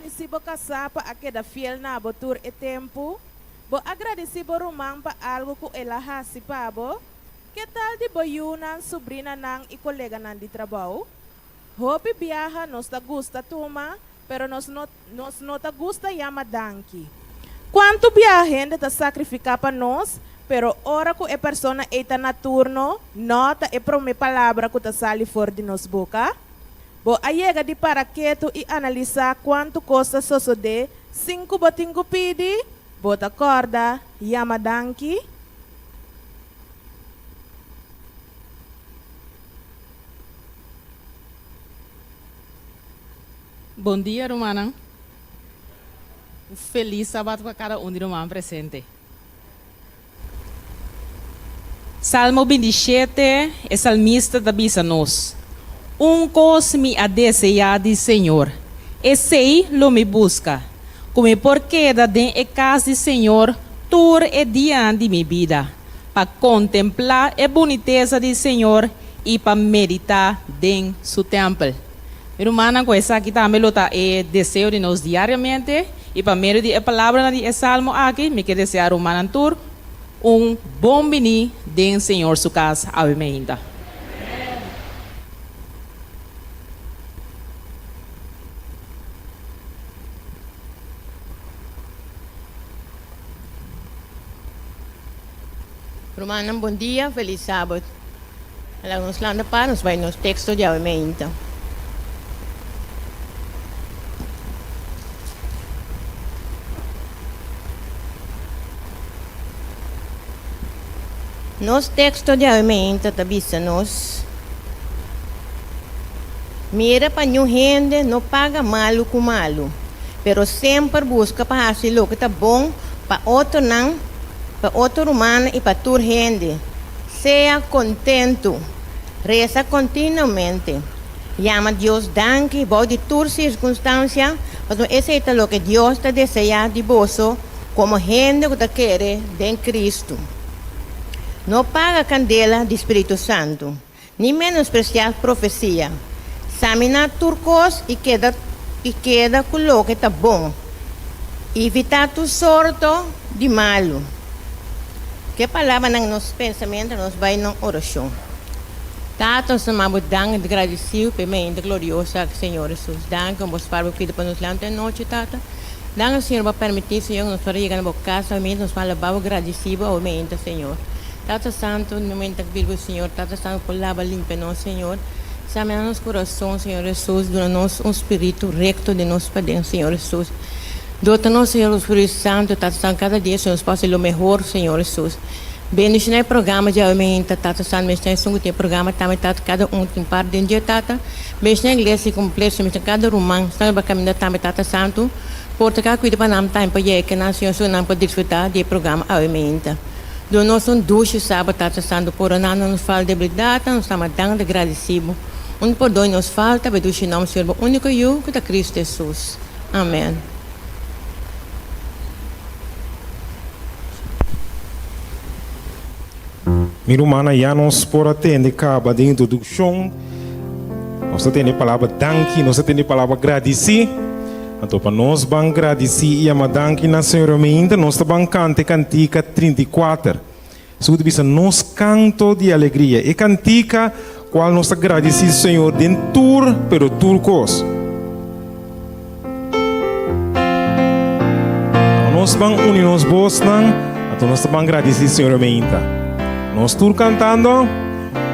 gradisí bo kasá pa a keda fiel na bo tur e tempu? Bo a gradisí bo ruman pa algu ku el a hasi pa bo? Ke tal di bo yunan, subrinanan i koleganan di trabou? Hopi biaha nos ta gusta tuma, pero nos no nos no ta gusta yama danki. Kuantu biaha hende ta sakrifiká pa nos, pero ora ku e persona ei ta na turno, no ta e promé palabra ku ta sali for di nos boka? Bo a yega di para ketu i analisá kuantu kos ta sosodé sin ku bo tin ku pidi? Bo ta kòrda yama danki? Bon dia rumannan. Un felis sabat pa kada un di ruman presente. Salmo 27, e salmista ta bisa nos, Un kos mi a deseá di Señor, esei lo mi buska, ku mi por keda den e kas di Señor tur e dianan di mi bida, pa kontemplá e bunitesa di Señor i pa meditá den su tèmpel. Mi rumannan, ku esaki tambe lo ta e deseo di nos diariamente, i pa medio di e palabranan di e salmo aki, mi ke deseá rumannan tur un bon biní den Señor su kas awe meinta. Rumannan bon dia, felis sabat. Laga nos lanta pa nos bai nos teksto di awe meinta. Nos teksto di awe meinta ta bisa nos, Mira pa niun hende no paga malu ku malu, pero semper buska pa hasi loke ta bon pa otronan, pa otro rumannan i pa tur hende. Sea kontentu. Resa kontinuamente. Yama Dios danki bou di tur sirkunstansia, pasobra esei ta loke Dios ta deseá di boso komo hende ku ta kere den Kristu. No paga kandela di spiritu santu, ni menospresiá profesia. Saminá tur kos i keda i keda ku loke ta bon. Evitá tur sorto di malu. Ku e palabranan nos pensamentu nos bai na orashon. Tata, nos ta manda bo danki i gradisiu pa e mente glorioso aki, Señor Hesus. Danki ku bo spar bo pida pa nos lanta e nochi, Tata. Danki, Señor, bo a permití, Señor, ku nos por a yega na bo kas awe mente. Nos por alabá bo, gradisí bo awe mente, Señor. Tata Santu, no mente ta pidi bo, Señor, Tata Santu, por laba, limpia nos, Señor. Samina nos kurason, Señor Hesus. Duna nos un spiritu rekto den nos paden, Señor Hesus. Dota nos, Señor, ku Spiritu Santu, Tata Santu, kada dia, Señor, nos por hasi lo mehor, Señor Hesus. Bendiciona e programa djawe meinta, Tata Santu, bendiciona esun ku tin e programa tambe, Tata, kada un tin parti den dje, Tata. Bendiciona e iglesia completo, Señor, bendiciona kada ruman, esnan ku ba caminda tambe, Tata Santu. Por ta kada cuida pa nan tambe pa yega nan, Señor, so nan por disfruta di e programa awe meinta. Duna nos un dushi sabat, Tata Santu, pordona nos falta, debilidadnan, nos ta ama dank ta gradeci Bo. Un pordon di nos falta, pa e dushi nomber, Señor, Bo unico Yu, ku ta Cristo Jesus. Amen. Mi rumannan, ya nos por a tende kaba den introdukshon. Nos ta tende e palabra danki, nos ta tende e palabra gradisí. Anto pa nos ban gradisí i yama danki na Señor Omeinte, nos ta ban kanta e kantika 34. Su ta bisa nos kanto di alegria, e kantika kual nos ta gradisí Señor den tur, pero tur kos. Nos ban uni nos bosnan, anto nos ta ban gradisí Señor Omeinte. Nos tur kantando.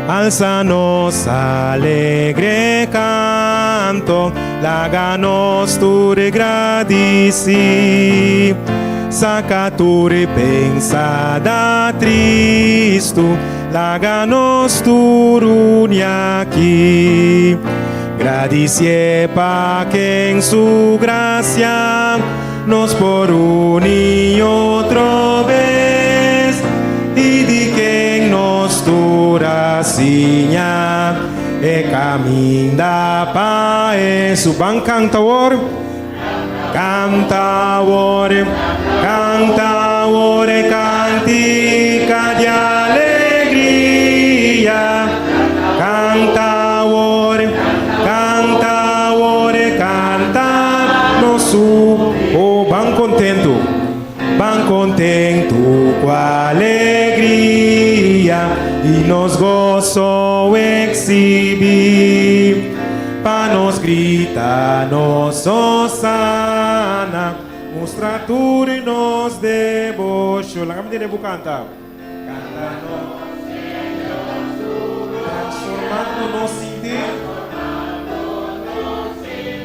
Alsa nos alegre canto, laga nos tur gradisí. Saca tur pensada tristu, laga nos tur uni aki. Gradisié pa ken su gracia nos por uni otro bes i di ken nos tur a siña e caminda pa e su ban canta awor canta awor canta awor e cantica di alegria canta awor canta awor e canta nos. Kontentu ku alegria i nos goso eksibí, pa nos grita nos hosana, mustra tur nos deboshon. Laga mi tende bo kanta. Kanta nos Transformando nos sinti.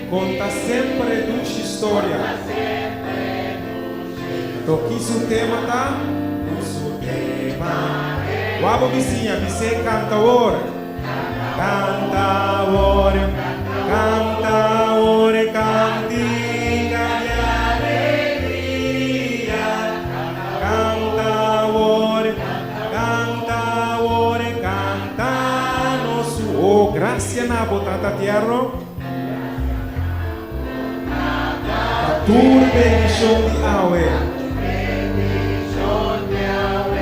Konta semper e dushi storia. Anto ki su tema ta? Ku su tema. Wak bo bisiña, bis'é kanta awor. Kanta awor, kanta awor e kantika di alegria. Kanta awor, kanta awor e kanta nos su. Oh, gracia na bo, Tata Tierno. Pa tur bendishon di awe.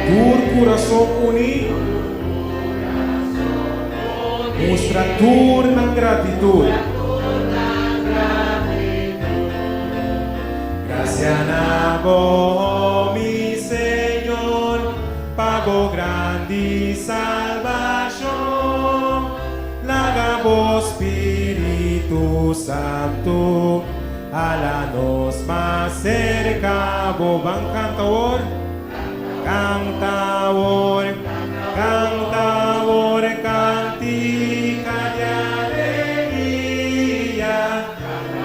Tur kurason uní. Mustra tur nan gratitut. Gracia na bo, mi Señor, pa bo grandi salbashon. Laga bo Spiritu Santu hala nos mas serka bo. Ban kanta awor, kanta awor, kanta awor e kantika di alegria.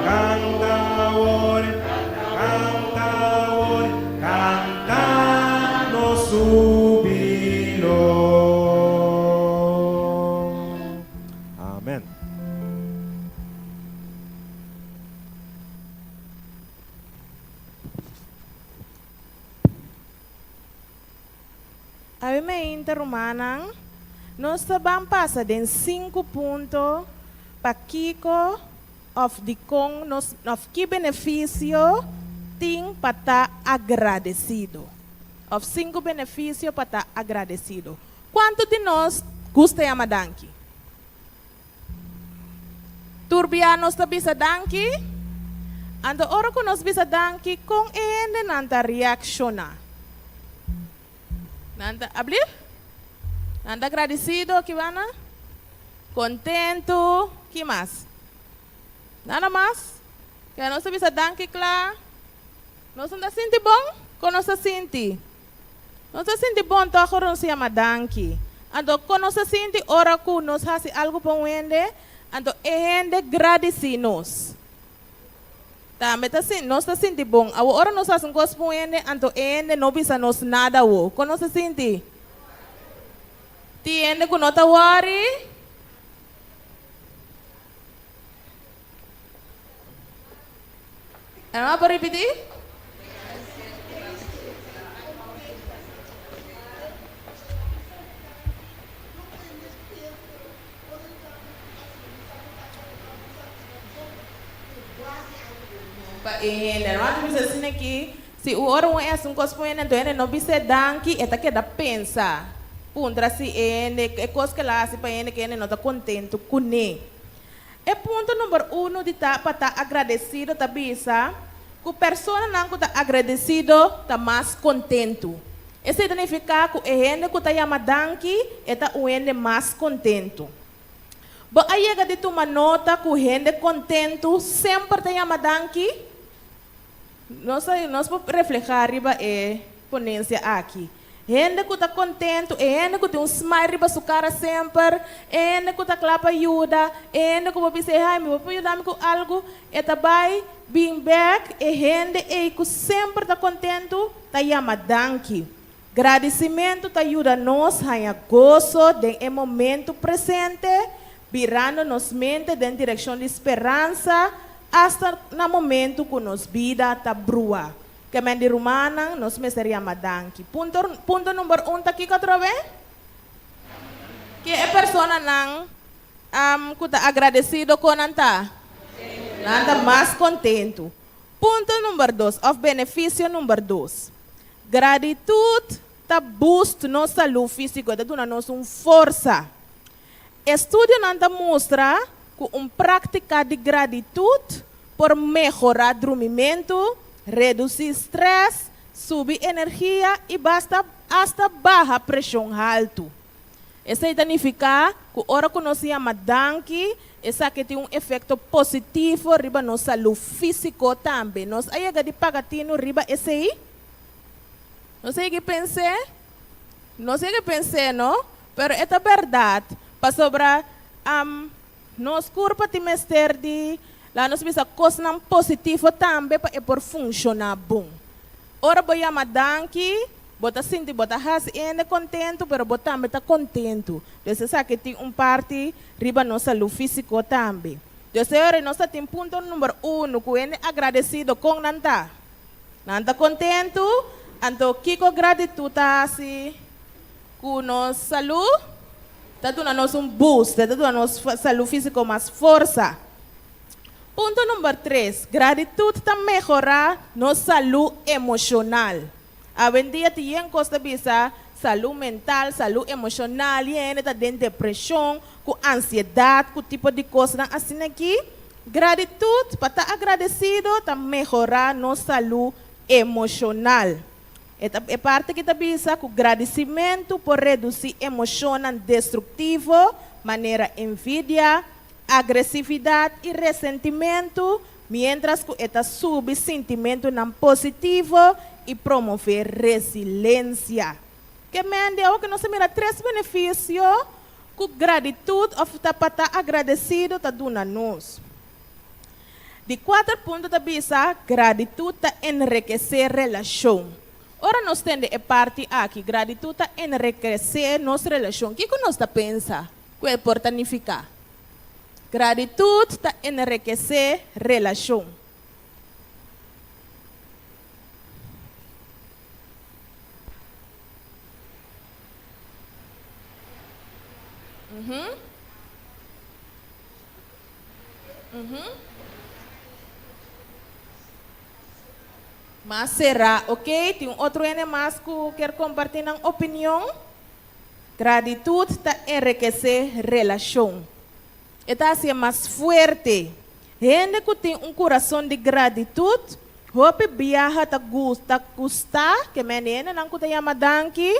Kanta awor, kanta awor, kanta nos hubilo. Amen. Awe meinta rumannan, nos ta ban pasa den sinku punto pakiko òf dikon nos òf ki benefisio tin pa ta agradesido. Òf sinku benefisio pa ta agradesido. Kuantu di nos gusta yama danki? Tur bia nos ta bisa danki? Anto ora ku nos bisa danki, kon e hendenan ta reakshoná? Nan ta ablif? Nan ta gradisido, kibana? Kontentu, ki mas? Nada mas? Keda nos ta bisa danki kla? Nos no ta sinti bon? Kon nos ta sinti? Nos ta sinti bon tòg ora nos yama danki. Anto kon nos ta sinti ora ku nos hasi algu pa un hende, anto e hende gradisí nos? Tambe ta sin, nos ta sinti bon. Awor ora nos hasi un kos pa un hende, anto e hende no bisa nos nada awor, kon nos ta sinti? Tin hende ku no ta wòri? Hermano, por ripití? Pa e hende. Hermano, ta bisa asina aki, si un ora un hasi un kos pa un hende, anto e hende no bis'é danki, e ta keda pensa, puntra si e hende, e kos ku el a hasi pa e hende, ku e hende no ta kontentu kuné. E punto number uno di ta pa ta agradecido ta bisa cu personanan cu ta agradecido ta mas contento. Esey ta nifica cu e hende cu ta yama danki e ta un hende mas contento. Bo a yega di tuma nota cu hende contento semper ta yama danki? Nos ta nos por refleha riba e ponencia aki. Hende ku ta kontentu, e hende ku tin un smile riba su kara semper, e hende ku ta kla pa yuda, e hende ku bo bisa e Jaime bo por yuda mi ku algu, e ta bai bin bek, e hende ei ku semper ta kontentu ta yama danki. Gradisimentu ta yuda nos haña goso den e momentu presente, birando nos mente den direkshon di speransa asta na momentu ku nos bida ta brua. Ke men di rumannan, nos mester yama danki. Punto, punto number un ta kiko atrobe? Ke e personanan ku ta agradesido kon nan ta? Nan ta mas kontentu. Punto number dos òf benefisio number dos, Gratitut ta boost nos salú físiko, e ta duna nos un forsa. Estudionan ta mustra ku un práktika di gratitut por mehorá drumimentu, redusí strès, subi energia i basta asta baha preshon haltu. Esei ta nifiká ku ora ku nos yama danki, esaki tin un efekto positivo riba nos salú físiko tambe. Nos a yega di paga tinu riba esei? Nos a yega di pens'é? Nos a yega di pens'é, no? Pero e ta bèrdat, pasobra nos kurpa tin mester di, laga nos bisa, kosnan positivo tambe pa e por funshoná bon. Ora bo yama danki, bo ta sinti bo ta hasi hende kontentu, pero bo tambe ta kontentu. Dus esaki tin un parti riba nos salú físiko tambe. Dus e ora nos ta tin punto number unu ku hende agradesido kon nan ta? Nan ta kontentu, anto kiko gratitut ta hasi ku nos salú? Ta duna nos un boost, ta duna nos salú físiko mas forsa. Punto number tres, Gratitut ta mehorá nos salú emoshonal. Awendia tin yen kos ta bisa salú mental, salú emoshonal, yen hende ta den depreshon, ku ansiedat, ku tipo di kosnan asina aki. Gratitut, pa ta agradesido, ta mehorá nos salú emoshonal. E ta e parti aki ta bisa ku gradisimentu por redusí emoshonnan destruktivo manera envidia, agresividat i resentimentu, miéntras ku e ta subi sintimentunan positivo i promové resilensia. Ke men di awo ku nos a mira tres benefisio ku gratitut òf ta pa ta agradesido ta duna nos. Di kuater punto ta bisa, gratitut ta enrekesé relashon. Ora nos tende e parti aki, gratitut ta enrekesé nos relashon, kiko nos ta pensa? Ku e por ta nifiká? Gratitut ta enrekesé relashon. Mas será, ok? Tin un otro hende mas ku kier kompartí nan opinion? Gratitut ta enrekesé relashon. E ta hasié mas fuerte. Hende ku tin un kurason di gratitut hopi biaha ta gusta gusta, ke mende hendenan ku ta yama danki,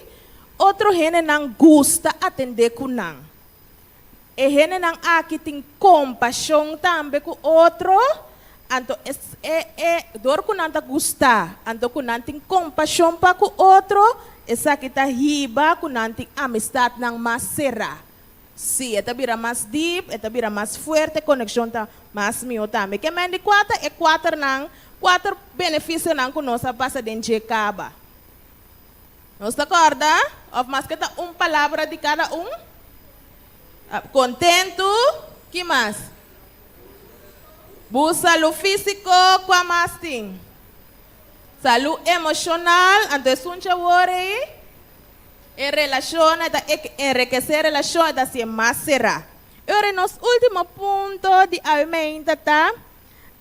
otro hendenan gusta atendé ku nan. E hendenan aki tin kompashon tambe ku otro, anto e e e dor ku nan ta gusta, anto ku nan tin kompashon pa ku otro, esaki ta hiba ku nan tin amistatnan mas será. Sí, e ta bira mas dip, e ta bira mas fuerte, konekshon ta mas mihó tambe. Ke men di kua ta e kuaternan, kuater benefisionan ku nos a pasa den dje kaba? Nos ta kòrda? Òf maske ta un palabra di kada un? Kontentu, ki mas? Bu salú físiko, kua mas tin? Salú emoshonal, anto esun dje wor ei, e relashon e ta enrekesé relashon, e ta hasié mas será. E ora nos último punto di awe meinta ta,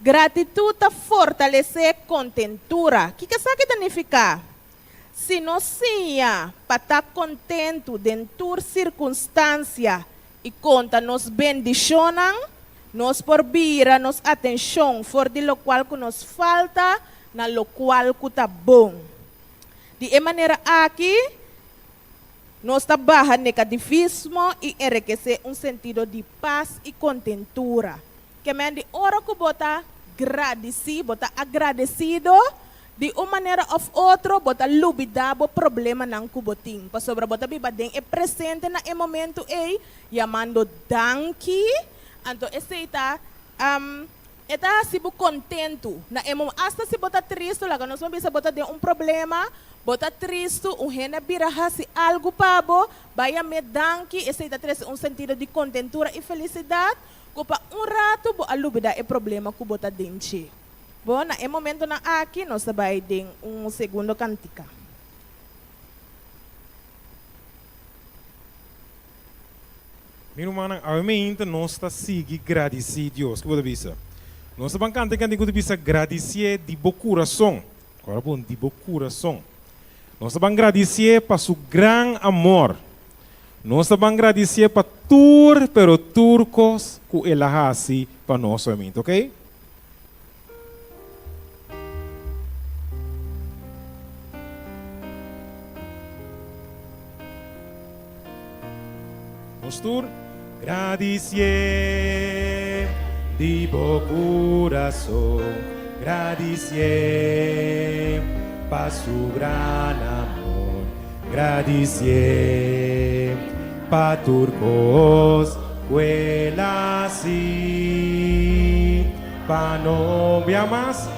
Gratitut ta fortalesé kontentura. Kiko esaki ta nifiká? Si nos siña pa ta kontentu den tur sirkunstansia i konta nos bendishonnan, nos por bira nos atenshon for di lokual ku nos falta na lokual ku ta bon. Di e manera aki, nos ta baha negativismo i enrekesé un sentido di pas i kontentura. Kemen di ora ku bo ta gradisí, bo ta agradesido, di un manera òf otro bo ta lubidá bo problemanan ku bo tin, pasobra bo ta biba den e presente na e momentu ei, yamando danki, anto esei ta e ta hasi bo kontentu na e momento, asta si bo ta tristu, laga nos por bisa bo ta den un problema, bo ta tristu, un hende a bira hasi algu pa bo, bai yam'é danki, esei ta trese un sentido di kontentura i felisidat. Ku pa un ratu bo a lubidá e problema ku bo ta den dje. Bo, na e momentonan aki nos ta bai den un segundo kantika. Mi rumannan, awe meinta nos ta sigui gradisí Dios. Ki bo ta bisa? Nos ta ban kanta e kantika ku ta bisa Gradisié di bo kurason. Ora bon, di bo kurason. Nos ta ban gradisié pa su gran amor. Nos ta ban gradisié pa tur, pero tur kos ku el a hasi pa nos oimint, ok? tur. Gradisié di bo kurason, gradisié pa su gran amor, gradisié pa tur kos ku el hasi pa no bia mas.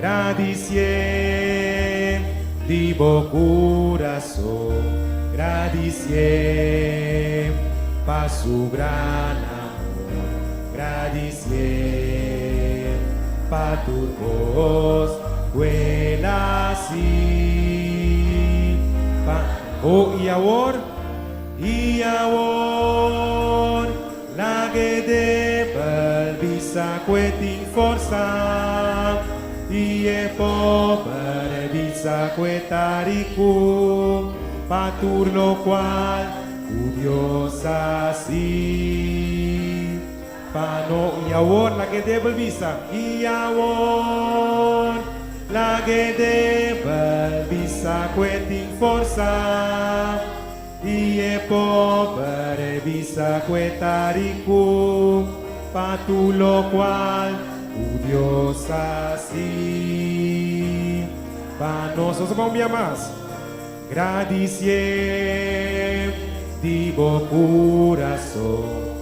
Gradisié di bo kurason, gradisié pa su gran amor, gradisié pa tur kos ku el hasi pa. Oh, i awor, i awor. Lag'e debel bisa ku e tin forsa, i e pober bisa ku e ta riku, pa tur lokual ku Dios hasi pa no. I awor lag'e debel bisa, i awor lag'e debel bisa ku e tin forsa. I e pober e bisa ku e ta riku pa tur lokual ku Dios hasi pa nos. Nos a ban un bia mas. Gradisié di bo kurason.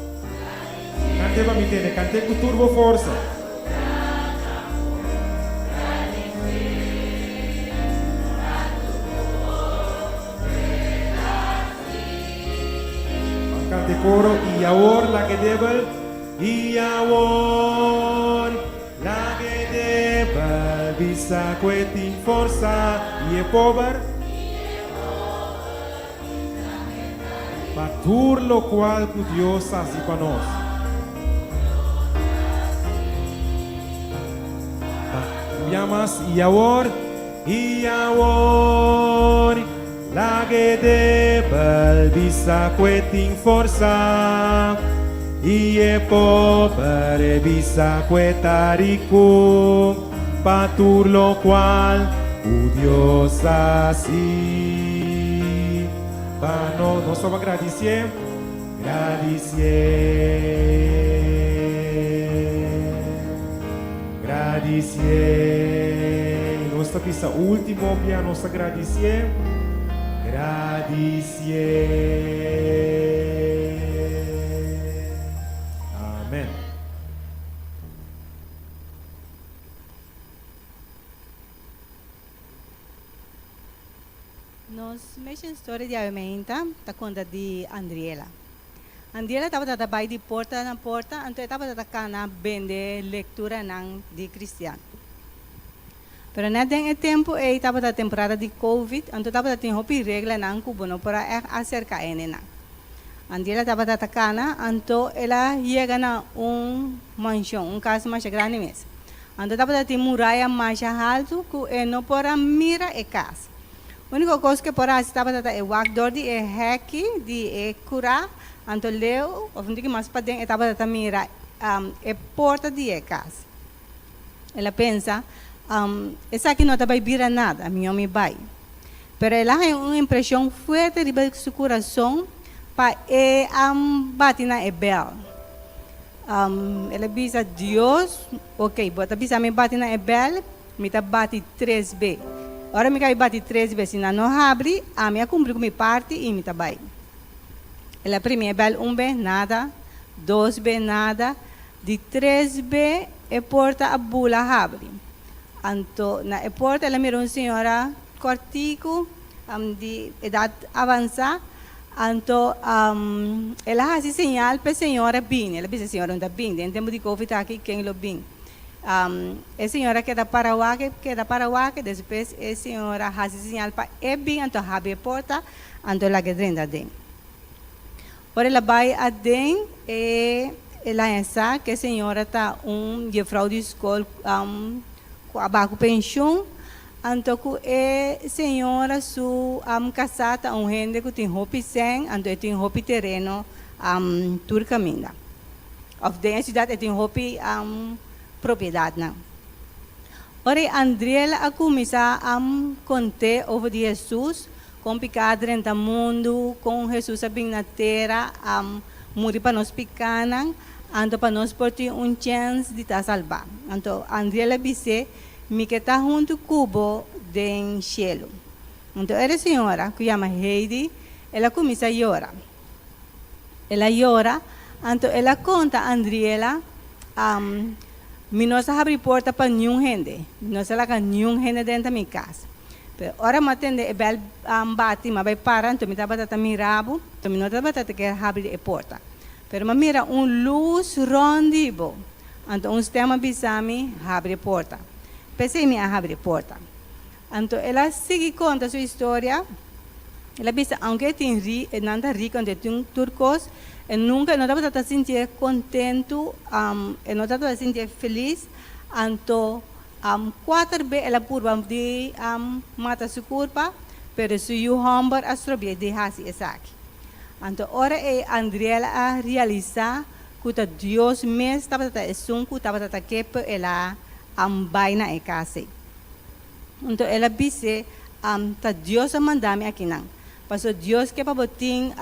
Kant'é pa mi tende, kant'é ku tur bo forsa. Ban kanta e koro, I awor laga e debel, i awor laga e debel bisa ku e tin forsa, i e pober, pa tur lokual ku Dios hasi pa nos. Ba mas, i awor, i awor, lag'e debel bisa ku e tin forsa, i e pober e bisa ku e ta riku, pa tur lokual ku Dios hasi pa nos. Nos ta gradisié, gradisié, gradisié. I nos ta bisa último bia, nos ta gradisié, gradisié. Amèn. Nos mission story di awe meinta ta konta di Andriela. Andriela tabata ta bai di porta na porta anto e tabata ta kana bende lekturanan di kristian. Pero net den e tempu ei tabata temporada di covid anto tabata tin hopi reglanan ku bo no por a ègt aserka hendenan. Andriela tabata ta kana anto el a yega na un manshon, un kas masha grandi mes. Anto tabata tin muraya masha haltu ku e no por a mira e kas. Úniko kos ku e por a hasi tabata ta e wak dor di e hèki di e kurá, anto leu òf un tiki mas paden e tabata ta mira e porta di e kas. El a pensa, Esaki no ta bai bira nada, mihó mi bai. Pero el a haña un impreshon fuerte riba su kurason pa e bati na e bèl. El a bisa Dios, Ok, bo ta bisa mi bati na e bèl, mi ta bati tres be. Ora mi kabi bati tres be, si nan no habri, ami a kumpli ku mi parti i mi ta bai. El a primi e bèl un be, nada, dos be, nada, di tres be e porta a bula habri. Anto na e porta el a mira un señora kòrtiku, di edat avansá. Anto el a hasi señal p'e señora bini. El a bisa, E señora no ta bini. Den tempu di covid aki, ken lo bin? E señora keda para wak, keda para wak. Despues e señora hasi señal pa e bin, anto habri e porta, anto laga e drenta aden. Ora el a bai aden, e el a haña sa ku e señora ta un jefrou di skol ku a baha ku penshun. Anto ku e señora su kasá ta un hende ku tin hopi sèn, anto e tin hopi tereno tur kaminda. Òf den e siudat e tin hopi propiedatnan. Ora e Andriel a kuminsá kont'é over di Hesus, kon piká a drenta mundu, kon Hesus a bin na tera. muri pa nos pikánan, anto pa nos por tin un chèns di ta salbá. Anto Andriel a bis'é, Mi ke ta huntu ku bo den shelu. Anto e señora, ku yama Heidi, el a kuminsá yora. El a yora, anto el a konta Andriela, Mi no sa habri porta pa niun hende. Mi no sa laga niun hende drenta mi kas. Pero ora mi a tende e bèl bati, mi a bai para, anto mi tabata ta mira bo, anto mi no tabata ta kier habri e porta. Pero mi a mira un lus rònt di bo, anto un stèm a bisa mi, Habri e porta. P'esei mi a habri e porta. Anto el a sigui konta su historia. El a bisa aunke e tin ri, nan ta rico, anto e tin tur kos, e nunka e no tabata ta sintié kontentu, e no tabata sintié felis. Anto kuater be el a purba di mata su kurpa, pero su yu hòmber a strobié di hasi esaki. Anto ora ei Andriel a realisá ku ta Dios mes tabata ta esun ku tabata ta ke pa el a bai na e kas ei. Anto el a bis'é, Ta Dios a manda mi akinan. Pasobra Dios ke pa bo tin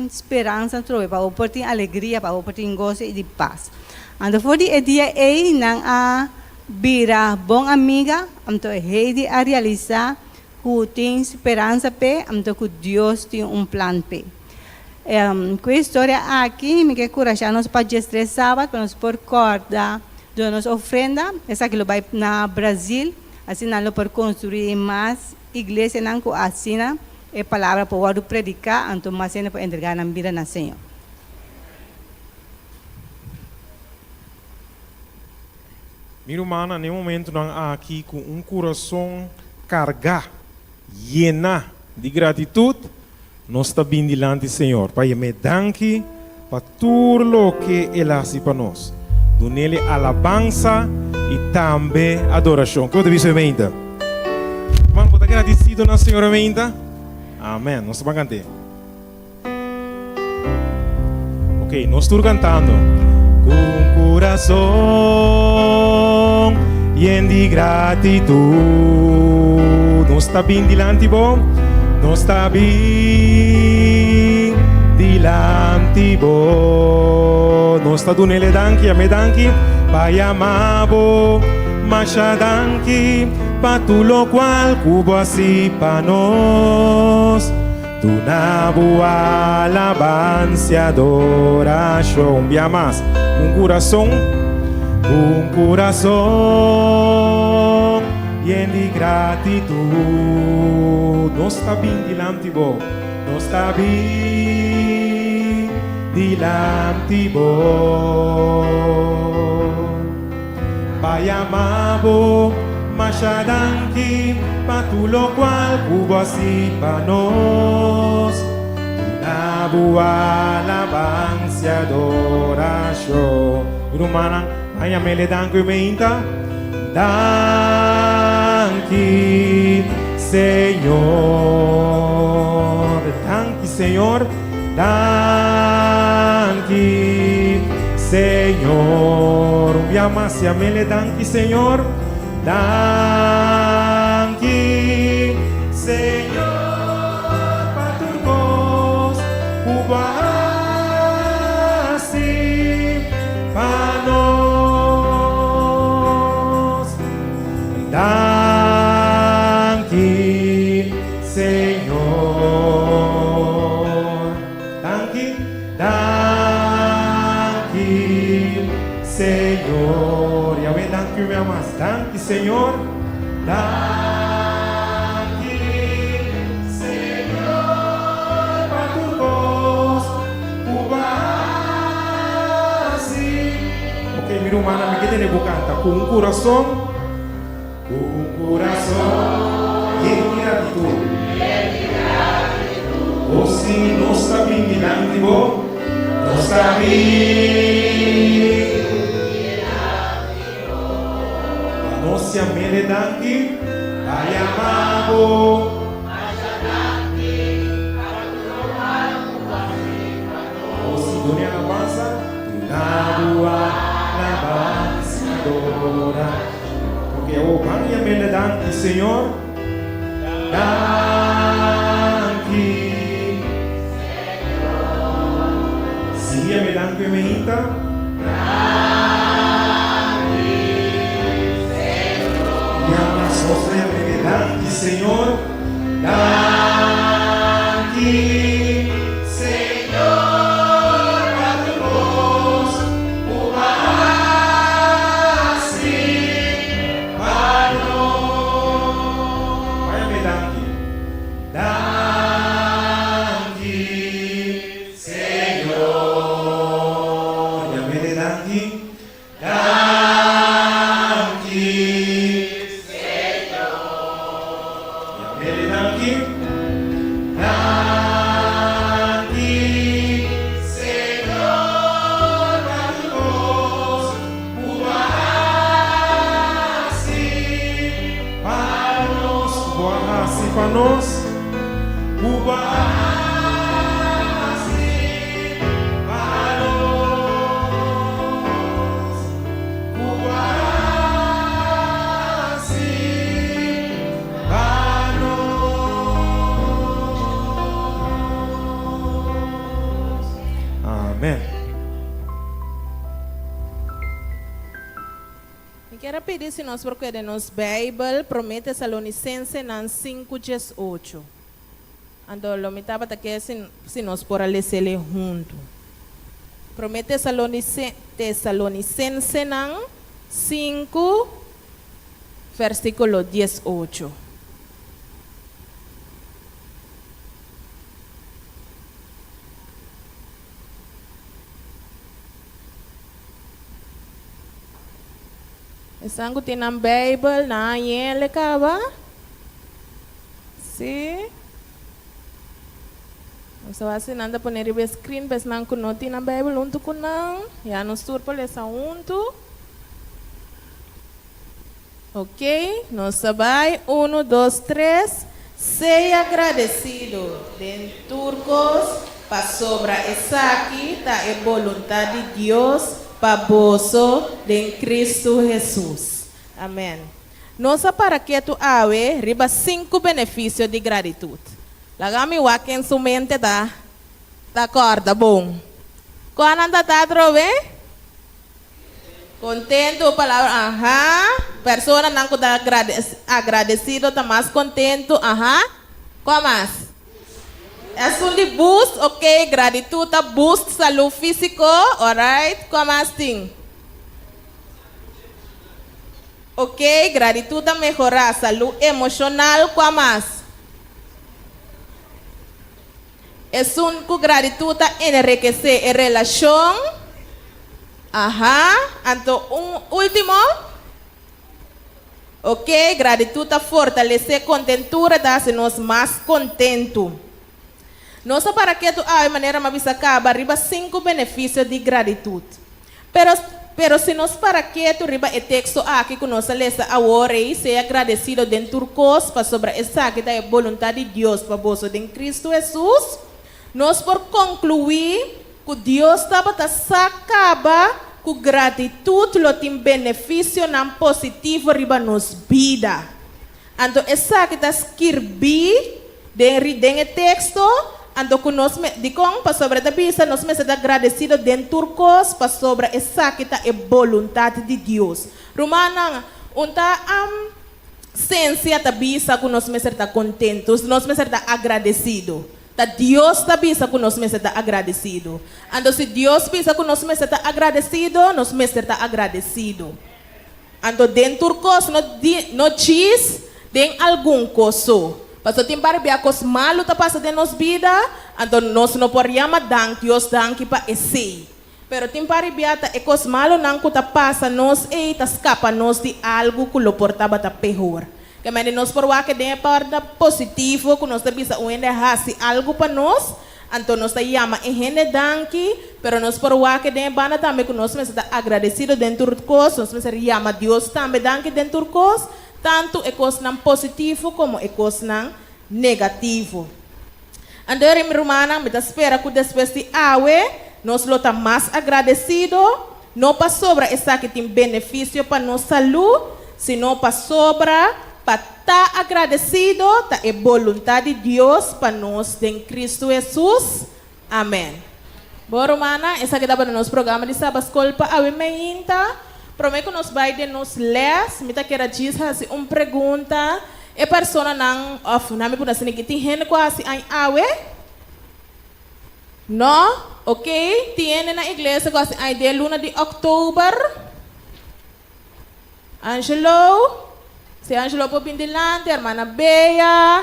speransa atrobe, pa bo por tin alegria, pa bo por tin goso i di pas. Anto for di e dia ei nan a bira bon amiga. Anto Heidi a realisá ku tin speransa p'e, anto ku Dios tin un plan p'e. Ku e historia aki mi ke kurashá nos pa djestres sabat pa nos por kòrda duna nos ofrenda. Esaki lo bai na Brazil, asina nan lo por konstruí mas iglesianan ku asina e palabra por wòrdu prediká anto mas hende por entregá nan bida na Señor. Mi rumannan, na e momentunan aki ku un kurason kargá, yená di gratitut, Nos ta bin dilanti Señor pa yam'é danki pa tur loke el a hasi pa nos. Dun'El e alabansa i tambe adorashon. Ke bo ta bisa hoy meinta? Ruman, bo ta gradisido na Señor hoy meinta? Amen. Nos ta ban kant'é. Ok, nos tur kantando. Ku un kurason yen di gratitut, nos ta bin dilanti bo, nos ta bin dilanti bo. Nos ta duna el e danki, yama e danki, pa yama bo masha danki pa tur lokual ku bo hasi pa nos. Duna bo alabansia, adorashon. Un bia mas. Un kurason, un kurason yen di gratitut. Nos ta bin dilanti bo, nos ta bin dilanti bo. Pa yama bo masha danki pa tur lokual ku bo hasi pa nos. Duna bo alabansia, adorashon. Mi rumannan, nan yam'el e danki hoy meinta. Danki, Señor. Danki, Señor. Danki, Señor. Un bia mas, yam'El danki, Señor. Danki, Señor, pa tur kos ku bo a hasi pa nos. Danki. Señor. Danki, danki, Señor. Yahweh, danki un bia mas. Danki, Señor. Danki, Señor, pa tur kos ku bo a hasi. Ok, mi rumannan, mi ke tene bo kanta ku un kurason. Ku un kurason yen di gratitud. O si nos ta bin dilanti bo, nos ta bin Pa nos yam'El e danki, pa yama bo. O si duna e alabansa, duna bo alabansa, adora. Porque o ban yam'El danki, Señor. Danki, Señor. Si yam'El. Danki mi hinta. Danki Señor. Ya mas nos ta yama danki Señor. Danki Señor pa tur kos ku bo a hasi pa nos. Bai yama danki. Danki Señor. Yam'é danki. Danki Señor. Yam'é danki. Danki Señor pa tur kos ku bo a hasi pa nos. Ku bo a hasi pa nos. Ku bo a hasi pa nos. Ku bo a hasi pa nos. Amen. Mi kier a pidi si nos por keda nos Bijbel, Promé Tesalonicensenan 5:18. Anto lo mi tabata ke si si nos por a les'el huntu. Promé Tesalonicensenan 5, versíkulo 18. Esnan ku tin nan Beibel, nan a yele kaba? Sí. Nos ta wak si nan ta pone riba e screen pa esnan ku no tin nan Beibel huntu ku nan. Ya nos tur por lesa huntu. Ok, nos ta bai. Unu, dos, tres. Sea agradesido den tur kos, pasobra esaki ta e boluntat di Dios pa boso den Kristu Hesus. Amèn. Nos a para ketu awe riba sinku benefisio di gratitut. Laga mi wak ken su mente ta ta kòrda bon. Kua nan ta ta atrobe? Kontentu, palabra, aha. Personanan ku ta agradesido ta mas kontentu, aha. Kua mas? Esun di boost, ok, gratitut ta boost salú físiko, alright. Kua mas tin? Ok, gratitut ta mehorá salú emoshonal, kua mas? Esun ku gratitut ta enrekesé e relashon. Aha, anto un último. Ok, gratitut ta fortalesé kontentura, ta hasi nos mas kontentu. Nos a para ketu awe manera mi a bisa kaba riba sinku benefisio di gratitut. Pero, pero si nos para ketu riba e teksto aki ku nos a lesa awor ei, Sea gradesido den tur kos, pasobra esaki ta e boluntat di Dios pa boso den Kristu Hesus, nos por konkluí ku Dios tabata sa kaba ku gratitut lo tin benefisionan positivo riba nos bida. Anto esaki ta skirbí den ri den e teksto, anto ku nos me, dikon? Pasobra e ta bisa nos mester ta gradesido den tur kos, pasobra esaki ta e boluntat di Dios. Rumannan, un ta am sensia ta bisa ku nos mester ta kontentu, nos mester ta agradesido. Ta Dios ta bisa ku nos mester ta agradesido. Anto si Dios bisa ku nos mester ta agradesido, nos mester ta agradesido. Anto den tur kos no di no djis den algun kos so. Paso tin par bia kos malu ta pasa den nos bida, anto nos no por yama dank Dios danki pa esei. Pero tin par bia ta e kos malunan ku ta pasa nos ei ta skapa nos di algu ku lo por tabata pehor. Ke mende nos por wak den e parta positivo ku nos ta bisa un hende a hasi algu pa nos, Anto nos ta yama e hende danki, pero nos por wak den e banda tambe ku nos mester ta agradesido den tur kos, nos mester yama Dios tambe danki den tur kos, tantu e kosnan positivo komo e kosnan negativo. Anto mi rumannan, mi ta spera ku despues di awe nos lo ta mas agradesido, no pasobra esaki tin benefisio pa nos salú, sino pasobra pa Ta agradecido ta e boluntad di Dios pa nos den Cristo Hesus. Amen. Bo rumannan, esaki tabata nos programa di Sabaskol pa awe meinta. Prome ku nos bai den nos les, mi ta keda djis hasi un pregunta. E personanan, òf nan mi puna asina ki, tin hende ku a hasi añ awe? No? Ok, tin hende na iglesia ku a hasi añ den luna di òktober? Angelo, si Angelo por bin dilanti, hermana Bea,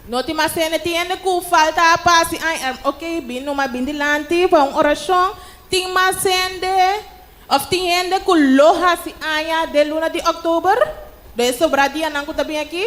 no tin mas hende, tin hende ku falta a pasi ay, ok, bin numa bin dilanti pa un orashon, tin mas hende òf tin hende ku lo hasi aña den luna di òktober, den e sobrá dianan ku ta bin aki?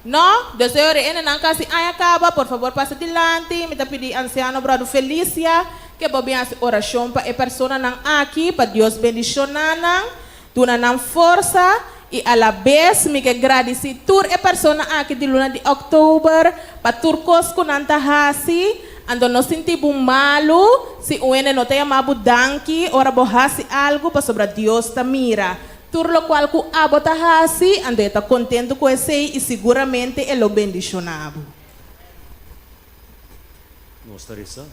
No, deseo ora e hendenan kasi aña kaba, por fabor pasa dilanti, mi ta pidi ansiano Bròder Felicia ke bo bin hasi orashon pa e personanan aki, pa Dios bendishoná nan, duna nan forsa, i alabes mi ke gradisí tur e persona aki di luna di òktober pa tur kos ku nan ta hasi, anto no sinti bo malu si un hende no ta yama bo danki ora bo hasi algu, pasobra Dios ta mira. Tur lokual ku abo ta hasi, anto e ta kontentu ku esei i siguramente e lo bendishoná bo. Nos ta resa.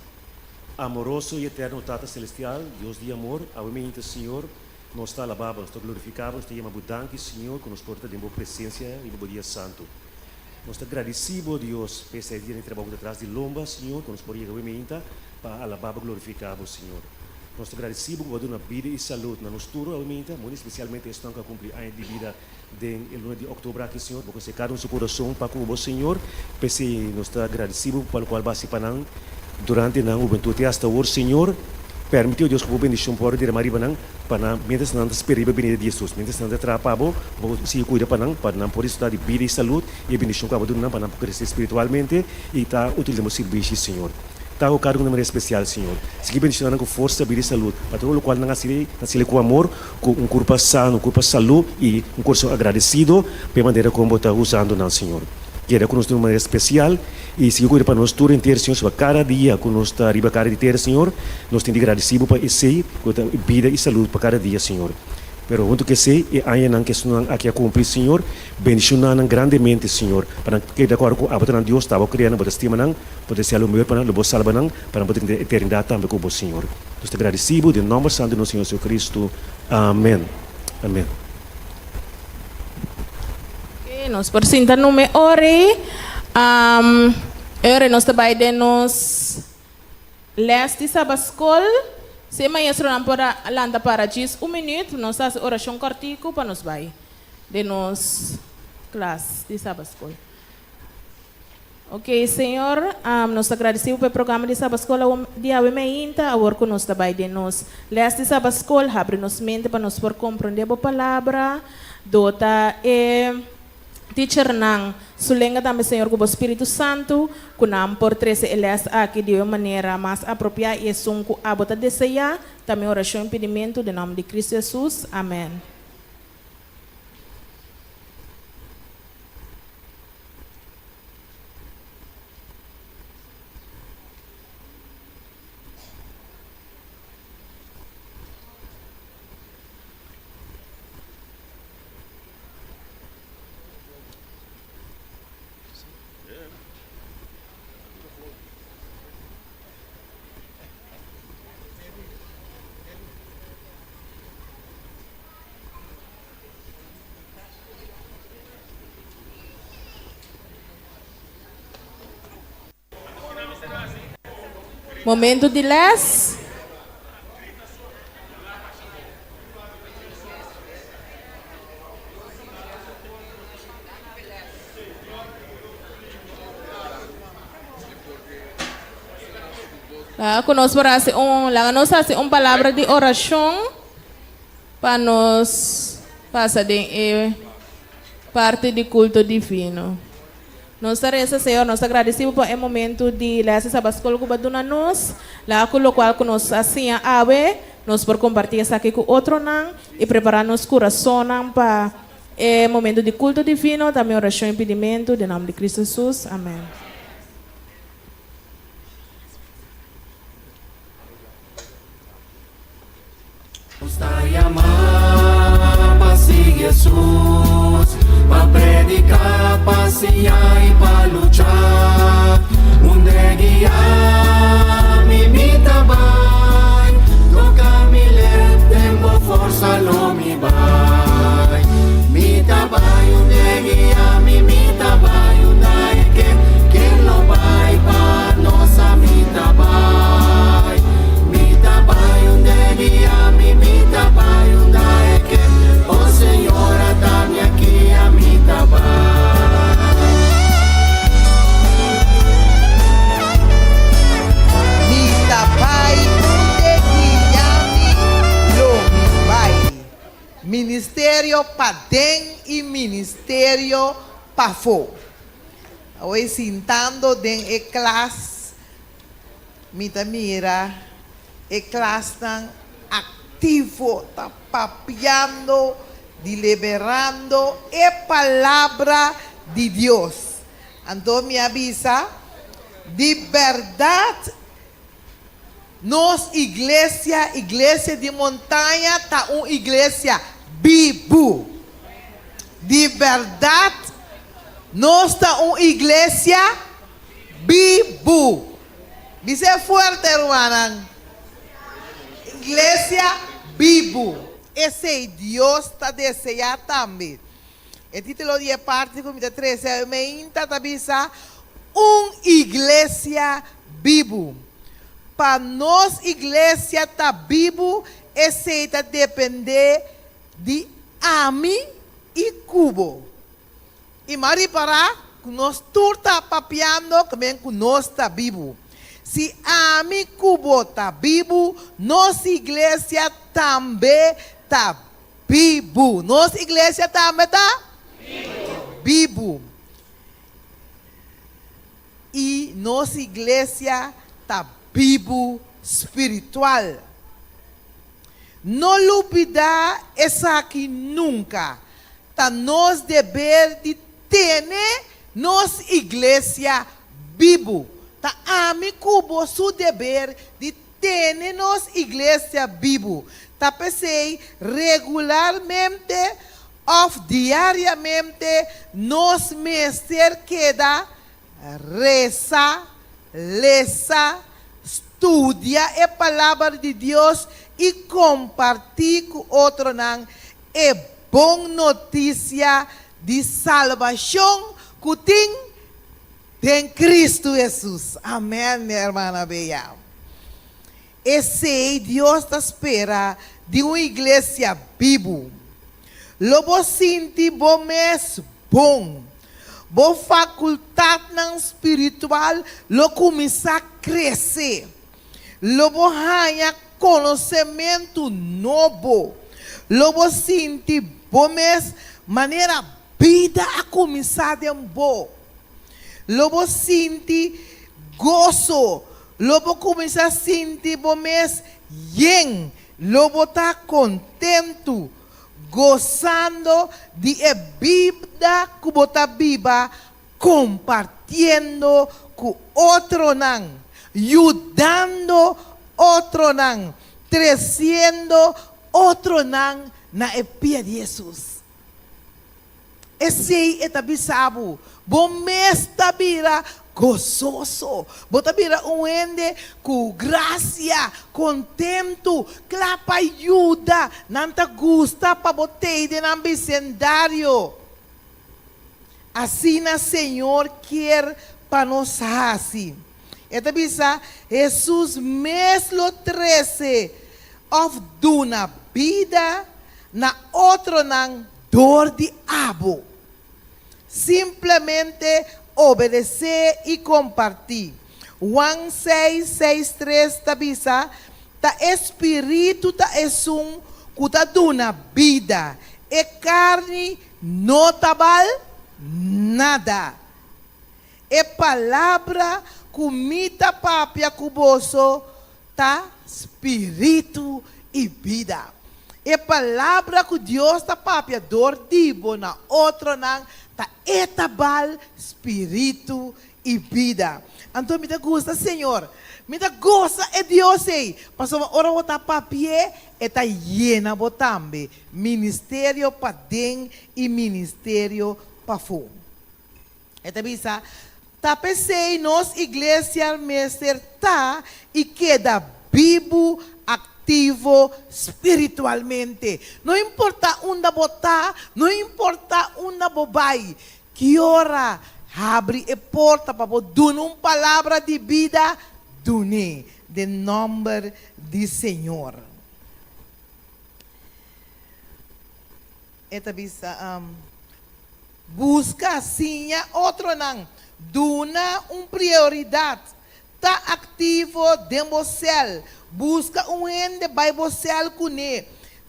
Amoroso i eterno Tata Celestial, Dios di amor, awe meinta Señor, nos ta alabá Bo, nos ta glorifiká Bo, nos ta yama Bo danki, Señor, ku nos por ta den Bo presensia riba Bo dia santu. Nos ta gradisí Bo, Dios, pa esei dia di trabou ku ta tras di lomba, Señor, ku nos por yega awe meinta pa alabá Bo, glorifiká Bo, Señor. Nos ta gradisí Bo ku Bo a duna bida i salud na nos tur awe-meinta, muy espesialmente esnan ku a kumpli aña di bida den e luna di òktober aki, Señor. Bo konosé kada un su kurason pa ku Bo, Señor. P'esei nos ta gradisí Bo pa lokual Bo a hasi pa nan durante nan hubentut te asta awor, Señor. Permití, o Dios, ku Bo bendishon por derama riba nan, pa nan, miéntras nan ta spera riba e binida di Hesus, miéntras nan ta traha pa Bo, Bo sigui kuida pa nan, pa nan por disfrutá di bida i salud i e bendishon ku Abo duna nan, pa nan por kresé spiritualmente i ta útil den Bo sirbishi, Señor. Ta ku kada un manera espesial, Señor. Sigui bendiciona nan ku forsa, bida i salud, pa tur lokual nan hasi, nan hasiel ku amor, ku un kurpa sano, un kurpa salú i un kurason agradesido pa e manera kon Bo ta usando nan, Señor. Keda ku nos di un manera espesial i sigui kuida pa nos tur henter, Señor, soba kada dia ku nos ta riba kara di tera, Señor, nos tin di gradisí Bo pa esei ku ta bida i salud pa kada dia, Señor. Pero huntu ku esei, e añanan ku esunnan aki a kumpli, Señor, bendishoná nan grandemente, Señor, pa nan keda kòrda ku abo ta nan Dios, ta abo krea nan, Bo ta stima nan, Bo ta desea lo mehor pa nan, lo Bo salba nan, pa nan por tin eternidat tambe ku Bo, Señor. Nos ta gradisí Bo den nòmber santu di nos Señor Jesucristo. Amèn. Amèn. Oke, nos por sinta nume ori. E ora nos ta bai den nos Les di Sabaskol, Si e maestronan por a lanta para djis un minuut, nos ta hasi orashon kòrtiku pa nos bai den nos klas di Sabaskol. Ok, Señor, nos ta gradisí Bo pa e programa di Sabaskol awo di awe meinta. Awor ku nos ta bai den nos les di Sabaskol, habri nos mente pa nos por komprondé Bo Palabra. Dota e. Teachernan, su lenga tambe Señor ku bo Spiritu Santu, ku nan por trese e lès aki di un manera mas apropiá i esun ku abo ta deseá, ta mi orashon i pidimentu den nòmber di Kristu Hesus. Amèn. Momento di les. Laga ku nos por hasi un, laga nos hasi un palabra di orashon pa nos pasa den e parti di kulto divino. Nos ta resa, Señor, nos ta gradisí Bo pa e momentu di lès di Sabaskol ku Bo a duna nos. Laga ku lokual ku nos a siña awe, nos por kompartí esaki ku otronan i prepará nos kurasonnan pa e momentu di kulto divino. Ta mi orashon i pidimentu den nòmber di Kristu Hesus. Amèn. Nos ta yamá pa sigui Hesus, pa prediká, pa siña i pa lucha. guia mi mi ta bai Toka mi lep den bo forsa lo mi bai Mi ta bai unda e guia mi mi ta bai unda e ke Ken lo bai pa nos a mi ta bai Mi ta bai unda e guia mi mi ta bai unda e ke O Señor ata mi aki ami ta bai. Mi ta bai unde guia mi lo mi bai. Ministerio paden i ministerio pafó. Awor sintando den e klas mi ta mira e klasnan aktivo ta papiando, diliberando e palabra di Dios. Anto mi a bisa, Di bèrdat nos iglesia, Iglesia di Montaña, ta un iglesia bibu. Di bèrdat nos ta un iglesia bibu. Bis'é fuerte, rumannan. Iglesia bibu. Esei Dios ta deseá tambe. E título di e parti ku mi ta trese awe meinta ta bisa, Un Iglesia Bibu. Pa nos iglesia ta bibu, esei ta dependé di ami i ku bo. I m'a ripará ku nos tur ta papiando kamen ku nos ta bibu. Si ami ku bo ta bibu, nos iglesia tambe ta bibu. Nos iglesia tambe ta bibu. I nos iglesia ta bibu spiritual. No lubidá esaki nunka. Ta nos deber di tene nos iglesia bibu. Ta ami ku bo su deber di tene nos iglesia bibu. Ta p'esei regularmente òf diariamente nos mester keda resa, lesa, studia e Palabra di Dios i kompartí ku otronan e bon notisia di salbashon ku tin den Kristu Hesus. Amèn, mi hermana bella. Esei Dios ta spera di un iglesia bibu. Lo bo sinti bo mes bon. Bo fakultatnan spiritual lo kuminsá krese. Lo bo haña konosementu nobo. Lo bo sinti bo mes manera bida a kuminsá den bo. Lo bo sinti goso. Lo bo kuminsá sinti bo mes yen. Lo bo ta kontentu, gosando di e bida ku bo ta biba kompartiendo ku otronan, yudando otronan, tresiendo otronan na e pia di Hesus. Esei e ta bisa bo, bo mes ta bira gososo, bo ta bira un hende ku grasia, kontentu, kla pa yuda, nan ta gusta pa bo tei den nan bisendario. Asina Señor kier pa nos hasi. E ta bisa, Hesus mes lo trese òf duna bida na otronan dor di abo. Simplemente obedesé i kompartí. Juan seis, seis, tres ta bisa, Ta e spiritu ta esun ku ta duna bida, e karni no ta bal nada. E palabra ku mi ta papia ku boso ta spiritu i bida. E palabra ku Dios ta papia dor di bo na otronan ta e ta bal spiritu i bida. Anto mi ta gusta Señor. Mi ta gosa e Dios ei, pasobra ora bo ta papi'é, e ta yena bo tambe, ministerio paden i ministerio pafó. E ta bisa, Ta p'esei nos iglesia mester ta i keda bibu, aktivo spiritualmente. No importá unda bo ta, no importá unda bo bai, ki ora habri e porta pa bo duna un palabra di bida, dun'é den nòmber di Señor. E ta bisa, Buska siña otronan, duna un prioridat, ta aktivo den bo sèl, buska un hende bai bo sèl kuné,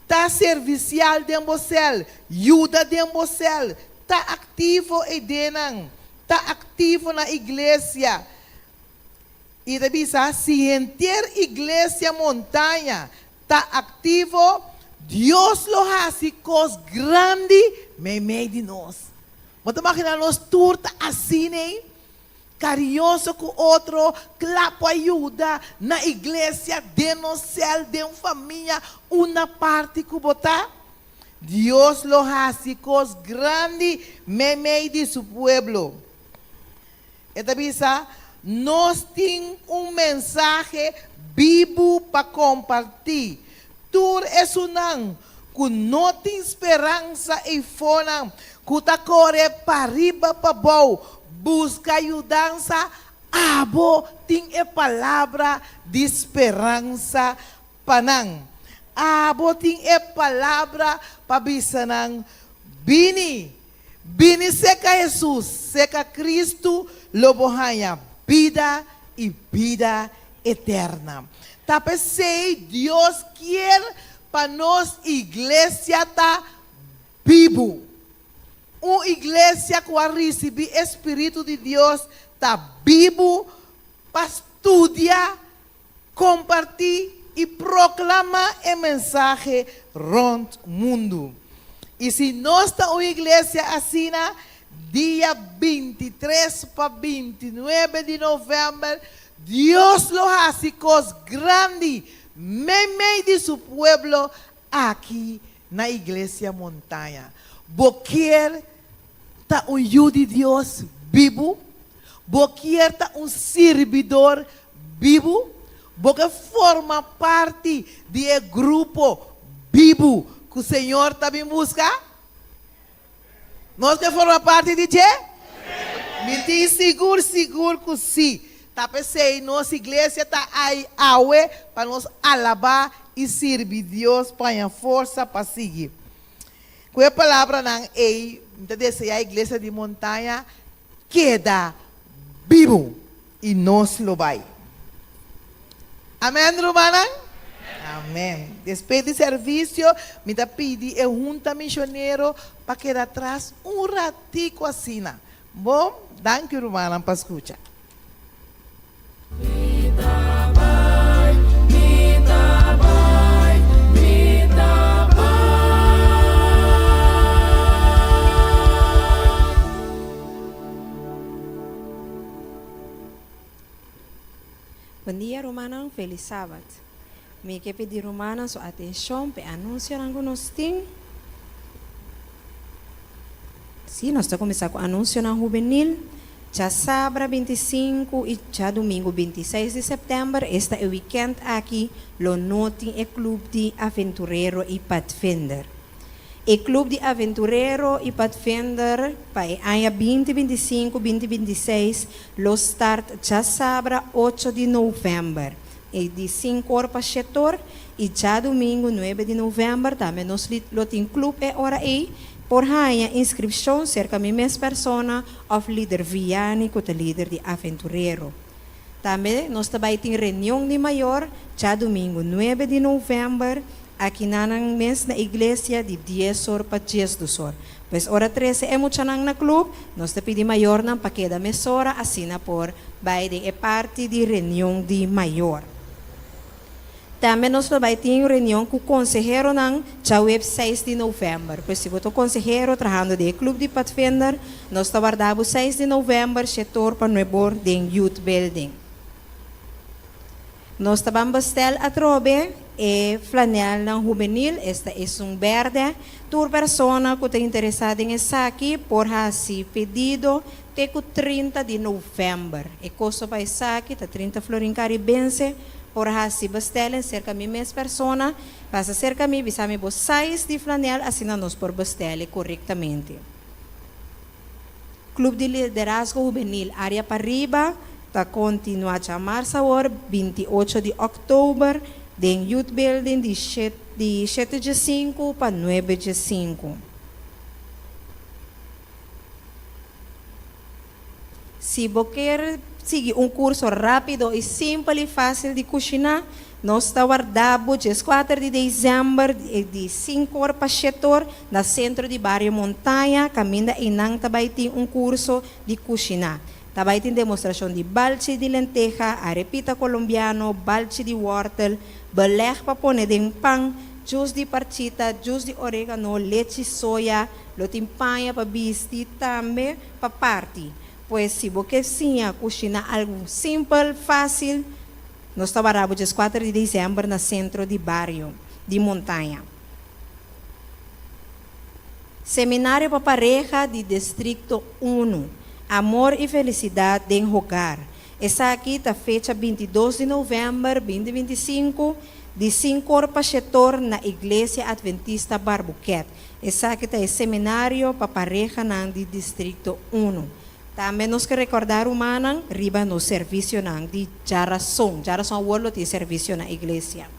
ta servisial den bo sèl, yuda den bo sèl, ta aktivo eidenan, ta aktivo na iglesia. I ta bisa, si henter iglesia Montaña ta aktivo, Dios lo hasi kos grandi meimei di nos. Bo ta imaginá nos tur ta asina ei? Kariñoso ku otro, kla pa yuda na iglesia, den nos sèl, den famia, unda parti ku bo ta. Dios lo hasi kos grandi meimei di su pueblo. E ta bisa, Nos tin un mensahe bibu pa kompartí. Tur esunnan ku no tin speransa eifonan ku ta kore pariba pabou buska yudansa, abo tin e palabra di speransa pa nan. Abo tin e palabra pa bisa nan, Bini! Bini serka Hesus, serka Kristu lo bo haña bida i bida eterna. Ta p'esei Dios kier pa nos iglesia ta bibu. Un iglesia ku a risibí e spiritu di Dios ta bibu pa studia, Kompartí i proklamá e mensahe rònt mundu. I si nos ta un iglesia asina, dia bintitres pa bintinuebe di novèmber, Dios lo hasi kos grandi meimei di su pueblo aki na Iglesia Montaña. Bo kier ta un yu di Dios bibu? Bo kier ta un sirbidor bibu? Bo ke forma parti di e grupo bibu ku Señor ta bin buska? Nos ke forma parti di dje? Mi tin sigur sigur ku si. Ta p'esei nos iglesia ta ai awe pa nos alabá i sirbi Dios pa haña forsa pa sigui. Ku e palabranan ei mi ta deseá Iglesia di Montaña keda bibu i nos lo bai. Amèn rumannan? Amèn. Despues di servisio mi ta pidi e hunta misionero pa keda atras un ratico asina. Bon, danki rumannan pa skucha. Mi ta bai, mi ta bai, mi ta bai. Bon dia rumannan, felis sabat. Mi ke pidi rumannan su atenshon p'e anunsionan ku nos tin. Sí, nos ta kuminsá ku anunsionan hubenil. Djasabra bintisinku i djadumingu bintiseis di sèptèmber, esta e wikènt aki, lo no tin e klub di aventurero i padvinder. E klub di aventurero i padvinder pa e aña binti bintisinku, binti bintiseis lo start djasabra ocho di novèmber. E di sinku or pa shete or i djadumingu nuebe di novèmber tambe nos lo tin klub e ora ei. Por haña inskripshon serka mi mes persona òf lider Vianney ku ta lider di Aventurero. Tambe nos ta bai tin reunion di mayor djadumingu nuebe di novèmber akinanan mes na iglesia di dies or pa diesdos or. Pues ora trese e muchanan na club, nos ta pidi mayornan pa keda mesora asina por bai den e parti di reunion di mayor. Tambe nos lo bai tin reunion cu conseheronan djaweps seis di november. Pues si bo ta un consehero trahando den e club di Padvinder, nos ta warda bo seis di november shetor pa nuebor den Youth Building. Nos ta ban bestel atrobe. E flanèlnan hubenil, esta esun bèrdè. Tur persona ku ta interesá den esaki por hasi pedido te ku 30 di novèmber. E kosto pa esaki ta 30 florin karibense. Por hasi bestelling serka mi mes persona. Pasa serka mi, bisa mi bo size di flanèl asina nos por bestèl'e korektamente. Club di Liderazgo Hubenil Area Pariba ta kontinuá djamars awor 28 di òktober den Youth Building di di shete dje sinku pa nuebe dje sinku. Si bo kier sigui un kurso rápido i simpel i fásil di kushiná, nos ta warda bo 14 di desèmber di sinku or pa shete or na Sentro di Bario Montaña kaminda einan ta bai tin un kurso di kushiná. Ta bai tin demostrashon di balchi di lenteha, arepita kolombiano, balchi di wòrtel, belèg pa pone den pan, djus di parchita, djus di oregano, lechi soya, lo tin paña pa bisti tambe pa parti. Pues si bo ke siña kushiná algu simpel, fásil, nos ta wara bo 14 di desèmber na Sentro di Bario di Montaña. Seminario pa pareha di Distrikto Unu, Amor i Felisidat den Hogar. Esaki ta fecha 22 di novèmber 2025, di sinkor pa shetor na Iglesia Adventista Barbuquet. Esaki ta e seminario pa parehanan di Distrikto Unu. Tambe nos ke rekordá rumannan riba nos servisionan di djarason. Djarason awor lo tin servisio na iglesia.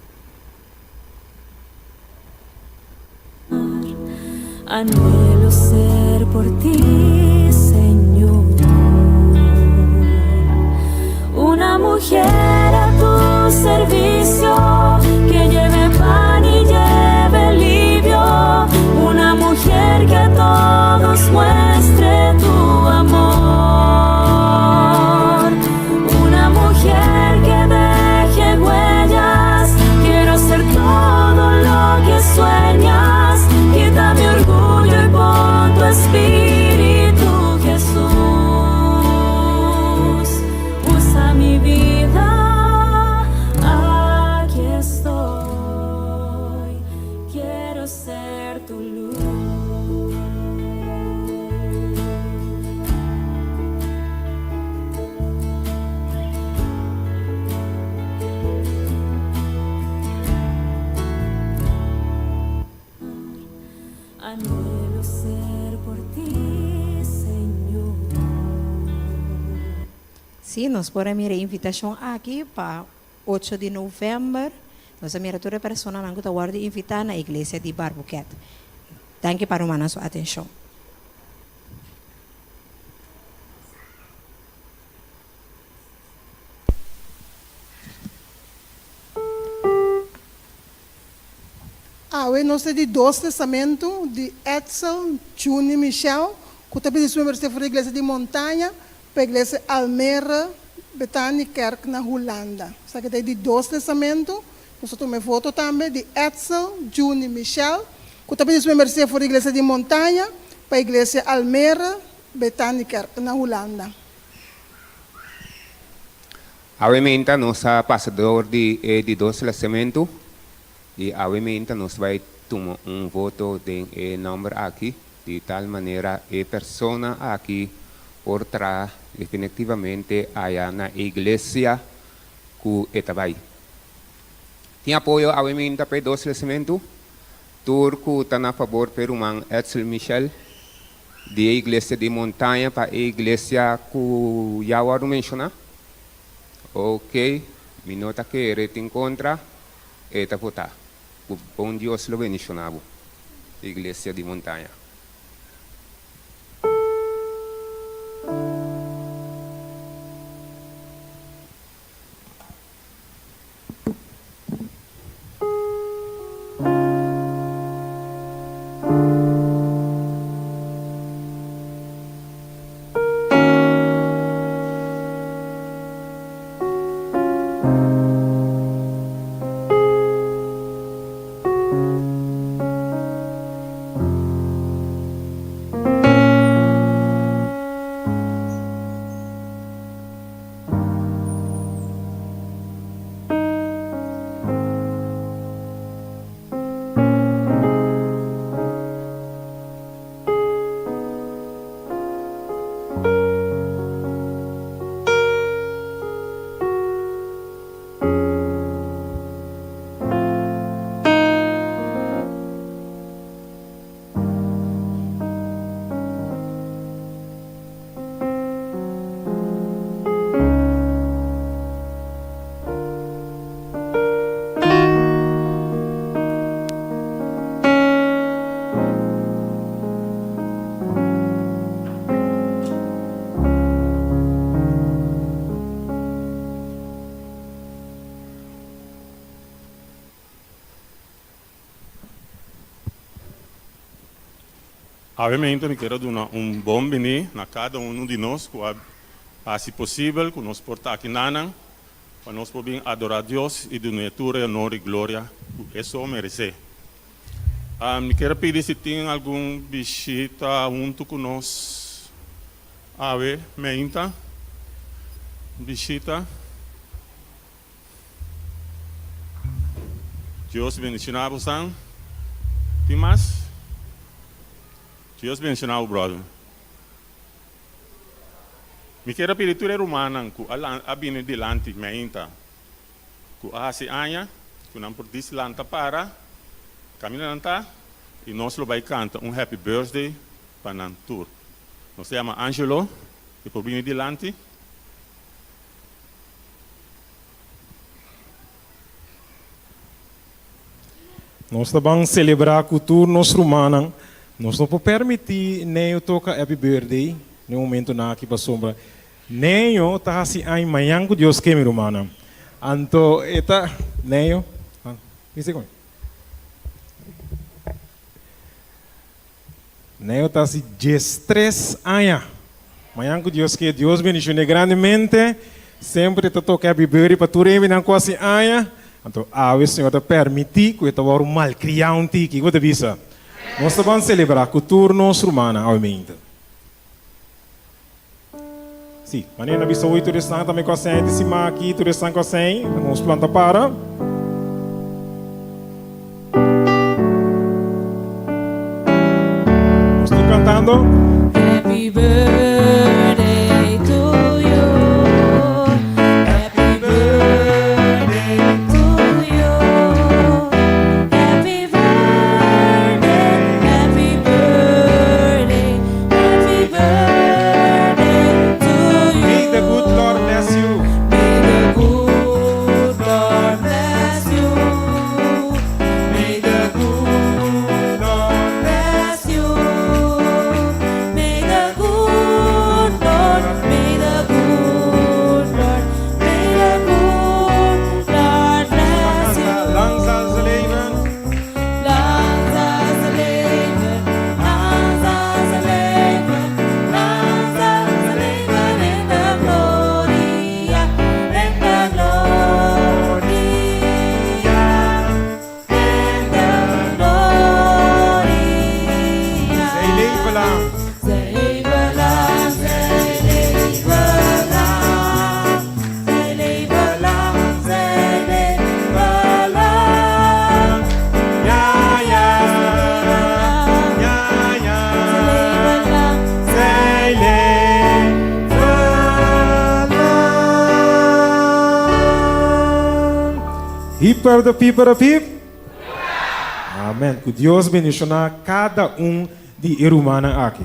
Anhelo ser por ti, Señor, una mujer a tu servicio que lleve pan y lleve alivio, una mujer que a todos muestre tu amor, una mujer que deje huellas, quiero ser todo lo que sueñas, quita mi orgullo y pon tu espíritu, Jesús, usa mi vida, aquí estoy, quiero ser tu luz. Anhelo ser por ti, Señor. Sí, nos por a mira e invitashon aki pa 8 di novèmber. Nos a mira tur e personanan ku ta wòrdu invitá na iglesia di Barbuquet. Danki pa rumannan su atenshon. Awe nos ta di dos testamento di Edsel Juni Michel ku ta bini su membresia for di Iglesia di Montaña pa Iglesia Almere Bethanikerk na Hulanda. Esaki ta e di dos testamento. Nos ta tuma e voto tambe di Edsel Juni Michel ku ta bini su membresia for di Iglesia di Montaña pa Iglesia Almere Bethanikerk na Hulanda. Awe meinta nos a pasa dor di e di dos lesamentu i awe meinta nos bai tuma un voto den e nòmber aki di tal manera e persona aki por traha definitivamente aya na e iglesia ku e ta bai. Tin apoyo awe meinta pa e dos lesamentu? Tur ku ta na fabor pa e ruman Edsel Michel di e iglesia di Montaña pa e iglesia ku ya wòrdu menshoná? Ok, mi no ta kere tin kontra, e ta votá. Ku bon Dios lo bendishoná bo, iglesia di Montaña. Awe mainta mi kier a duna un bon bini na kada unu di nos ku a hasi posibel ku nos por ta aki nanan pa nos por bin adorá Dios i dun'é tur e honor i gloria ku e so meresé. Mi kier a pidi si tin algun bishita huntu ku nos awe mainta. Bishita. Dios bendiciona bosan. Tin mas? Dios bendiciona bo brother. Mi kier a pidi tur e rumannan cu a bini dilanti mainta cu a haci aña cu nan por dis lanta para caminda nan ta y nos lo bay canta un happy birthday pa nan tur. Nos ta yama Angelo e por bini dilanti. Nos ta ban selebrá ku tur nos rumannan. Nos no por permití Neo toka Happy Birthday den e momentonan aki pasobra Neo ta hasi aña mañan ku Dios ke, mi rumannan. Anto e ta, Neo, mi segun. Neo ta hasi diestres aña. Mañan ku Dios ke, Dios bendishon'é grandemente. Semper e ta toka happy birthday pa tur hende ku hasi aña. Anto awe Señor ta permití ku e ta wòrdu malkriá un tiki. Kiko bo ta bisa? Nos ta ban selebrá ku tur nos rumannan awe mente. Sí, manera na bisa hoy tur esnan tambe ku a seña di siman aki, tur esnan ku a seña, nos planta para. Nos tur kantando. Happy birthday to you. Happy birthday to you. Happy birthday, happy birthday, happy birthday to you. May the good Lord bless you. May the good Lord bless you. May the good Lord bless you. May the good Lord, may the good Lord, may the good Lord bless you. Lang zal ze leven. Lang zal ze leven, lang zal ze leven, lang zal ze leven in de gloria, in de gloria, in de gloria. Zij leven lang. Zij leven lang, zij leven lang, zij leven lang, zij leven lang. Ja, ja. Ja, ja. Zij leven lang, Zij leven lang. Hyper de pieper de piep. Amen. Ku Dios bendishoná kada un di e rumannan aki.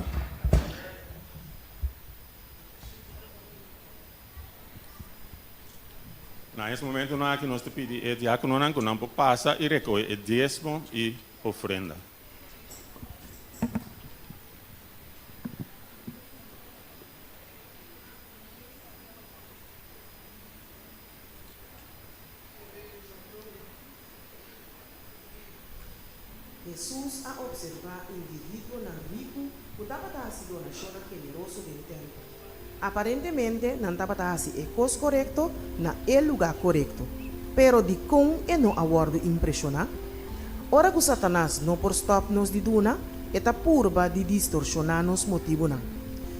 Na es momentonan aki nos ta pidi e diakononan ku nan por pasa i rekohe e diesmo i ofrenda. Hesus a opservá individuonan riku ku tabata hasi donashonnan generoso den tèmpel. Aparentemente nan tabata hasi e kos korekto na e lugá korekto. Pero dikon e no a wòrdu impreshoná? Ora ku Satanas no por stòp nos di duna, e ta purba di distorshoná nos motibunan.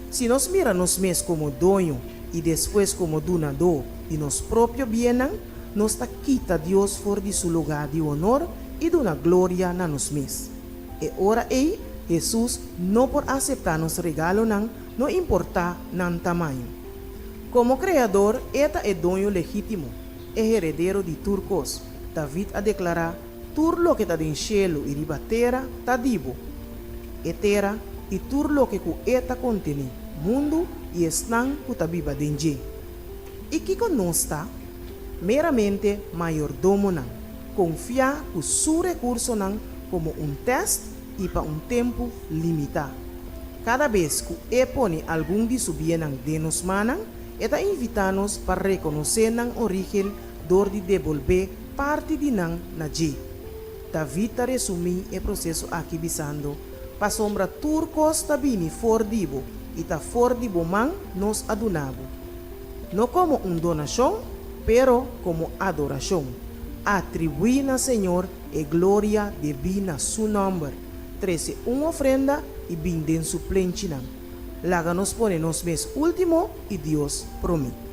Si nos mira nos mes komo doño i despues komo dunadó di nos propio biennan, nos ta kita Dios for di su lugá di honor i duna gloria na nos mes. E ora ei, Hesus no por aseptá nos regalonan, no importá nan tamaño. Komo Kreador, e ta e doño legítimo, e heredero di tur kos. David a deklará, Tur loke ta den shelu i riba tera ta di bo. E tera i tur loke ku e ta kontené, mundu i esnan ku ta biba den dje. I kiko nos ta? Meramente mayordomonan, konfiá ku su rekursonan komo un tèst i pa un tempu limitá. Kada bes ku e pone algun di su biennan den nos mannan, e ta invitá nos pa rekonosé nan orígen dor di debolbé parti di nan na dje. David ta resumí e proseso aki bisando. Pasobra tur kos ta bini for di bo, i ta for di bo man nos a duna bo. No komo un donashon, pero komo adorashon. Atribuí na Señor e gloria debí na su nòmber. Trese un ofrenda i bin den su plenchinan. Laga nos pone nos mes último i Dios promé.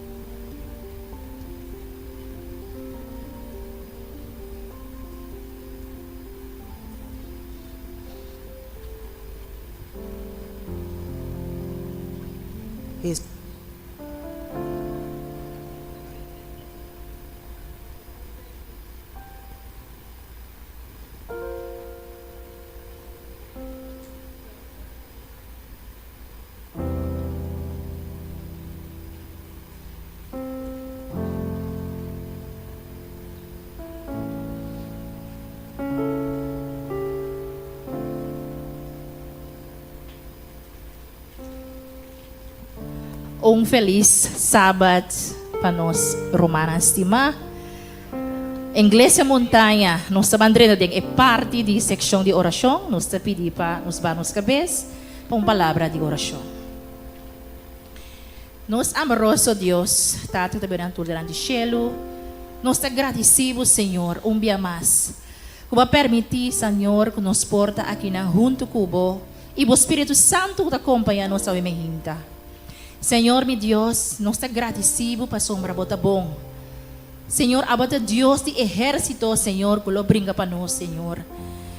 Un felis Sabat pa nos rumannan stimá. Iglesia Montaña, nos ta ban drenta den e parti di sekshon di orashon. Nos ta pidi pa nos baha nos kabes pa un palabra di orashon. Nos amoroso Dios, Tata ku ta bira tur delanti shelu, nos ta gradisí bo, Señor, un bia mas, ku bo a permití, Señor, ku nos por ta akinan huntu ku bo i bo Spiritu Santu ku ta kompañá nos awe mehinta. Señor mi Dios, nos ta gradisí bo pasobra bo ta bon. Señor, abo ta Dios di ehérsito, Señor, ku lo bringa pa nos, Señor.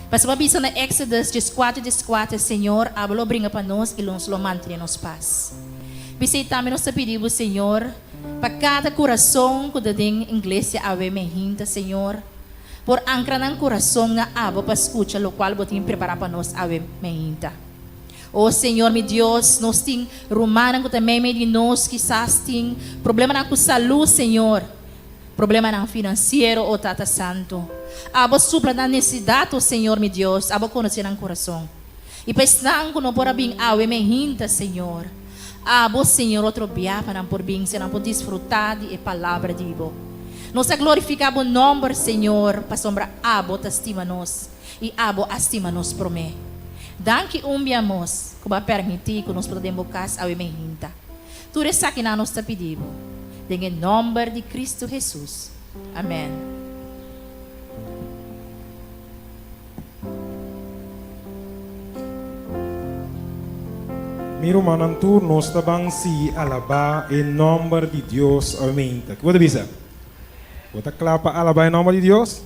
Pasobra bo a bisa na Exodus dieskuater dieskuater, Señor, abo lo bringa pa nos i nos lo mantené nos pas. P'esei tambe nos ta pidi bo, Señor, pa kada kurason ku ta den inglesia awe mehinta, Señor, por ankra nan kurason na abo pa skucha lokual bo tin prepará pa nos awe mehinta. O Señor mi Dios, nos tin rumannan ku ta meimei di nos, kisas tin problemanan ku salú, Señor, problemanan finansiero, o Tata Santu. Abo supla nan nesesidat, o Señor mi Dios, abo konosé nan kurason. I pa esnan ku no por a bin awe mehinta, Señor, abo, Señor, otro bia pa nan por bin, si nan por disfrutá di e palabra di bo. Nos a glorifiká bo nòmber, Señor, pasobra abo ta stima nos. I abo a stima nos promé. Danki un bia mos ku bo a permití ku nos por ta den bo kas awe mehinta. Tur esakinan nos ta pidi bo, den e nòmber di Kristu Hesus. Amèn. Mi rumannan tur nos ta ban sigui alabá e nòmber di Dios awe mehinta. Ki bo ta bisa? Bo ta kla pa alabá e nòmber di Dios?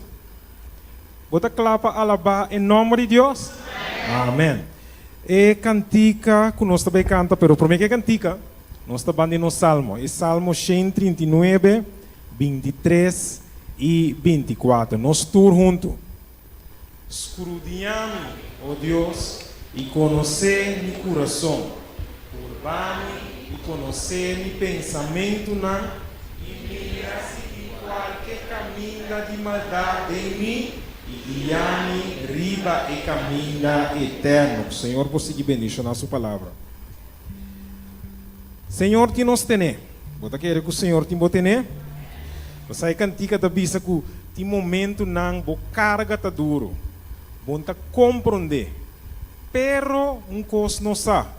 Bo ta kla pa alabá e nòmber di Dios? Amèn. E kantika ku nos ta bai kanta, pero promé ku e kantika, nos ta ban di nos salmo. E Salmo 139, 23 i 24. Nos tur huntu. Skrudiñá mi, o Dios, i konosé mi kurason. Purba mi i konosé mi pensamentunan. I mira si tin kualke kaminda di maldat den mi, i guia mi riba e kaminda eterno. Ku Señor por sigui bendishoná Su Palabra. Señor tin nos tené. Bo ta kere ku Señor tin bo tené? Bo sa e kantika ta bisa ku tin momentunan bo karga ta duru. Bo no ta komprondé. Pero un kos nos sa,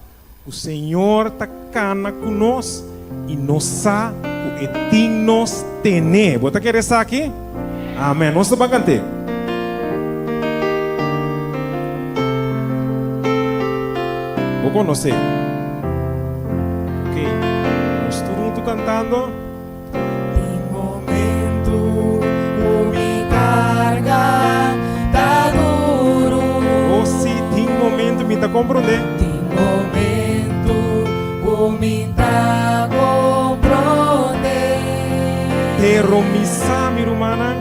Ku Señor ta kana ku nos i nos sa ku e tin nos tené. Bo ta kere esaki? Amen. Nos ta ban kant'é. Bo konosé? Ok. Nos tur huntu kantando. Tin momento ku mi karga ta duru. Oh si, tin momento mi ta komprondé. Tin momento ku mi ta komprondé. Pero mi sa, mi rumannan.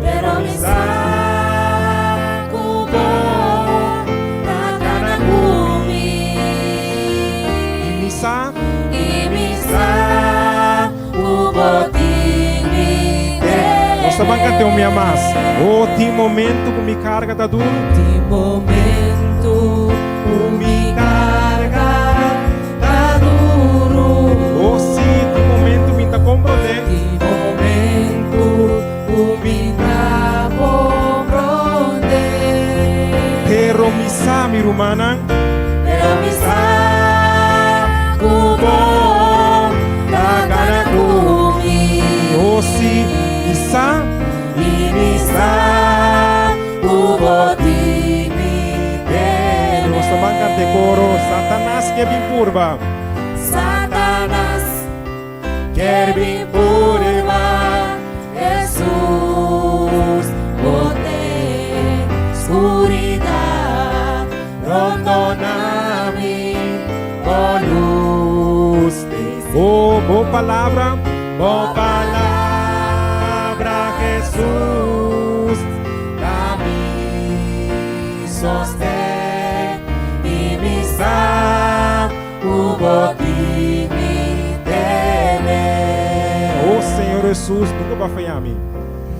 Pero mi sa ku bo ta kana ku mi. I mi sa. I mi sa ku bo tin mi tene. Nos ta ban kant'é un mia mas. Oh, tin momento ku mi karga ta duru. Tin momento ku mi karga ta duru. Oh, sí, tin momento mi ta komprondé. Tin momento ku mi ta komprondé. Pero mi sa, mi. mi rumannan. Pero mi sa ku bo ta kana ku mi. Oh si, mi sa. I mi sa ku bo tin mi tene. Nos ta ban kanta e koro, Satanas ke bin purba. Satanas kier bin purba. Hesus, bo te skuridat rondona mi, bo lus te Oh, bo palabra, bo palabra, Hesus, ta mi sosten i mi sa ku bo tin mi tene. Oh Señor Hesus, nunka bo a faya mi.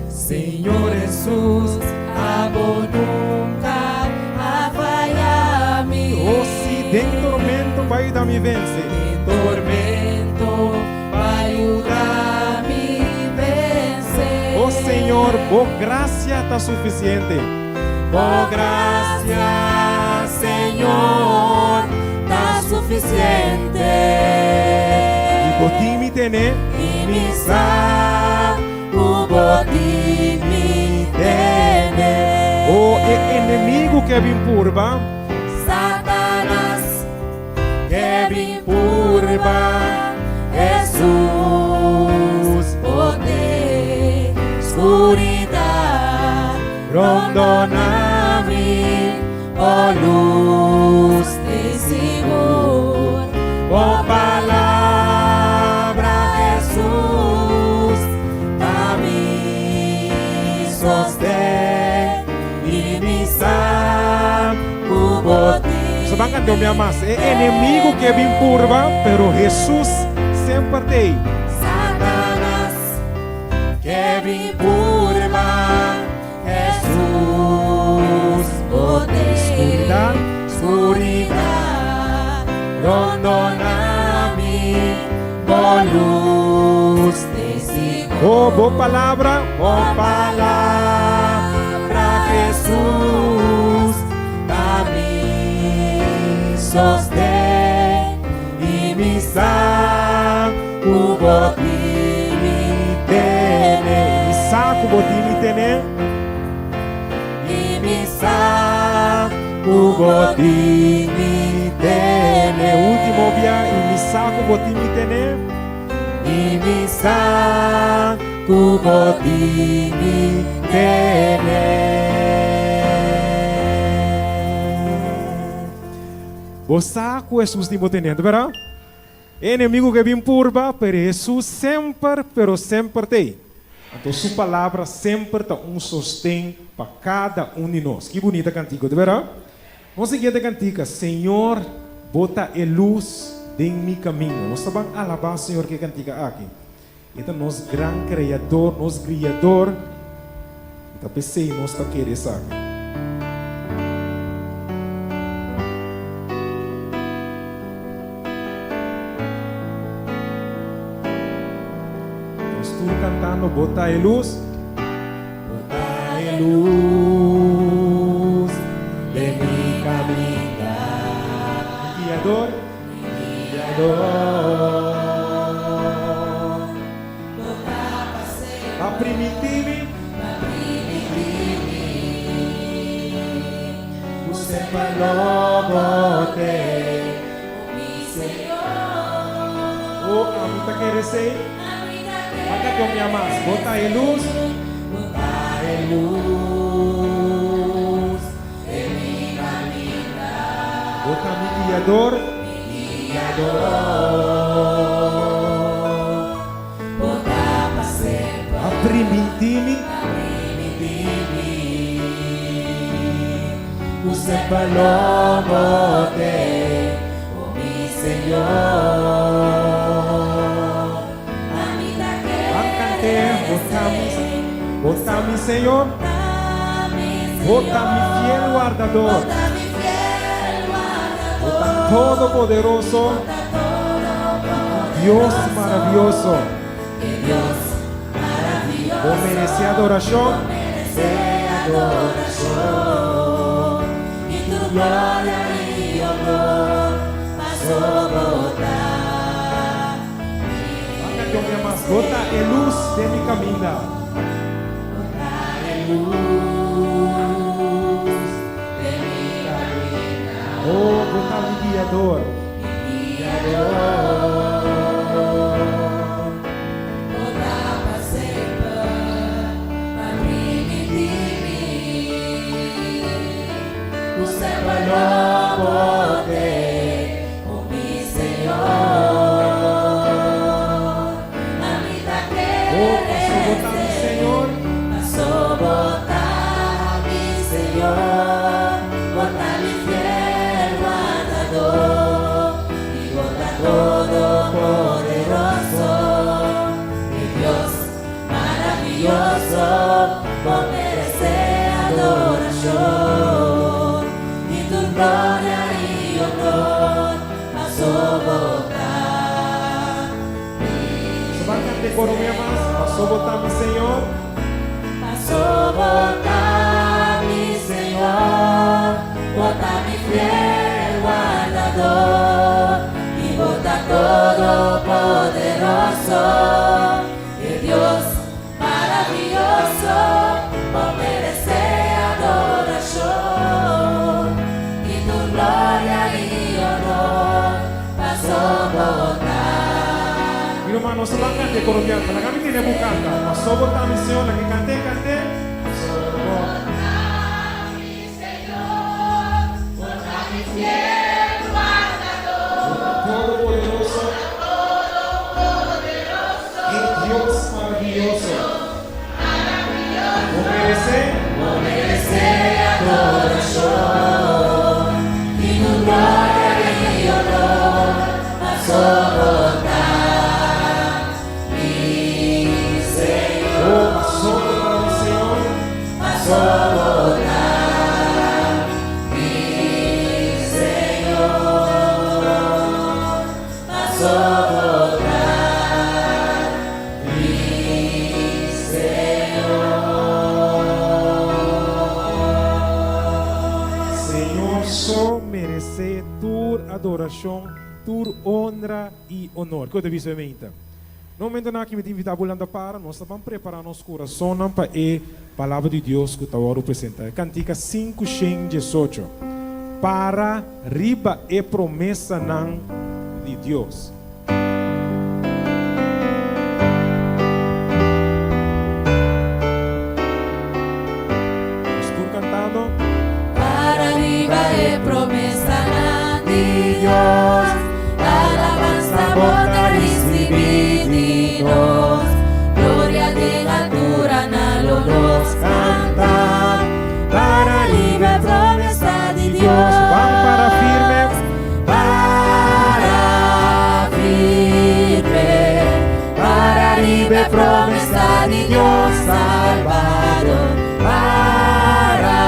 Señor Hesus, abo nunka a faya mi. Oh si, den tormento bo a yuda mi vense. Den tormento bo a yuda mi vense. Oh Señor, bo gracia ta suficiente. Bo gracia, Señor, ta suficiente. I bo tin mi tene. I mi sa ku bo tin mi tene. Oh, e enemigu ke bin purba. Satanas ke bin purba. Hesus, bo te skuridat rondona mi, bo lus te sigur. Bo palabra, Hesus, ta mi sosten i mi sa ku bo tin. Nos ta ban kanta un bia mas. E enemigu ke bin purba, pero Hesus semper t'ei. Satanas ke bin purba, Hesus, bo te Skuridat, skuridat rondona mi, bo lus te sigur. Oh, bo palabra, bo palabra, Hesus, ta mi sosten i mi sa ku bo tin mi tene. Mi sa ku bo tin mi tene. I mi sa ku bo tin mi tene. Último bia, i mi sa ku bo tin mi tene. I mi sa ku bo tin mi tene. Bo sa ku Hesus tin bo tene, bèrdat? E enemigu ke bin purba, pero Hesus semper, pero semper t'ei. Anto su palabra semper ta un sosten pa kada un di nos. Ki bunita kantika, ta bèrdat? Nos siguiente kantika, Señor, bo ta e lus den mi kaminda. Nos ta ban alabá Señor ku e kantika aki. E ta nos gran Kreador, nos Guiador, i ta p'esei nos ta kere esaki. Nos tur kantando, Bo ta e lus. Bo ta e lus den mi kaminda. Mi guiador. Mi guiador. Bo ta pa semper. Pa primintí mi. Pa primintí mi. Ku semper lo bo t'ei, o mi Señor. O ami ta kere esei. Ami ta kere Maka Dios mi ama. Bo ta e lus. Bo ta e lus den mi kaminda. Bo ta mi guiador. Mi guiador. Bo ta pa semper. A primintí mi. A primintí mi. Ku semper lo bo t'ei, o mi Señor. Ami ta Ban kant'é, kere Bo ta mi, esei. Bo ta mi Señor. Bo ta mi fiel wardador. Bo ta todopoderoso. Dios maravioso. Bo meresé adorashon. Bo ta e lus den mi kaminda. Bo ta e lus den mi kaminda. Oh, bo ta mi guiador. Mi guiador. Bo ta pa semper pa primintí mi. Ku semper lo bo t'ei, o mi Señor. Ami ta Oh, paso bo ta mi kere Señor. Paso bo ta mi Señor, bo ta mi fiel wardador, i bo ta todopoderoso, mi Dios maravioso, bo meresé adorashon, i tur gloria i honor, paso bo ta mi So ban kant'é koro un bia mas. Paso bo ta mi Señor. Paso bo ta mi Señor, bo ta mi fiel wardador, i bo ta todopoderoso, e Dios maravioso, bo meresé adorashon, i tur gloria i honor, paso bo ta. Mi ruman, nos ta ban kant'é koro un bia. Laga mi tene bo kanta. Paso bo ta mi Señor, laga kant'é, kant'é. Paso bo ta mi Señor, bo ta mi fiel wardador. Bo ta todopoderoso. Bo ta todopoderoso. E Dios maravioso. E Dios maravioso. Bo meresé. Bo meresé adorashon. I tur gloria i honor. Paso bo ta mi Señor. Oh, paso bo ta mi Señor. Paso bo ta mi Señor. Paso bo ta mi Señor. Señor so meresé tur adorashon, tur honra i honor. Kiko ta bisa e meinta? Na momentonan aki mi ta invitá bo lanta para, nos ta ban prepará nos kurasonnan pa e Palabra di Dios ku ta wòrdu presentá. E kantika 518, Para riba e promesanan di Dios. Nos tur kantando. Para riba e promesanan di Dios, alabansa bo ta risibí di nos, gloria den alturanan lo nos kanta. Para riba e promesa di Dios. Ban para firme. Para firme, para riba e promesa di Dios Salbador. Para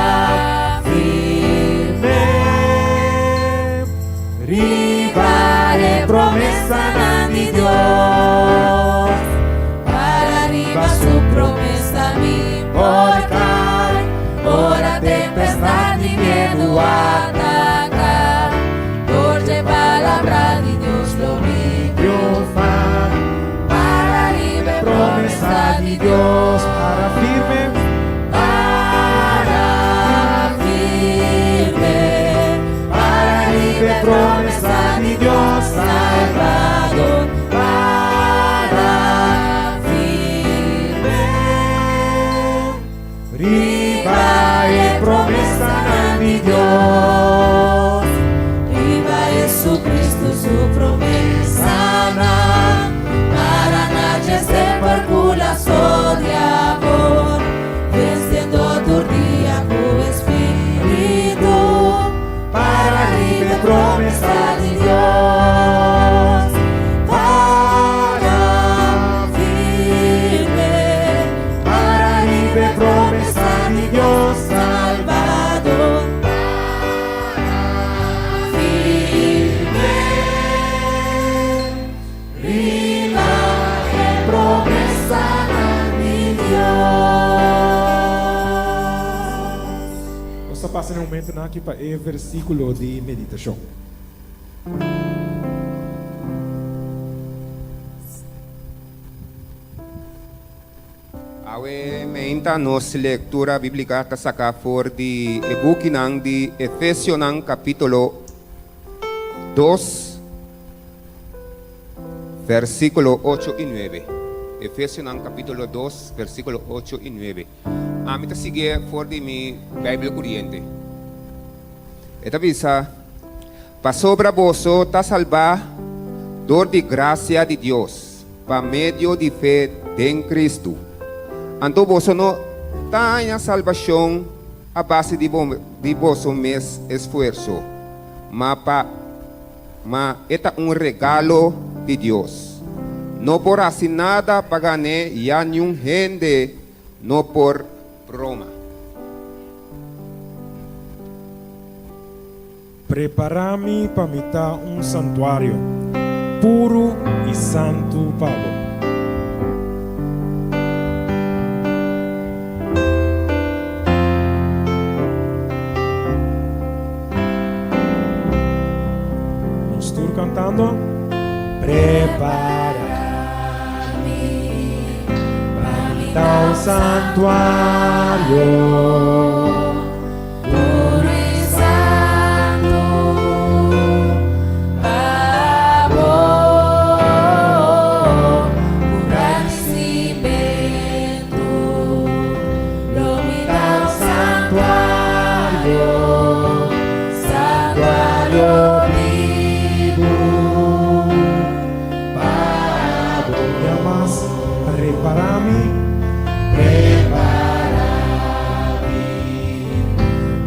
firme, riba e promesanan di Dios. Para riba su promesa mi por kai, ora tempestat di miedu ataká. Dor dje palabra di Dios lo mi triunfá. Para riba e promesa di Dios. Para firme. Para firme, para riba e promesa di Dios Salbador. Para firme, riba e promesanan di Dios. Riba Jesucristo su promesanan, para na dje semper ku laso di amor, vensiendo tur dia ku Espíritu, para riba e promesa di Dios. Para firme, para riba e promesa di Dios Salbador. Para firme, riba e promesanan di Dios. Nos ta pasa na e momentonan aki pa e versíkulo di meditashon. meinta nos lectura biblica ta saca for di e bukinan di Efesionan capitulo dos versiculo ocho y nuebe. Efesionan capitulo dos versiculo ocho y nuebe. Ami ta siguié for di mi Bijbel Curiente. E ta bisa, Pasobra boso ta salbá dor di grasia di Dios, pa medio di fe den Kristu. Anto boso no ta haña salbashon a base di di boso mes esfuerso, ma pa ma e ta un regalo di Dios. No por hasi nada pa gan'é ya niun hende no por broma. Prepará mi pa mi ta un santuario puru i santu pa bo. Nos tur kantando. Prepará mi pa mi ta un santuario. Puru i santu pa bo, ku gradisimentu lo mi ta un santuario, santuario bibu pa bo. Ya mas prepara mi. Prepara mi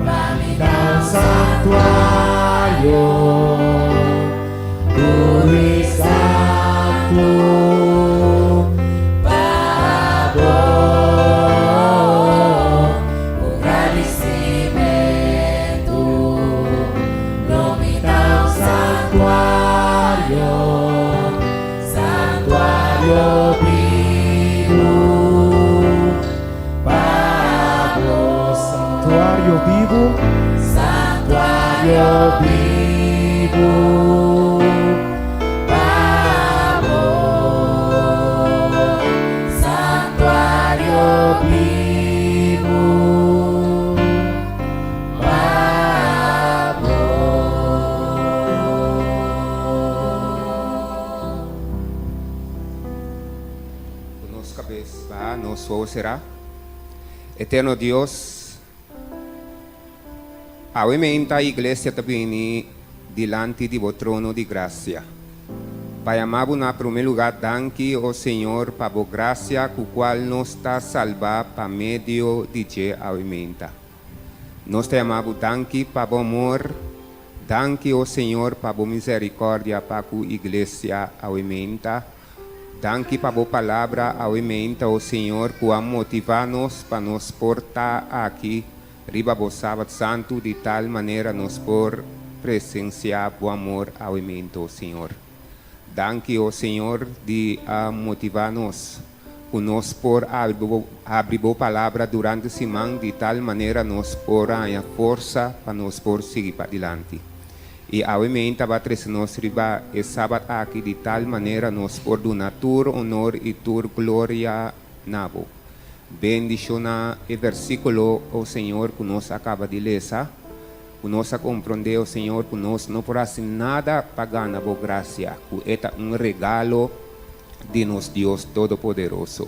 pa mi ta un santuario puru i santu pa bo. Ku gradisimentu lo mi ta un santuario. Santuario bibu pa bo. Santuario bibu. Santuario bibu pa bo. Santuario bibu pa bo. Ku nos kabes baha, nos wowo será. Eterno Dios, awe meinta Iglesia ta bini dilanti di Bo trono di grasia, pa yama Bo na promé lugá danki, o Señor, pa Bo grasia ku kual nos ta salbá pa medio di dje awe meinta. Nos ta yama Bo danki pa Bo amor. Danki, o Señor, pa bo misericordia pa cu Iglesia awe meinta. Danki pa bo palabra awe meinta, o Señor, cu a motiva nos pa nos por ta aki riba bo Sabat Santu di tal manera nos por presencia bo amor awe meinta, o Señor. Danki, o Señor, di a motiva nos. Ku nos por habri bo palabra durante siman di tal manera nos por haña forsa pa nos por sigui padilanti. I awe meinta ba trese nos riba e sabat aki di tal manera nos por duna tur honor i tur gloria na bo. Bendishoná e versíkulo, o Señor, ku nos a kaba di lesa, ku nos a komprondé, o Señor, ku nos no por hasi nada pa gana bo grasia, ku e ta un regalo di nos Dios Todopoderoso.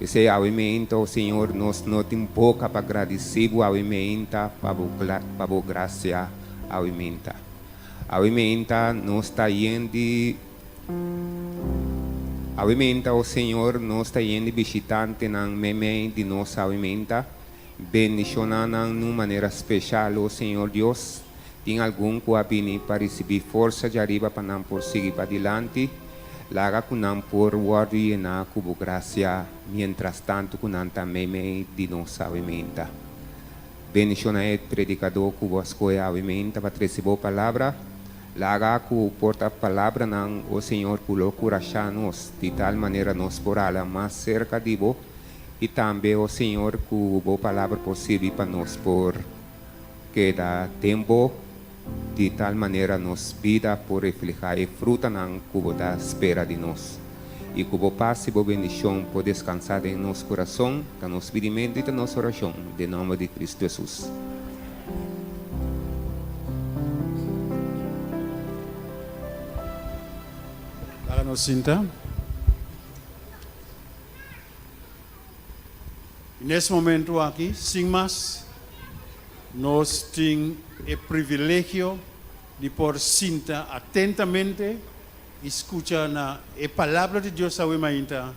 P'esei awe meinta, o Señor, nos no tin boka pa gradisí Bo awe meinta pa Bo pa Bo grasia awe meinta. Awe meinta nos ta yen di Awe meinta, o Señor, nos ta yen di bishitantenan meimei di nos awe meinta. Bendishoná nan nun manera speshal, o Señor Dios. Tin algun ku a bini pa risibí forsa djariba pa nan por sigui padilanti. Laga ku nan por wòrdu yená ku bo grasia miéntras tantu ku nan ta meimei di nos awe meinta. Bendishoná e predikadó ku bo a skohe awe meinta pa trese bo palabra. Laga ku por ta palabranan, o Señor, ku lo kurashá nos, di tal manera nos por hala mas serka di bo, i tambe, o Señor, ku bo palabra por sirbi pa nos por keda den bo. Di tal manera nos bida por reflehá e frutanan ku bo ta spera di nos. I ku bo pas i bo bendishon por deskansá den nos kurason, ta nos pidimentu i ta nos orashon, den nòmber di Kristu Hesus. Laga nos sinta. I nes momentu aki, sin mas, nos tin e privilegio di por sinta atentamente i skucha na e Palabra di Dios awe mainta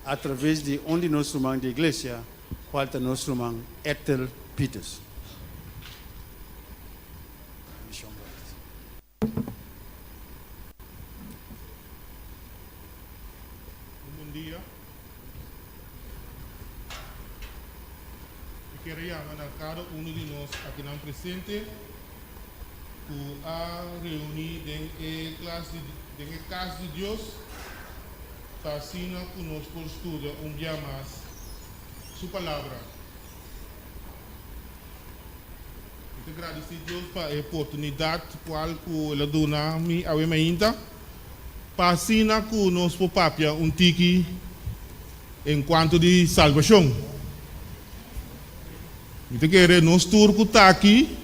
a traves di un di nos ruman di iglesia, kual ta nos ruman Ethel Pieters. Un bon dia. Mi kier a yama na kada uno di nos akinan presente ku a reuní den e klas di den e kas di Dios pa asina ku nos por studia un bia mas Su Palabra. Mi ta gradisí Dios pa e oportunidat kual ku El a duna mi awe mainta, pa asina ku nos por papia un tiki en kuanto di salbashon. Mi ta kere nos tur ku ta aki,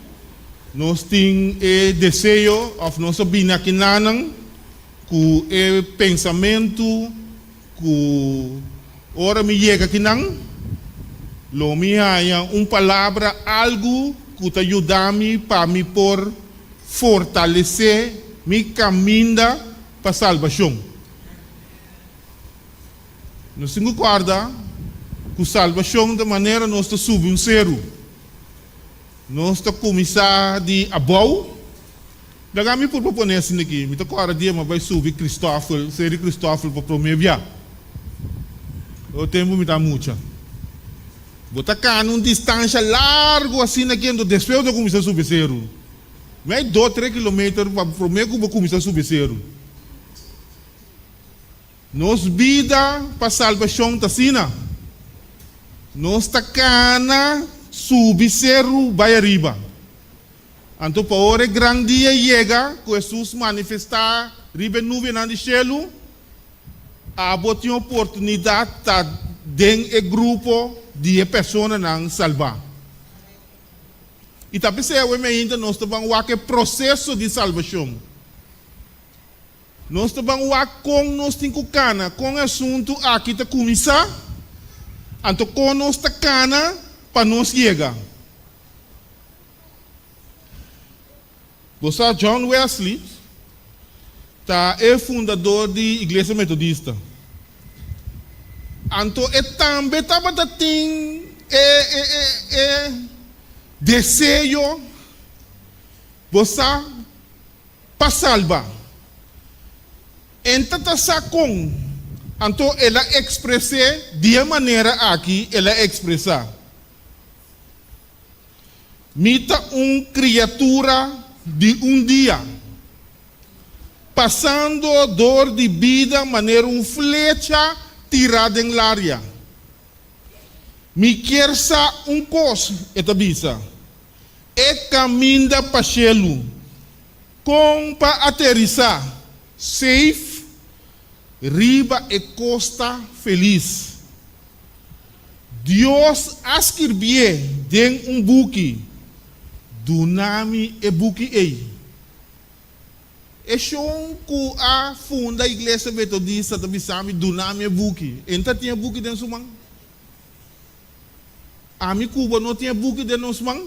nos tin e deseo òf nos a bini akinanan ku e pensamentu ku ora mi yega akinan, lo mi haña un palabra, algu ku ta yuda mi pa mi por fortalesé mi kaminda pa salbashon. Nos tin ku kòrda ku salbashon ta manera nos ta subi un seru. Nos ta kuminsá di abou. Laga mi purba pone asina aki, mi ta kòrda dia mi a bai subi Kristòfel, Seri Kristòfel pa promé bia. E tempu mi ta mucha. Bo ta kana un distansha largu asina aki, anto despues bo ta kuminsá subi seru. Mei dos, tres kilometer pa promé ku bo kuminsá subi seru. Nos bida pa salbashon ta asina. Nos ta kana subi seru bai ariba. Anto pa ora e gran dia yega ku Hesus manifestá riba e nubianan di shelu, abo tin oportunidat ta den e grupo di e personanan salbá. I ta p'esei awe mainta nos ta ban wak e proseso di salbashon. Nos ta ban wak kon nos tin ku kana, kon e asuntu aki ta kuminsá, anto kon nos ta kana pa nos yega. Bo sa John Wesley ta e fundador di Iglesia Metodista. Anto e tambe tabata tin e e e e deseo, bo sa, pa salba. En ta ta sa kon, anto el a ekspres'é di e manera aki el a ekspresá, Mi ta un kriatura di un dia, pasando dor di bida manera un flecha tirá den laria. Mi kier sa un kos, e ta bisa, E kaminda pa shelu, kon pa aterisá safe riba e kosta felis. Dios a skirbié den un buki, duna mi e buki ei. E shon ku a funda Iglesia Metodista ta bisa mi, duna mi e buki. E no ta tin e buki den su man. Ami ku bo no tin e buki den nos man?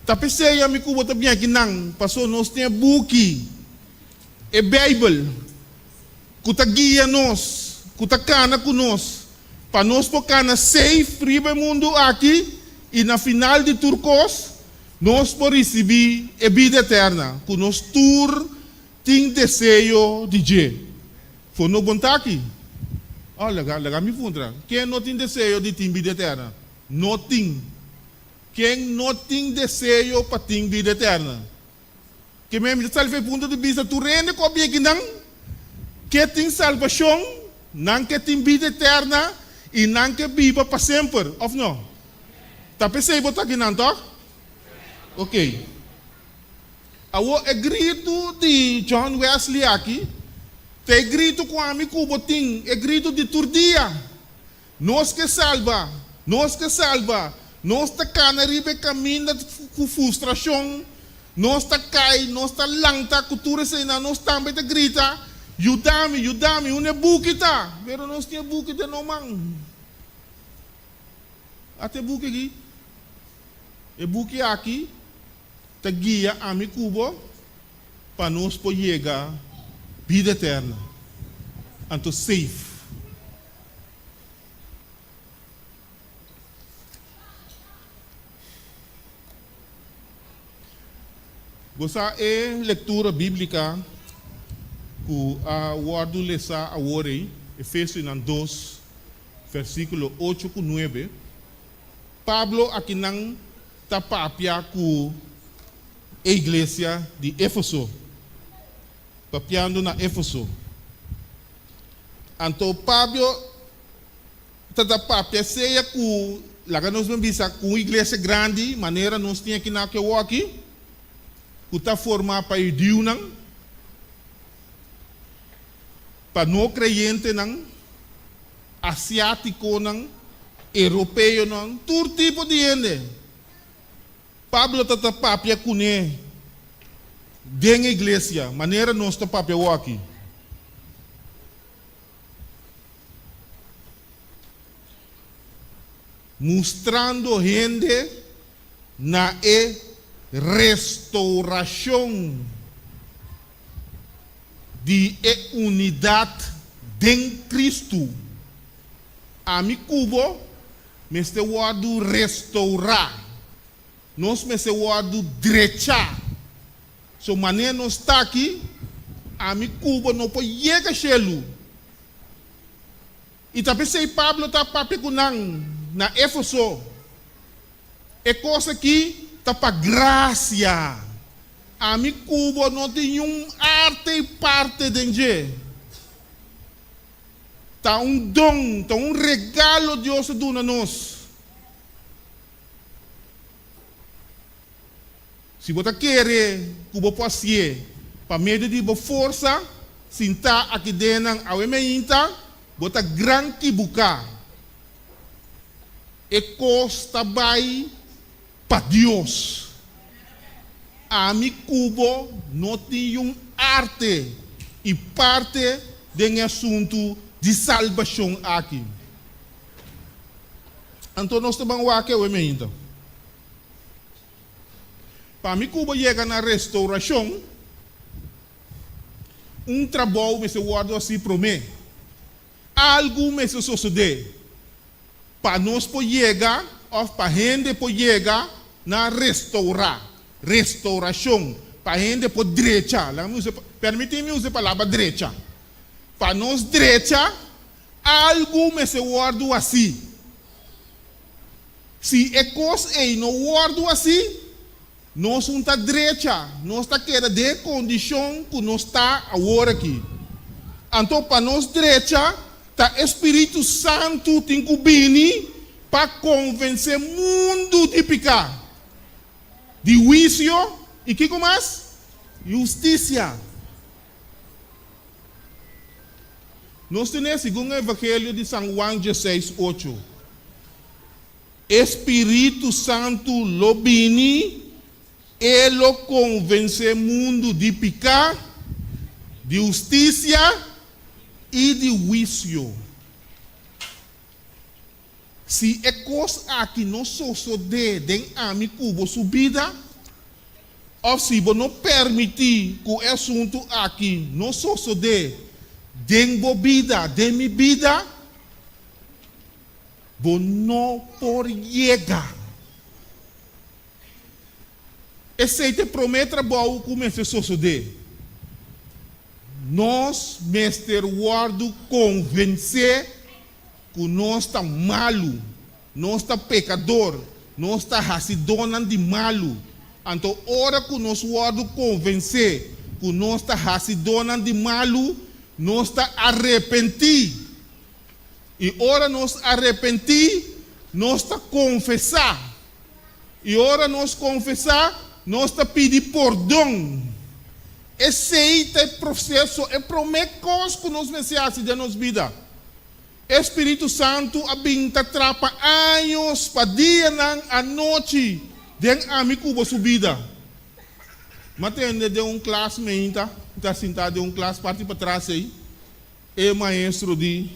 Ta p'esei ami ku bo ta bin aki nan, pasobra nos tin e buki, e Beibel, ku ta guia nos, ku ta kana ku nos, pa nos por kana safe riba e mundu aki i na final di tur kos, nos por risibí e bida eterna ku nos tur tin deseo di dje. For no bon ta aki? Oh, laga, laga mi puntra, ken no tin deseo di tin bida eterna? No tin. Ken no tin deseo pa tin bida eterna? Ke men mi ta sali for e punto di bista tur hende ku a bin akinan ke tin salbashon, nan ke tin bida eterna i nan ke biba pa semper, òf no? Ta p'esei bo ta akinan, tòg? Okey. Awor e gritu di John Wesley aki. Ta e gritu ku ami ku bo tin, e gritu di tur dia. Nos ke salba! Nos ke salba! Nos ta kana riba e kaminda ku frustrashon, nos ta kai, nos ta lanta ku tur eseinan, nos tambe ta grita, Yuda mi, yuda mi, unda e buki ta? Pero nos tin e buki den nos man. Ata e buki aki. E buki aki ta guia ami ku bo pa nos por yega bida eterna, anto safe. Bo sa e lectura bíblica cu a wordo lesa awor ei, Efesionan dos, versículo ocho cu nuebe? Pablo akinan ta papia cu e iglesia di Éfeso, papiando na Éfeso. Anto Pablo ta ta papia sea ku, laga nos ben bisa, ku un iglesia grandi manera nos tin aki na Kewoki, ku ta formá pa hudiunan, pa no kreyentenan, asiátikonan, europeonan, tur tipo di hende. Pablo ta ta papia kuné den e iglesia, manera nos ta papia awoki. Mustrando hende na e restourashon di e unidat den Kristu. Ami ku bo mester wòrdu restourá. Nos mester wòrdu drechá. So manera nos ta aki, ami ku bo no por yega shelu. I ta p'esei Pablo ta papia ku nan na Éfeso. E kos aki ta pa grasia. Ami ku bo no tin niun arte i parte den dje. Ta un don, ta un regalo Dios a duna nos. Si bo ta kere ku bo por hasié pa medio di bo forsa, sintá aki den nan awe meinta, bo ta gran kibuká. E kos ta bai pa Dios. Ami ku bo no tin yun arte i parte den e asuntu di salbashon aki. Anto nos ta ban wak awe meinta. Pa mi ku bo yega na restourashon, un trabou mester wòrdu hasi promé. Algu mester sosodé pa nos por yega òf pa hende por yega na restourá, restourashon, pa hende por drecha. Laga mi usa, permití mi usa e palabra drecha. Pa nos drecha, algu mester wòrdu hasí. Si e kos ei no wòrdu hasí, nos un ta drecha, nos ta keda den e kondishon ku nos ta awor aki. Anto pa nos drecha, ta e Spiritu Santu tin ku bini pa konvensé mundu di piká, di huisio i kiko mas? Hustisia. Nos tene segun e Evangelio di San Juan dieseis ocho. E Spiritu Santu lo bini, e lo konvensé mundu di piká, di hustisia i di huisio. Si e kos aki no sosodé den ami ku bo su bida, òf si bo no permití ku e asuntu aki no sosodé den bo bida, den mi bida, Bo no por yega. Esei ta e promé trabou ku mester sosodé. Nos mester wòrdu konvensé ku nos ta malu, nos ta pekador, nos ta hasidónan di malu. Anto ora ku nos wòrdu konvensé ku nos ta hasidónan di malu, nos ta arepentí. I ora nos arepentí, nos ta konfesá. I ora nos konfesá, nos ta pidi pordon. Esei ta e proseso, e promé kos ku nos mester hasi den nos bida. E Spiritu Santu a bin ta trapa años pa dianan anochi den ami ku bo su bida. Mi a tende den un klas meinta, mi ta sintá den un klas parti patras ei, e maestro di,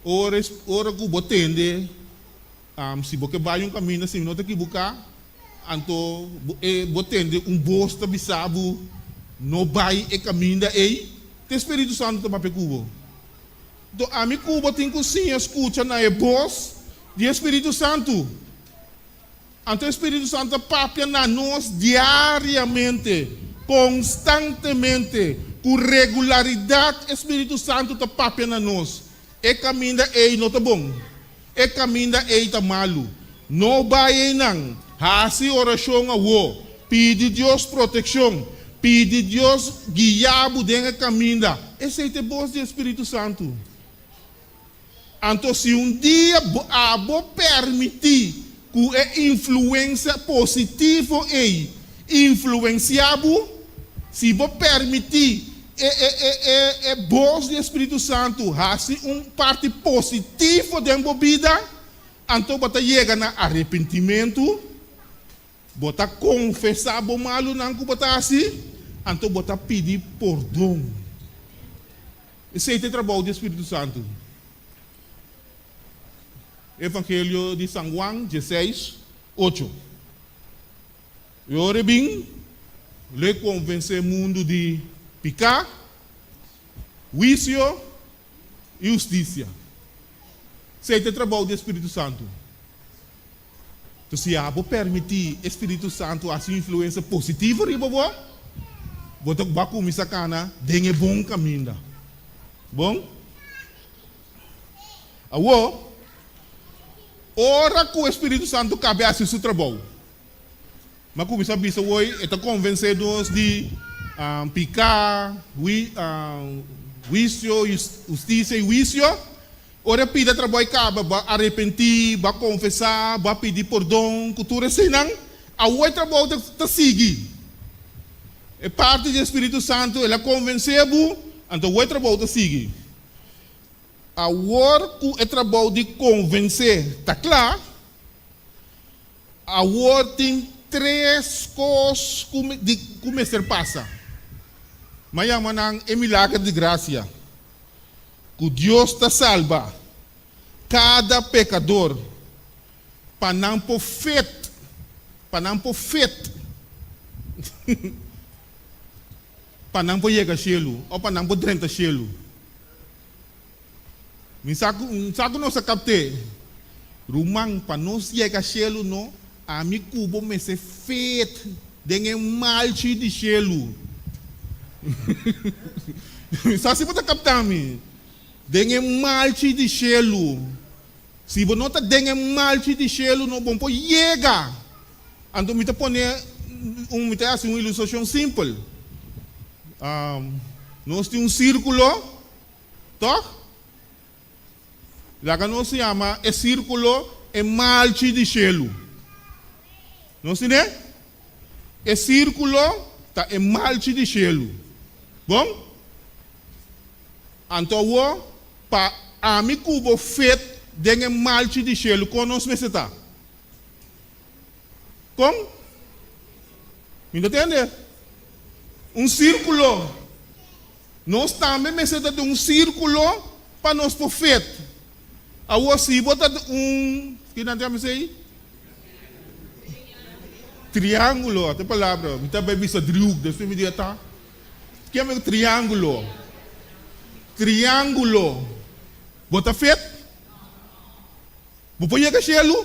Ora ora ku bo tende, si bo ke bai un kaminda si mi no ta ekibuká, anto bo e bo tende un bos ta bisa bo no bai e kaminda ei, te Spiritu Santu ta papia ku bo. Anto ami ku bo tin ku siña skucha na e bos di e Spiritu Santu. Anto e Spiritu Santu ta papia na nos diariamente, konstantemente, ku regularidat e Spiritu Santu ta papia na nos. E kaminda ei no ta bon. E kaminda ei ta malu. No bai einan. Hasi orashon awo. Pidi Dios protekshon. Pidi Dios guia bo den e kaminda. Esei ta e bos di e Spiritu Santu. Anto si un dia bo abo permití ku e influensia positivo ei influensiá bo, si bo permití e e e e e bos di e Spiritu Santu hasi un parti positivo den bo bida, anto bo ta yega na arepentimentu, bo ta konfesá bo malunan ku bo ta hasi, anto bo ta pidi pordon. Esei ta e trabou di e Spiritu Santu. Evangelio di San Juan dieseis, ocho. E ora e bin, lo e konvensé mundu di piká, huisio i hustisia. Esei ta e trabou di e Spiritu Santu. Enton si abo permití e Spiritu Santu hasi un influensia positivo riba bo, bo ta bo a kuminsá kana den e bon kaminda. Bon? Awor, ora ku e Spiritu Santu kabe hasi su trabou, mi a kuminsá bisa woi, e ta konvensé nos di piká, huisio, hustisia i huisio. Ora e pida trabou e kaba, bo a arepentí, bo a konfesá, bo a pidi pordon ku tur eseinan, awor e trabou ta sigui. E parti di e Spiritu Santu el a konvensé bo, anto awor e trabou ta sigui. Awor ku e trabou di konvensé ta kla, awor tin tres kos ku ku mester pasa. Mi a yama nan e milager di grasia, ku Dios ta salba kada pekador pa nan por fet, pa nan por fet. Pa nan por yega shelu òf pa nan por drenta shelu. Mi sa ku mi sa ku nos a kapt'é. Ruman, pa nos yega shelu no, ami ku bo mester fet den e malchi di shelu. Mi sa si bo ta kapta mi. Den e malchi di shelu. Si bo no ta den e malchi di shelu no, bo no por yega. Anto mi ta pone un, mi ta hasi un ilustrashon simpel. Nos tin un sírkulo, tòg? Laga nos yama e sírkulo e malchi di shelu. Nos tine? E sírkulo ta e malchi di shelu. Bon? Anto awor, pa ami ku bo fet den e malchi di shelu, kon nos mester ta? Kon? Mi ta tende? Un sírkulo. Nos tambe mester ta den un sírkulo pa nos por fet. Awor si bo ta den un, ki nan ta yama esei? Triángulo, ata e palabra. Mi ta bai bisa driehoek, despues mi di ata. Ki yama triángulo? Triángulo. Bo ta fet? Bo por yega shelu?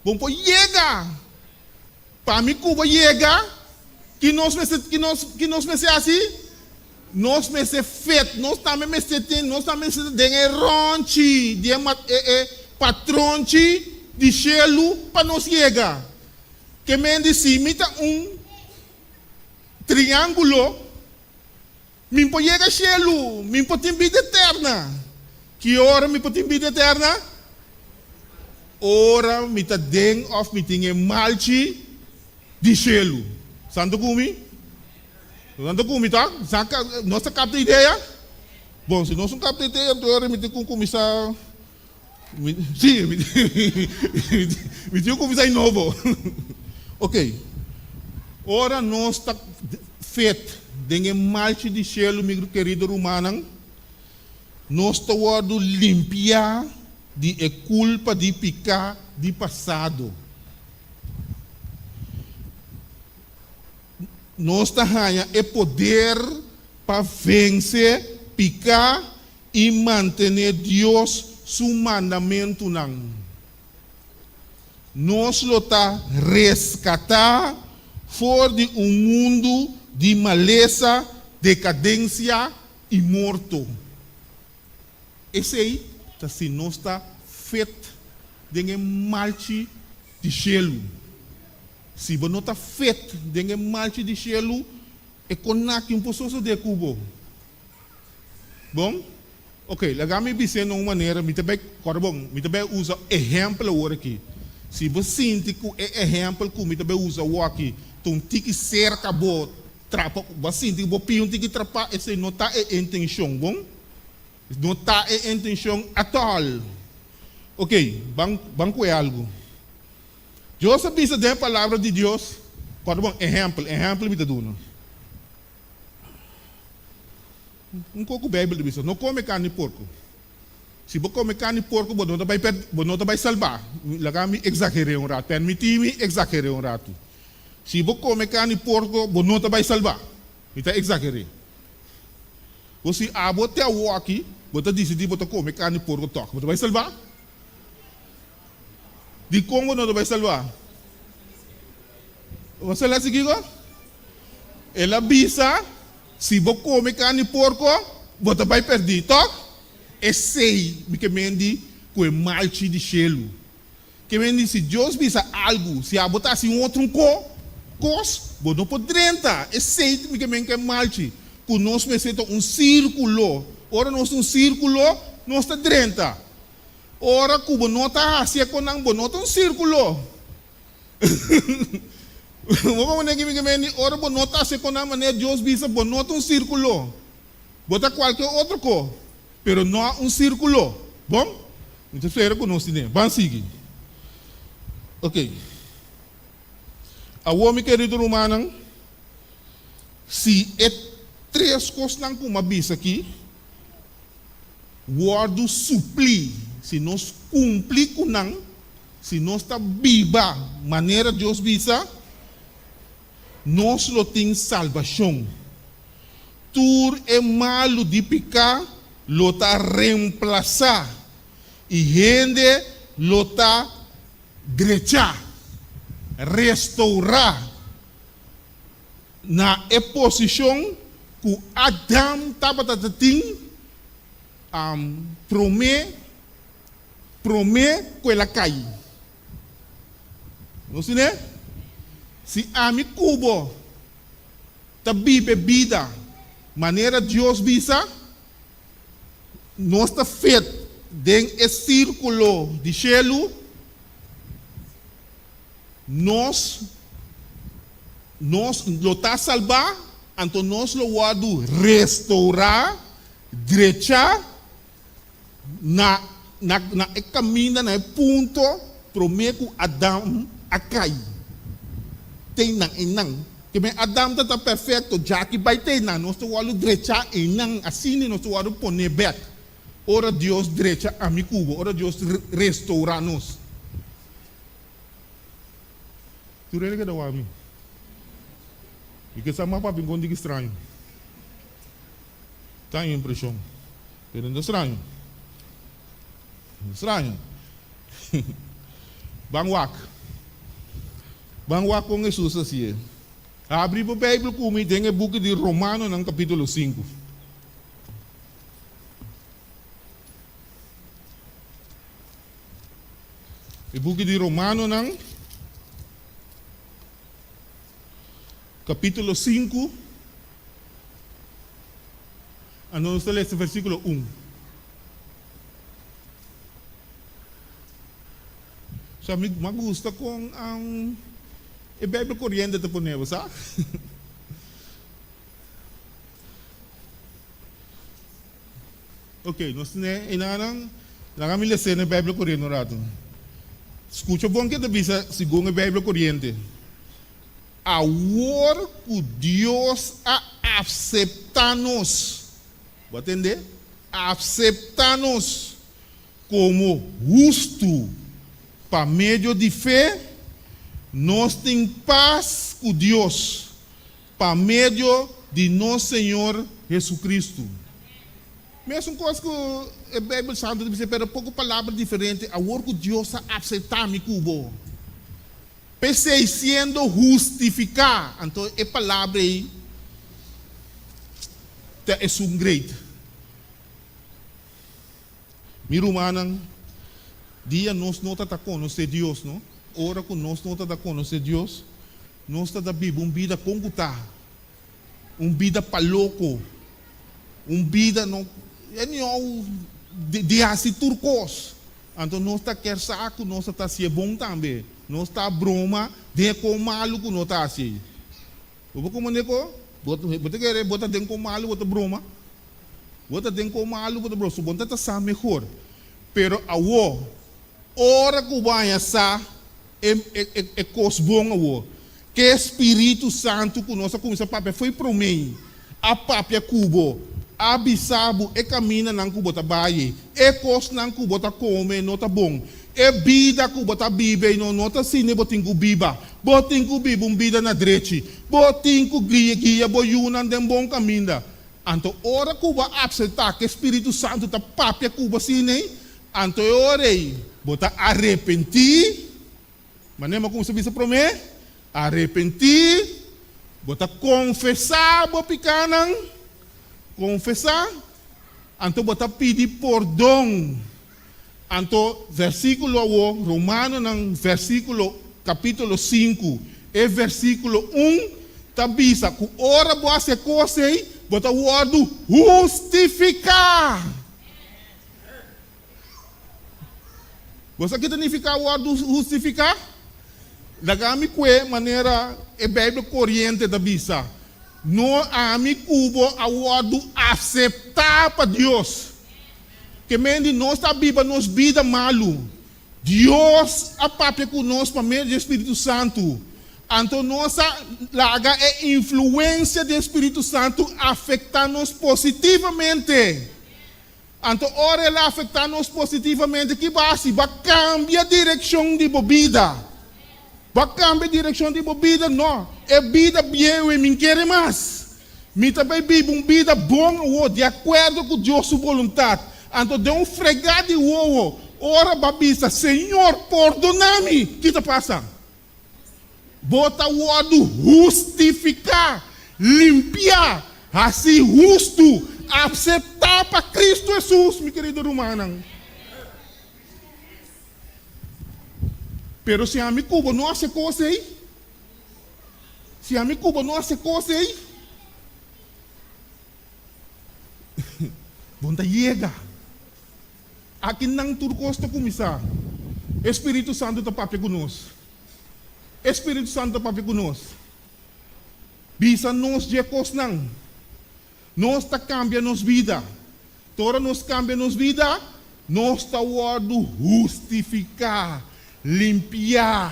Bo por yega! Pa mi ku bo yega, ki nos mester, ki nos, ki nos mester hasi? Nos mester fet, nos tambe mester tin, nos tambe mester ta den e ronchi di e e e patronchi di shelu pa nos yega. Ke men di si mi ta un triángulo, Mi por yega shelu, mi por tin bida eterna. Ki ora mi por tin bida eterna? Ora mi ta den òf mi tin e malchi di shelu. Santu ku mi? Nos ta kumi ta? Nos ta kapta idea? Bon, si nos no kapta idea, anto ora mi tin ku kuminsá, sí, mi tin ku kuminsá di nobo. Ok, ora nos ta fet den e malchi di shelu, mi kerido rumannan, nos ta wòrdu limpiá di e kulpa di piká di pasado. Nos ta haña e poder pa vense piká i mantené Dios su mandamentunan. Nos lo ta reskatá for di un mundu di malesa, dekadensia i morto. Esei ta si nos ta fet den e malchi di shelu. Si bo no ta fet den e malchi di shelu, e konaki un por sosodé ku bo. Bon? Ok, laga mi bis'é na un manera, mi ta bai, kòrda bon, mi ta bai usa ehèmpel awor aki. Si bo sinti ku e ehèmpel ku mi ta bai usa awor aki ta un tiki serka bo trapa, bo a sinti ku bo pia un tiki trapá, esei no ta e intenshon, bon? No ta e intenshon atòl. Ok, ban, ban ku e algu. Dios a bisa den e Palabra di Dios, kòrda bon, ehèmpel, ehèmpel mi ta duna. Un kos ku Beibel ta bisa, no kome karni porko. Si bo kome karni porko, bo no ta bai per, bo no ta bai salbá. Laga mi eksager'é un ratu, permití mi eksager'é un ratu. Si bo kome karni porko, bo no ta bai salbá. Mi ta eksager'é. Bo si abo te awoki, bo ta disidí bo ta kome karni porko tòg, bo ta bai salbá? Dikon bo no ta bai salbá? Bo sa lesa kiko? El a bisa, Si bo kome karni porko, bo ta bai pèrdí, tòg? Esei mi ke mendi ku e malchi di shelu. Ke mendi si Dios bisa algu, si abo ta hasi un otro ko kos, bo no por drenta. Esei mi ke men ku e malchi, ku nos mester ta un sírkulo. Ora nos ta un sírkulo, nos ta drenta. Ora ku bo no ta hasi e konan, bo no ta un sírkulo. Bo por manera kimi kimendi, ora bo no ta hasi e konan manera Dios bisa, bo no ta un sírkulo. Bo ta kualke otro ko, pero no un sírkulo. Bon? Mi ta spera ku nos tine. Ban sigui. Oke. Awor, mi kerido rumannan, si e tres kosnan ku mi a bisa aki, wòrdu suplí si nos kumpli ku nan, si nos ta biba manera Dios bisa, nos lo tin salbashon. Tur e malu di piká lo ta remplasá i hende lo ta drechá, restourá na e posishon ku Adam tabata ta tin promé promé ku el a kai. Nos tine? Si ami ku bo ta biba e bida manera Dios bisa, nos ta fit den e sírkulo di shelu. Nos nos lo ta salbá, anto nos lo wòrdu restourá, drechá na na na e kaminda, na e punto promé ku Adam a kai. Teinan, einan. Ke men Adam ta ta perfekto, djaki bai teinan, nos ta wòrdu drechá einan, asina nos ta wòrdu poné bèk. Ora Dios drecha ami ku bo, ora Dios restourá nos. Tur hende keda wak mi. Mi ke sa mas papia kon diki straño. Ta impreshon. Pero no ta straño. No ta straño. Ban wak. Ban wak kon Hesus a hasié. Habri bo Beibel ku mi den e buki di Romanonan kapítulo sinku. E buki di Romanonan, kapítulo sinku, anto nos ta lesa versíkulo un. Sa mi mas gusta kon e Beibel Koriente ta pone bo, sa? Ok, nos tene enanan, laga mi les'é na e Bijbel Corriente un rato. Skucha bon ke ta bisa segun e Bijbel Corriente. Awor ku Dios a aseptá nos, bo a tende? Aseptá nos komo hustu pa medio di fe, nos tin pas ku Dios pa medio di nos Señor Jesucristo. Mesun kos ku e Bijbel Santu ta bisa, pero poko palabra diferente, awor ku Dios a aseptá mi ku bo. P'esei siendo hustifiká, anto e palabra ei ta esun great. Mi rumannan, dia nos no ta ta konosé Dios, no? Ora ku nos no ta ta konosé Dios, nos ta ta biba un bida kon ku ta, un bida pa loko, un bida no, e niou di hasi tur kos. Anto nos ta kier sa ku nos ta ta hasié bon tambe. Nos ta broma den e kon malu ku no ta hasi. Bo por komprendé ko? Bo bo ta kere bo ta den kon malu bo ta broma? Bo ta den kon malu bo ta broma? So bo no ta ta sa mehor. Pero awo, ora ku bo haña sa e e e kos bon awo, ke Spiritu Santu ku nos a kuminsá papia fo'i promé a papia ku bo, a bisa bo e kamindanan ku bo ta bai, e kosnan ku bo ta kome no ta bon, e bida ku bo ta biba ei no no ta asina bo tin ku biba. Bo tin ku biba un bida na drechi. Bo tin ku guia guia bo yunan den bon kaminda. Anto ora ku bo a apseptá ku e Spiritu Santu ta papia ku bo asina ei, anto e ora ei bo ta arepentí. Manera mi a kuminsá bisa promé, arepentí, bo ta konfesá bo pikánan, konfesá, anto bo ta pidi pordon. Anto versíkulo awor, Romanonan versíkulo kapítulo sinku, e versíkulo un ta bisa ku ora bo hasi e kos ei, bo ta wòrdu hustifiká. Bo sa ki ta nifiká wòrdu hustifiká? Laga mi kue manera e Beibel Koriente ta bisa, No ami ku bo a wòrdu aseptá pa Dios. Ke men di nos ta biba nos bida malu. Dios a papia ku nos pa medio di e Spiritu Santu. Anto nos a laga e influensia di e Spiritu Santu afektá nos positivamente. Anto ora el a afektá nos positivamente, ki bo a hasi? Bo a kambia direkshon di bo bida. Bo a kambia direkshon di bo bida? No. E bida bieu ei mi n kere mas. Mi ta bai biba un bida bon awor, di akuerdo ku Dios su boluntat. Anto den un fregá di wowo, ora bo a bisa, Señor, pordoná mi, ki ta pasa? Bo ta wòrdu hustifiká, limpiá, hasí hustu, apseptá pa Kristu Hesus, mi kerido rumannan. Pero si ami ku bo no hasi e kos ei, si ami ku bo no hasi e kos ei, bo no ta yega. Aki nan tur kos ta kuminsá. E Spiritu Santu ta papia ku nos. E Spiritu Santu ta papia ku nos. Bisa nos dje kosnan. Nos ta kambia nos bida. Ta ora nos kambia nos bida, nos ta wòrdu hustifiká, limpiá,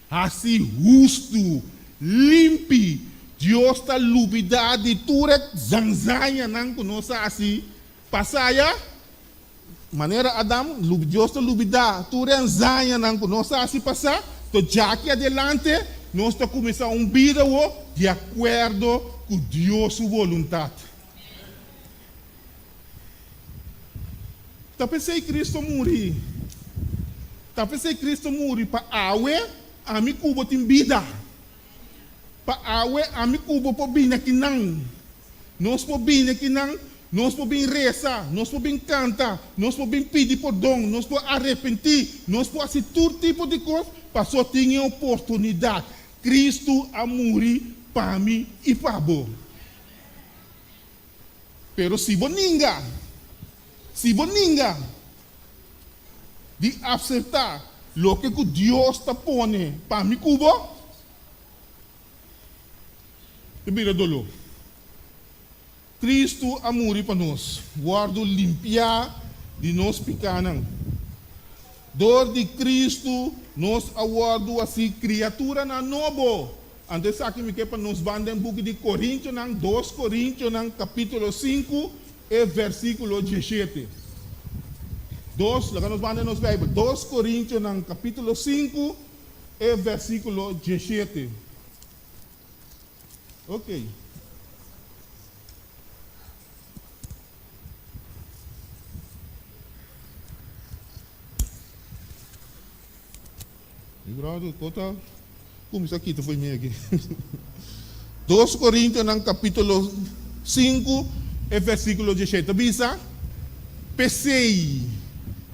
hasi hustu, limpi. Dios ta lubidá di tur e zanzañanan ku nos a hasi Pasaya, manera Adam, Dios ta lubidá tur e anzañanan ku nos a hasi pasá, to djaki adelante nos ta kuminsá un bida awor di akuerdo ku Dios su boluntat. Ta p'esei Cristo muri. Ta p'esei Cristo muri pa awe ami ku bo tin bida. Pa awe ami ku bo por bini akinan. Nos por bini akinan, nos por bin resa, nos por bin kanta, nos por bin pidi pordon, nos por arepentí, nos por hasi tur tipo di kos pasobra tin e oportunidat. Kristu a muri pa mi i pa bo. Pero si bo ninga, si bo ninga di apseptá loke ku Dios ta pone pa mi ku bo, Ta bira doló. Kristu a muri pa nos wòrdu limpiá di nos pikánan. Dor di Kristu nos a wòrdu hasi kriaturanan nobo. Anto esaki mi ke pa nos ban den buki di Korintionan, dos Korintionan kapítulo sinku e versíkulo dieshete. Dos, laga nos ban den nos Beibel, dos Korintionan kapítulo sinku e versíkulo dieshete. Ok. Mi brother, kota kuminsá kita fo'i mi aki. Dos Korintionan kapítulo sinku e versíkulo diesshete ta bisa, P'esei,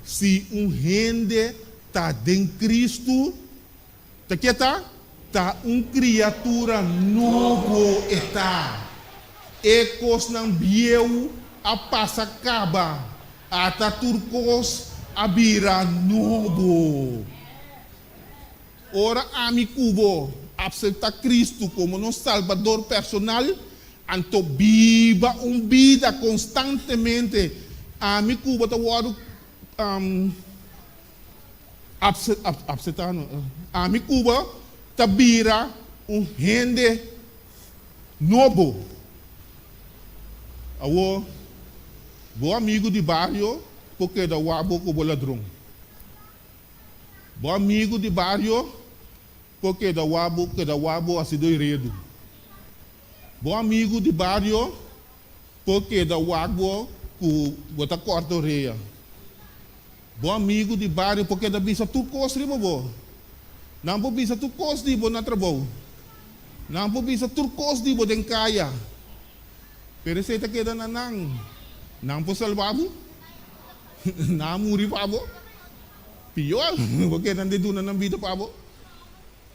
si un hende ta den Kristu, Ta ke ta? Ta un kriatura nobo e ta. E kosnan bieu a pasa kaba, ata tur kos a bira nobo. Ora ami ku bo apseptá Kristu komo nos Salbador personal, anto biba un bida konstantemente, ami ku bo ta wòrdu Apseptá no. Ami ku bo ta bira un hende nobo. Awor, bo amigu di bario por keda wak bo ku bo ladron. Bo amigu di bario por keda wak bo, keda wak bo hasido heredo. Bo amigu di bario por keda wak bo ku bo ta kòrta orea. Bo amigu di bario por keda bisa tur kos riba bo. Nan por bisa tur kos di bo na trabou. Nan por bisa tur kos di bo den kaya. Pero esei ta keda na nan. Nan por salba bo? Nan a muri pa bo? Pior, bo keda nan di duna nan bida pa bo?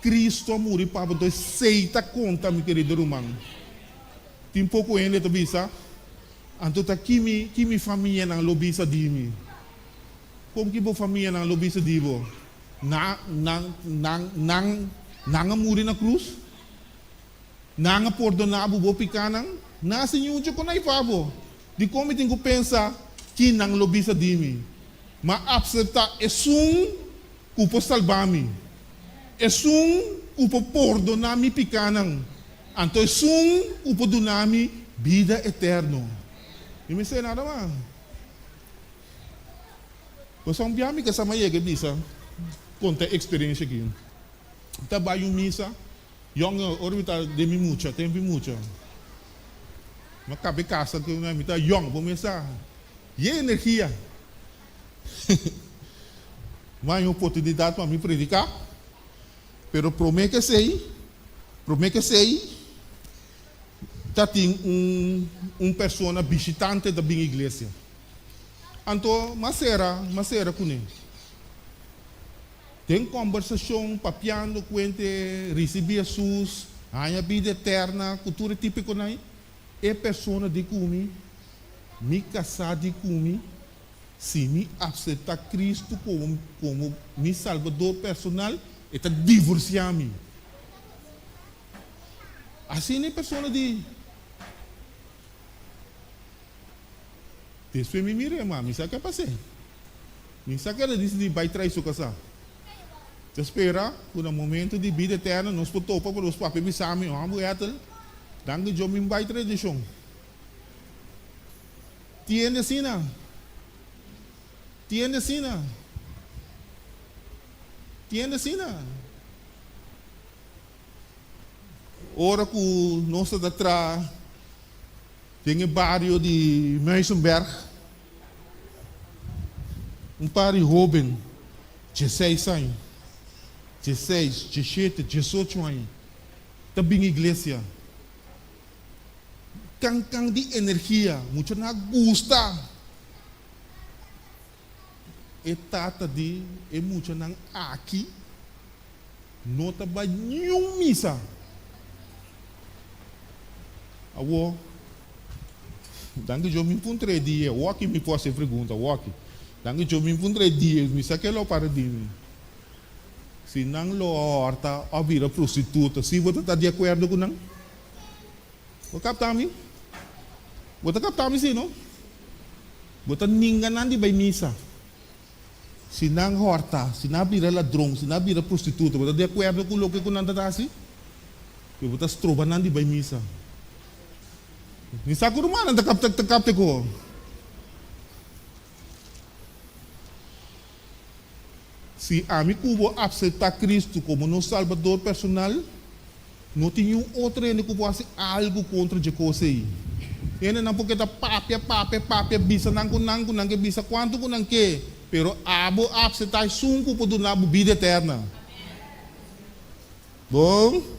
Cristo a muri pa bo, enton esei ta konta, mi kerido ruman. Tin poko hende ta bisa, Anto ta ki mi, ki mi famianan lo bisa di mi? Kon ki bo famianan lo bisa di bo? Na, nan, nan, nan, nan a muri na krus? Nan a pordoná bo bo pikánan? Nan a siña un chokonai pa bo. Dikon mi tin ku pensa ki nan lo bisa di mi? M'a apseptá esun ku por salba mi, esun ku por pordoná mi pikánan. Anto esun ku por duna mi bida eterno. Mi mester nada mas. Pues un bia mi ke sa ma yega e bisa konta e eksperensia aki. Mi ta bai un misa, yòn ora mi ta den mi mucha, tempu di mucha. Mi a kaba e kasa ku mi ta yòn, bo mes sa yen energia. Mi a haña oportunidat pa mi prediká. Pero promé ku esei, promé ku esei, ta tin un un persona bishitante ta bin iglesia. Anto m'a sera, m'a sera kuné. Den kòmbersashon, papiando kuente, risibí Hesus, haña bida eterna, ku tur e típikonan ei, e persona di ku mi, mi kasá di ku mi, Si mi acepta Cristo como como mi Salbador personal, e ta divorcia mi. Asina e persona di. Despues mi mira e ma, mi sa ke a pas'é. Mi sa ke el a dicidi bai trai su casá. Ta spera cu na momento di bida eterna nos por topa pa nos papia bisa mi, Homber Ethel, danki Dios mi bai tradicion. Tiende asina. Tiende asina. Tiende asina. Ora ku nos ta traha den e bario di Muizenberg, un par di hóben, dieseis aña, dieseis, diesshete, diesocho aña, ta bin iglesia. Kan kan di energia, mucha na gusta. E tata di e muchanan aki no ta bai niun misa. Awor, danki Dios mi puntra e dia, awor aki mi por hasi e pregunta, awor aki. Danki Dios mi puntra e dia, mi sa ke lo para di mi. Si nan lo a hòrta òf bira prostituta, si bo ta ta di akuerdo ku nan? Bo kapta mi? Bo ta kapta mi si no? Bo ta ninga nan di bai misa. Si nan hòrta, si nan a bira ladron, si nan a bira prostituta, bo ta di akuerdo ku loke ku nan ta hasi? Pero bo ta stroba nan di bai misa. Mi sa ku rumannan ta kapta ta kapta ku. Si ami ku bo apseptá Kristu komo nos Salbador personal, no tin niun otro hende ku por hasi algu kontra dje kos ei. Hendenan por keda papia, papia, papia, bisa nan ku nan ku nan ke bisa kuantu ku nan ke, pero abo apseptá esun ku por duna bo bida eterna. Bon.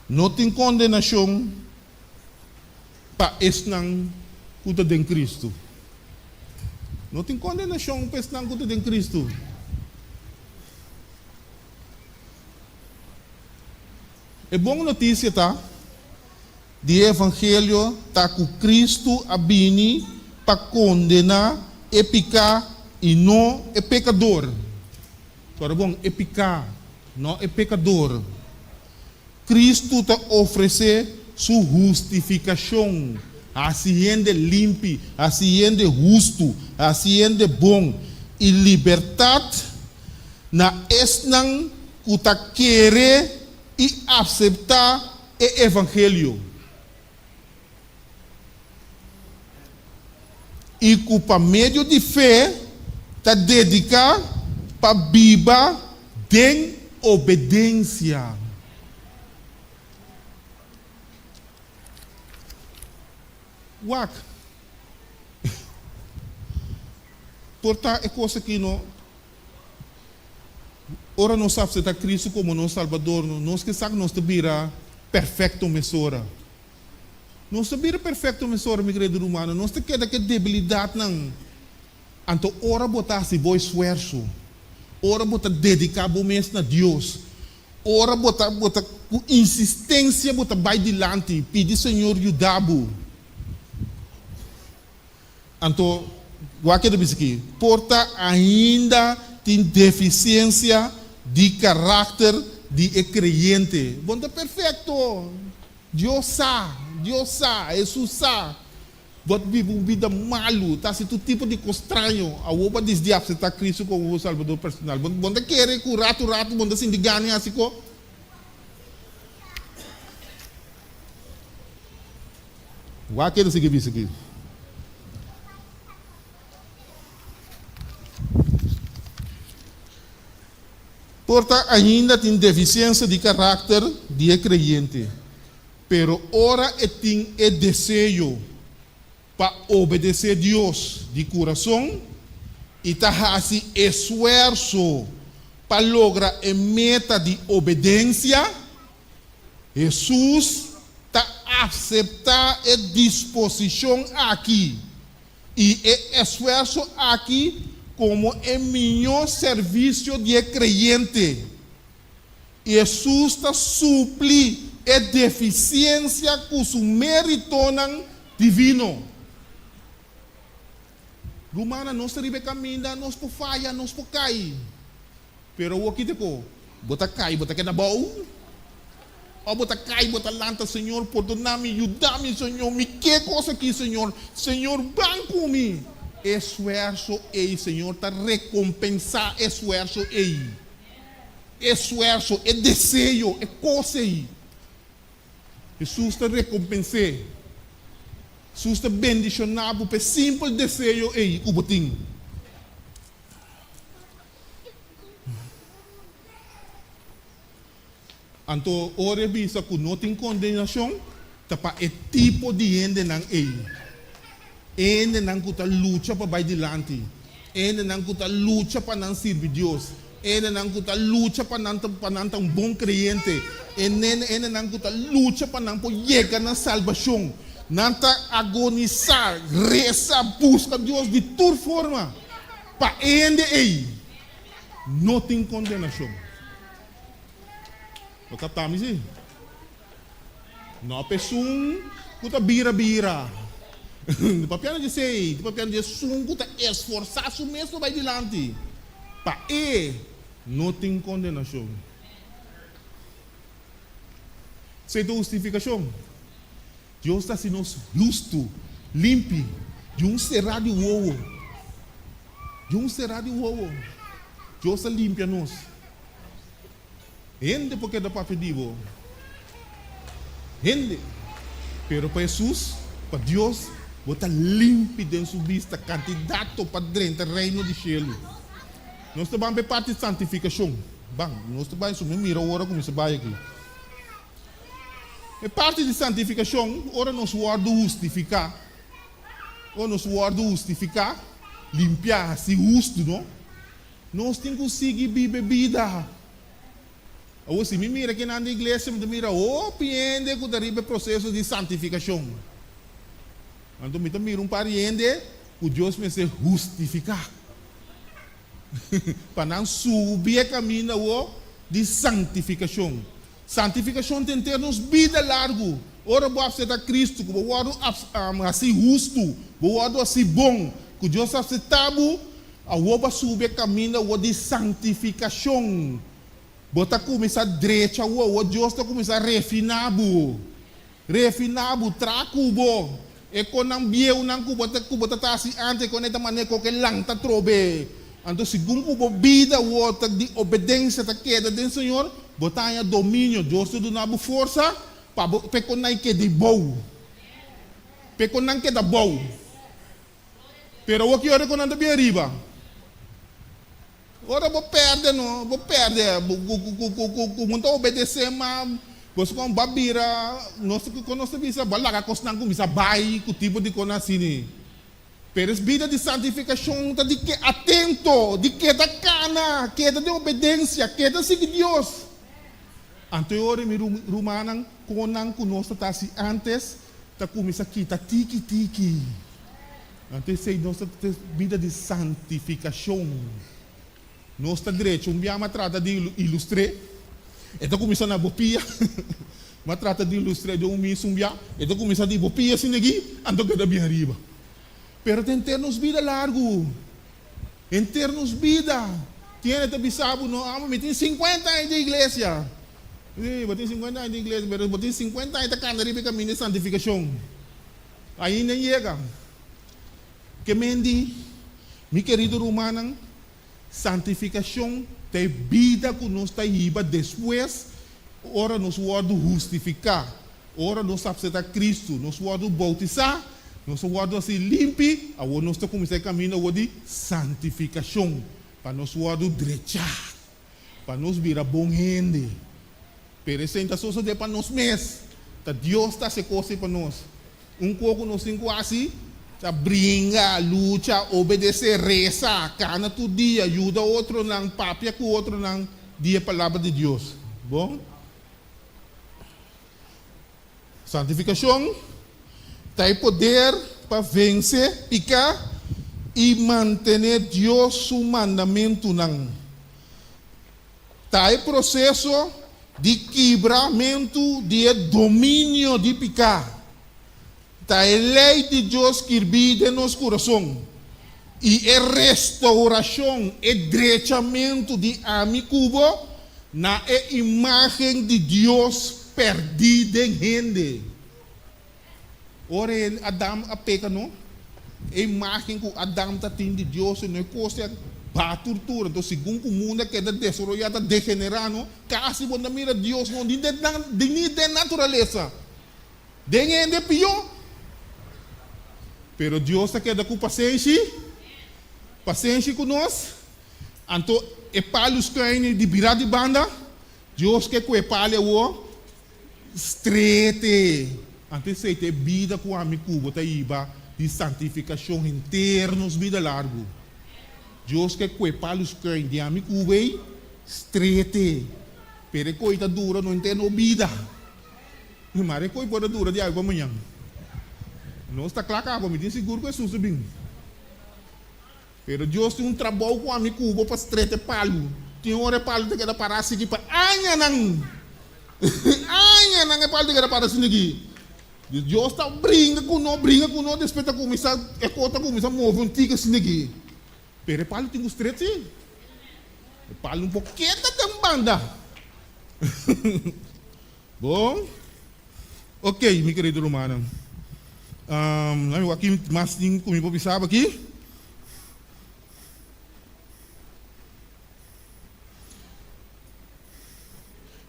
No tin kondenashon pa esnan ku ta den Kristu. No tin kondenashon pa esnan ku ta den Kristu. E bon notisia ta di e evangelio ta ku Kristu a bini pa kondená e piká i no e pekador. Kòrda bon, e piká, no e pekador. Kristu ta ofresé su hustifikashon, hasi hende limpi, hasi hende hustu, hasi hende bon, i libertat na esnan ku ta kere i aseptá e evangelio i ku pa medio di fe ta dediká pa biba den obedensia. Wak, por ta e kos aki no. Ora nos apseptá Kristu komo nos Salbador, nos ke sa ku nos ta bira perfekto mesora. Nos ta bira perfekto mesora, mi kerido rumannan. Nos ta keda ku e debilidatnan. Anto ora bo ta hasi bo esfuerso, ora bo ta dediká bo mes na Dios, ora bo ta bo ta ku insistensia bo ta bai dilanti pidi Señor yuda bo. Anto, wak e ta bisa aki, por ta ainda tin defisiensia di karakter di e kreyente. Bo no ta perfekto. Dios sa, Dios sa, Hesus sa. Bo a biba un bida malu, ta hasi tur tipo di kos straño. Awor bo a disdi apseptá Kristu komo bo Salbador personal. Bo no ta kere ku ratu ratu bo no ta sinti gana di hasi ko? Wak ke ta sigui bisa aki. Por ta ainda tin defisiensia di karakter di e kreyente, pero ora e tin e deseo pa obedesé Dios di kurason i ta hasi esfuerso pa logra e meta di obedensia, Hesus ta aseptá e disposishon aki i e esfuerso aki komo e mihó servisio di e kreyente. Hesus ta supli e defisiensia ku su méritonan divino. Rumannan, nos ta riba e kaminda, nos por faya, nos por kai. Pero awor kite ko? Bo ta kai, bo ta keda bou? Of bo ta kai, bo ta lanta, Señor, pordona mi, yuda mi, Señor, mi ke kos aki, Señor, Señor, ban ku mi. E esfuerso ei, Señor ta rekompensá e esfuerso ei. E esfuerso, e deseo, e kos ei. Hesus ta rekompens'é. Hesus ta bendishoná bo pa e simpel deseo ei ku bo tin. Anto ora e bisa ku no tin kondenashon, ta pa e tipo di hendenan ei. E hendenan ku ta lucha pa bai dilanti, e hendenan ku ta lucha pa nan sirbi Dios, e hendenan ku ta lucha pa nan ta pa nan ta un bon kreyente, e hendenan ku ta lucha pa nan por yega na salbashon. Nan ta agonisá, resa, buska Dios di tur forma. Pa e hende ei no tin kondenashon. Bo kapta mi si? No pa esun ku ta bira bira. Ta papiando di esei, ta papiando di esun ku ta esforsá su mes pa bai dilanti, pa e no tin kondenashon. Esei ta hustifikashon. Dios ta hasi nos hustu, limpi, di un será di wowo. Di un será di wowo, Dios ta limpia nos. Hende por keda papia di bo. Hende. Pero pa Hesus, pa Dios, bo ta limpi den su bista, kandidato pa drenta Reino di shelu. Nos ta ban pa e parti di santifikashon. Ban, nos ta bai su. Mi mira ora ku mi sa bai aki. E parti di santifikashon, ora nos wòrdu hustifiká, ora nos wòrdu hustifiká, limpiá, hasi hustu, no? Nos tin ku sigui biba e bida. Awor, si mi mira kinan den iglesia, mi ta mira hopi hende ku ta riba e proseso di santifikashon. Anto mi ta mira un par di hende ku Dios mester hustifiká pa nan subi e kaminda awor di santifikashon. Santifikashon ta henter nos bida largu. Ora bo apseptá Kristu, ku bo wòrdu hasi hustu, bo wòrdu hasi bon, ku Dios apseptá bo, Awor bo a subi e kaminda awor di santifikashon. Bo ta kuminsá drecha awor. Awor Dios ta kuminsá refiná bo. Refiná bo, traha ku bo. E konan bieunan ku bo ta ku bo ta ta hasi ántes, e konan ei ta manera ku ke lanta atrobe. Anto segun ku bo bida awor ta di obedensia ta keda den Señor, bo ta haña dominio. Dios ta duna bo forsa pa bo pa e konan ei keda bou. Pa e konan keda bou. Pero awor ki ora ku nan ta bin ariba? Ora bo pèrdè no, bo pèrdè, ku bo no ta obedesé ma bo kon bo a bira, nos kon nos ta bisa, bo a laga kosnan kuminsá bai ku tipo di kosnan asina. Pero es bida di santifikashon ta di ke atento, di keda kana, keda den obedensia, keda sigui Dios. Anto e ora mi rumannan, konnan ku nos ta ta hasi ántes ta kuminsá kita tiki tiki. Anto esei nos ta ta bida di santifikashon. Nos ta drecha un bia, m'a trata di ilustr'é. E ta kuminsá na bo pia. M'a trata di ilustr'é den un mis un bia. E ta kuminsá di bo pia asina aki, anto keda bien ariba. Pero ta henter nos bida largu. Henter nos bida. Tin hende ta bisa bo, no, amo mi tin sinkuenta aña den iglesia. Sí, bo tin sinkuenta aña den iglesia, pero bo tin sinkuenta aña ta kanda riba e kaminda di santifikashon. Ainda N yega. Ke men di, Mi kerido rumannan, santifikashon ta e bida ku nos ta hiba despues ora nos wòrdu hustifiká, ora nos apseptá Kristu, nos wòrdu boutisá, nos a wòrdu hasi limpi, awor nos ta kuminsá e kaminda awor di santifikashon, pa nos wòrdu drechá, pa nos bira bon hende. Pero esei no ta sosodé pa nos mes. Ta Dios ta hasi e kos ei pa nos. Un kos ku nos tin ku hasi ta bringa, lucha, obedesé, resa, kana tur dia, yuda otronan, papia ku otronan di e Palabra di Dios. Bon? Santifikashon ta e poder pa vense piká i mantené Dios su mandamentunan. Ta e proseso di kibramentu di e dominio di piká. Ta e lei di Dios skirbí den nos kurason i e restourashon, e drechamentu di ami ku bo na e imágen di Dios pèrdí den hende. Ora e Adam a peka no, e imagen ku Adam ta tin di Dios no e kos a baha tur tur. Anto segun ku mundu a keda desaroyá ta degenerá no, kasi bo no ta mira Dios no, ni den ni den naturalesa. Den hende pió. Pero Dios ta keda ku pasenshi, pasenshi ku nos. Anto e palu skuini di bira di banda, Dios ke ku e palu awor Strete. Anto esei ta e bida ku ami ku bo ta hiba di santifikashon henter nos bida largu. Dios ke kue palu skuin di ami ku bo ei, strete. Pero e koi ta dura no henter nos bida. Mara e koi por a dura di awe pa mañan. Nos ta kla kaba, mi tin sigur ku Hesus ta bin. Pero Dios tin un trabou ku ami ku bo pa strete e palu. Tin ora e palu ta keda pará asiki pa añanan. Añanan e palu ta keda pará asin'aki. Dios ta bringa ku no, bringa ku no, despues ta kuminsá, e kos ta kuminsá move un tiki asina aki. Pero e palu tin ku stret si. E palu no por keda den banda. Bon. Ok, mi kerido rumannan. Laat mi wak ki mas tin ku mi por bisa bo aki.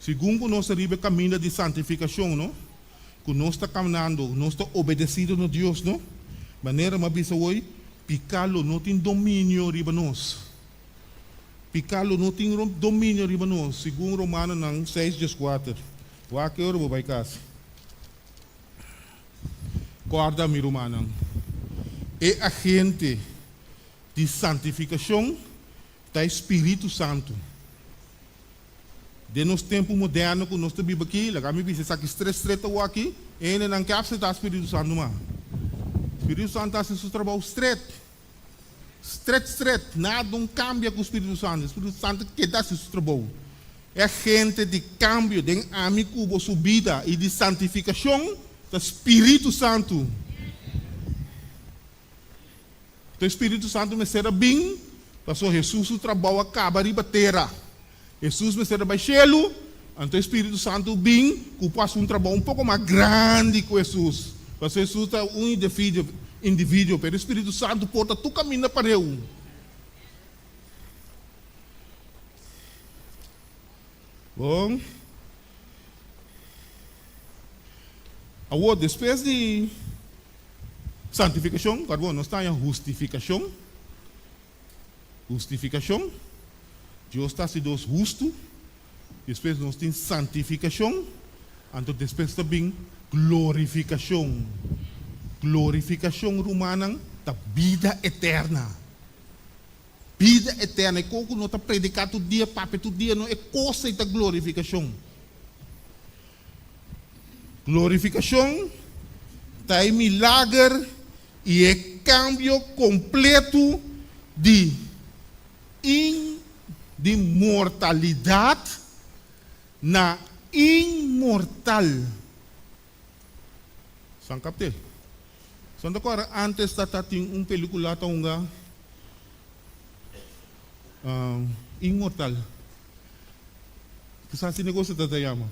Segun ku nos ta riba e kaminda di santifikashon, no, ku nos ta kamnando, nos ta obedesido na Dios, no, manera mi a bisa hoy, piká lo no tin dominio riba nos. Piká lo no tin dominio riba nos, segun Romanonan seis dieskuater. Wak ki ora bo bai kas. Kòrda, mi rumannan, e agente di santifikashon ta e Spiritu Santu. Den nos tempu moderno ku nos ta biba aki, laga mi bisa esaki stret stret awor aki, e hendenan ke apseptá Spiritu Santu mas. Spiritu Santu ta hasi su trabou stret. Stret stret, nada no kambia ku Spiritu Santu. Spiritu Santu keda hasi su trabou. E agente di kambio den ami ku bo su bida i di santifikashon ta Spiritu Santu. Enton Spiritu Santu mester a bin, pasobra Hesus su trabou a kaba riba tera. Hesus mester a bai shelu, anto e Spiritu Santu bin ku por hasi un trabou un poko mas grandi ku Hesus, pasobra Hesus ta un individuo, pero e Spiritu Santu por ta tur kaminda pareu. Bon. Awor, despues di santifikashon, kòrda bo, nos ta haña hustifikashon. Hustifikashon, Dios ta hasi nos hustu. Despues nos tin santifikashon, anto despues ta bin glorifikashon. Glorifikashon, rumannan, ta bida eterna. Bida eterna, e kos ku no ta prediká tur dia, papia tur dia, no, e kos ei ta glorifikashon. Glorifikashon ta e milager i e kambio kompletu di in di mortalidat na inmortal. San kapte. San ta kòrda ántes ta ta tin un pelikula ta hunga Inmortal. Kisas si negocio ta ta yama.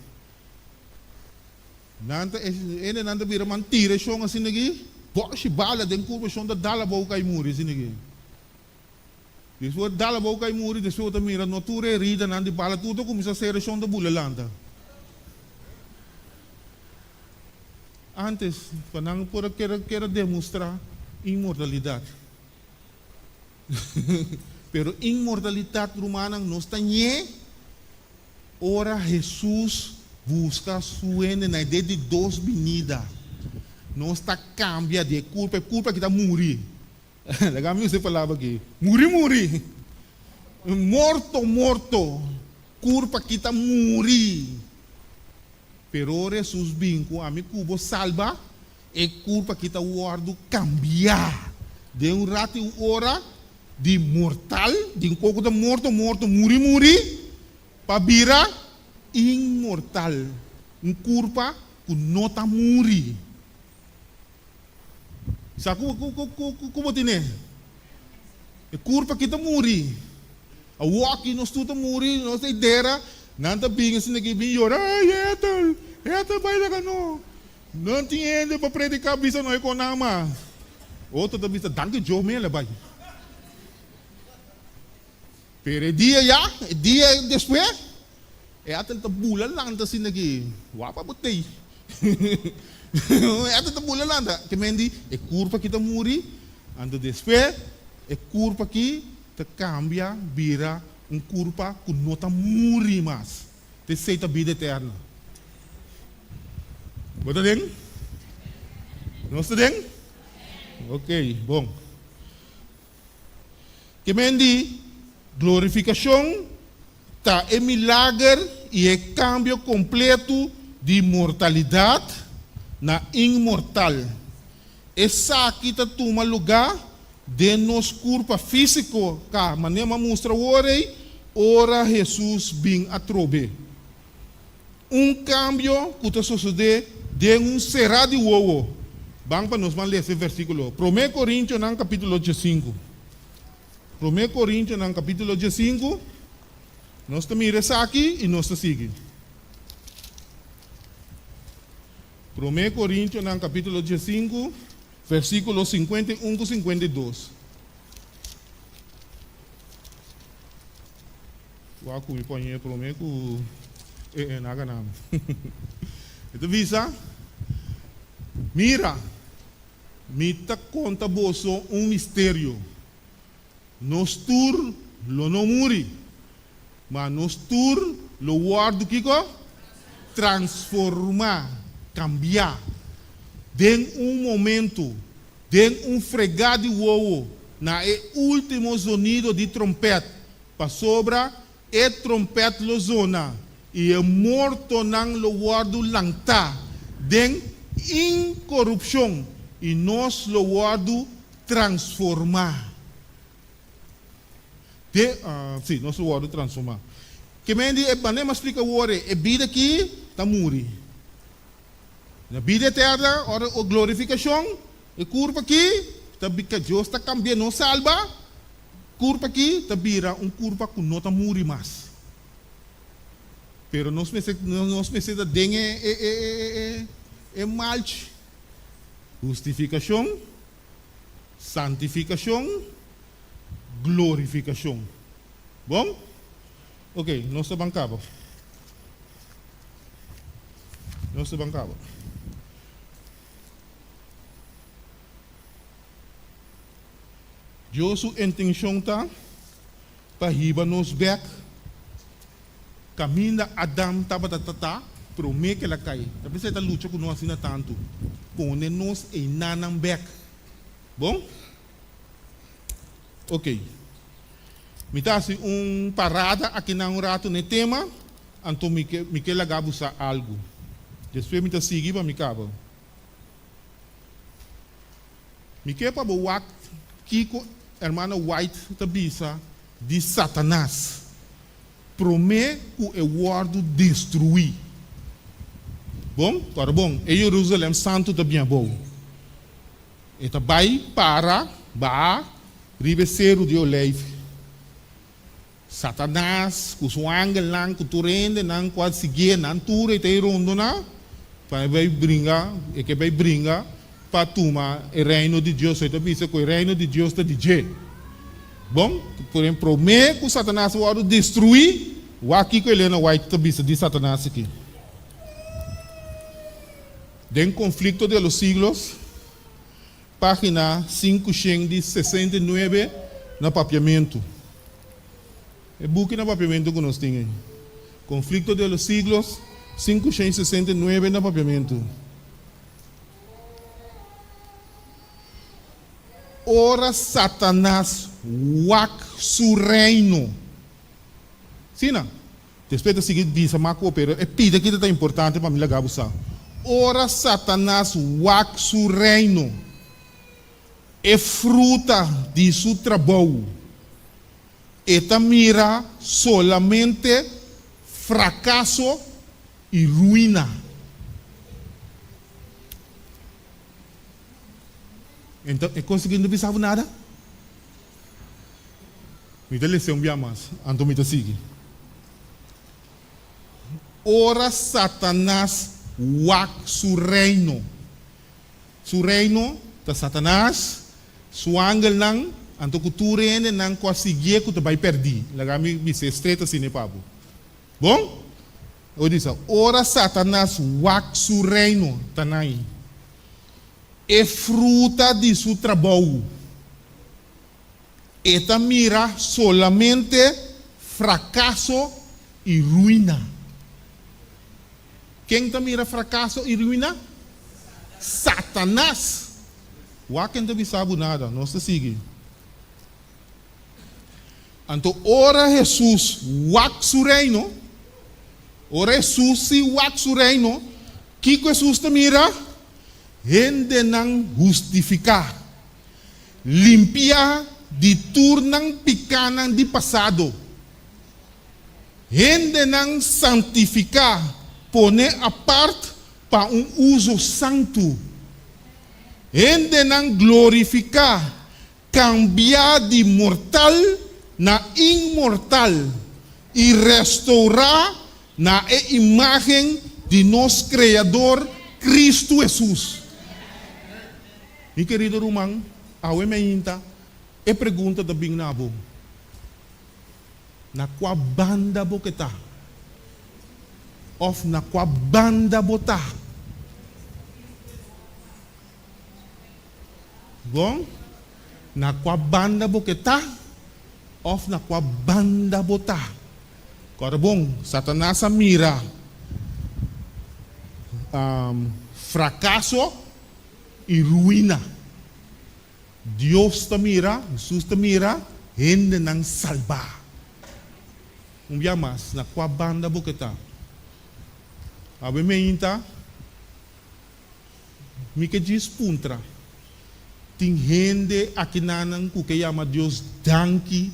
Nan ta hende nan ta bira man tira e shon asina aki, bòshi bala den kurpa e shon ta dal abou kai muri asina aki. Despues dal abou kai muri despues bo ta mira no tur e heridanan di bala tur ta kuminsá sera e shon ta bula lanta. Antes pa nan por a kere kere demostrá inmortalidat. Pero inmortalitat, rumannan, nos ta ñe ora Hesus buska su hendenan e di dos binida. Nos ta kambia di e kurpa, e kurpa aki ta muri. Laga mi usa e palabra aki, muri muri, morto morto, kurpa aki ta muri. Pero ora Hesus bin ku ami ku bo salba, E kurpa aki ta wòrdu kambiá den un ratu i un ora di mortal, di un koko ta morto morto, muri muri, pa bira inmortal, un kurpa ku no ta muri. Sa ku ku bo tine? E kurpa aki ta muri. Awor aki nos tur ta muri, nos ta idera, nan ta bin asina aki bin yora, Ay, Ethel, Ethel bai laga no. No tin hende pa prediká bisa no e kon nan mas. Otro ta bisa danki Dios mi el a bai. Pero e dia ya, e dia despues, e atel ta bula lanta asina aki, wapa bo tei. E atel ta bula lanta, ke men di e kurpa aki ta muri, anto despues e kurpa aki ta kambia bira un kurpa ku no ta muri mas. T'esei ta bida eterno. Bo ta den? Nos ta den? Ok, bon. Ke men di glorifikashon ta e milager i e kambio kompletu di mortalidat na inmortal. Esaki ta tuma lugá den nos kurpa físiko ka manera mi a mustra awor ei ora Hesus bin atrobe. Un kambio ku ta sosodé. Den un será di wowo. Ban pa nos ban lesa e versíkulo. Promé Korintionan kapítulo diesinku. Promé Korintionan kapítulo diesinku, nos ta mira esaki i nos ta sigui. Promé Korintionan kapítulo diesinku, versíkulo 51 ku 52. Wak ku mi poñ'é promé ku e e na gana mi. E ta bisa, Mira, mi ta konta boso un misterio, Nos tur lo no muri, ma nos tur lo wòrdu kiko? Transformá, kambiá, den un momentu, den un fregá di wowo, na e último zonido di trompèt, Pasobra e trompèt lo zona, i e mortonan lo wòrdu lantá den inkorupshon, i nos lo wòrdu transformá. De, sí, nos lo wòrdu transformá. Ke men di e manera mi a splika awor e, e bida akí ta muri. Na bida eterna, ora o glorifikashon, e kurpa akí ta, Dios ta kambi'é, nos salba. Kurpa aki ta bira un kurpa ku no ta muri mas. Pero nos mester nos mester ta den e e e e e malchi. Hustifikashon, santifikashon, glorifikashon. Bon? Ok, nos ta ban kaba. Nos ta ban kaba. Dios su intenshon ta pa hiba nos bèk kaminda Adam tabata ta ta promé ku el a kai. Ta p'esei e ta lucha ku nos asina tantu, pone nos einanan bèk. Bon? Oké. Mi ta hasi un parada akinan un ratu na e tema, anto mi ke mi ke laga bo sa algu. Despues mi ta sigui pa mi kaba. Mi ke pa bo wak kiko Hermana White ta bisa di Satanas promé ku e wòrdu destruí. Bon, kòrda bon, e Jerusalèm Santu ta bin abou. E ta bai para, baha, riba e Seru di Olijf. Satanas ku su angelnan ku tur hendenan ku a siguié nan tur e ta e rondoná pa e bai bringa, e ke bai bringa pa tuma e reino di Dios. E ta bisa ku e reino di Dios ta di dje. Bon, por e promé ku Satanas a wòrdu destruí, wak kiko Elena White ta bisa di Satanas aki. Den Conflicto de los Siglos, Página 569 na papiamentu. E buki na papiamentu ku nos tin ei. Conflicto de los siglos, 569 na papiamentu. Ora Satanas wak su reino. Sina? Despues ta sigui bisa mas ku pero e pida kita ta importante pa mi laga bo sa. Ora Satanas wak su reino, e fruta di su trabou, e ta mira solamente frakaso i ruina. Ento e kos aki no bisa bo nada? Mi ta lesa un bia mas, anto mi ta sigui. Ora Satanas wak su reino. Su reino ta Satanas, su angelnan, anto ku tur hendenan ku a siguié ku ta bai pèrdí. Laga mi bis'é stret asina pa bo. Bon? E bisa, Ora Satanas wak su reino, ta nai e fruta di su trabou. E ta mira solamente frakaso i ruina. Ken ta mira frakaso i ruina? Satanas! Wak ken ta bisa bo nada, nos ta sigui. Anto ora Hesus wak su reino, ora Hesus si wak su reino, kiko Hesus ta mira? Hendenan hustifiká. Limpia di tur nan pikánan di pasado. Hendenan santifiká, pone apart. pa un uso santu. Hendenan glorifiká, kambiá di mortal na inmortal i restourá na e imágen di nos Kreador, Kristu Hesus. Mi kerido ruman, awe meinta e pregunta ta bin na bo, Na kua banda bo ke ta? Òf na kua banda bo ta? Bon, na kua banda bo ke ta òf na kua banda bo ta? Kòrda bon, Satanas a mira frakaso i ruina. Dios ta mira, Hesus ta mira hendenan salbá. Un bia mas, na kua banda bo ke ta? Awe meinta, mi ke djis puntra, tin hende akinanan ku ke yama Dios danki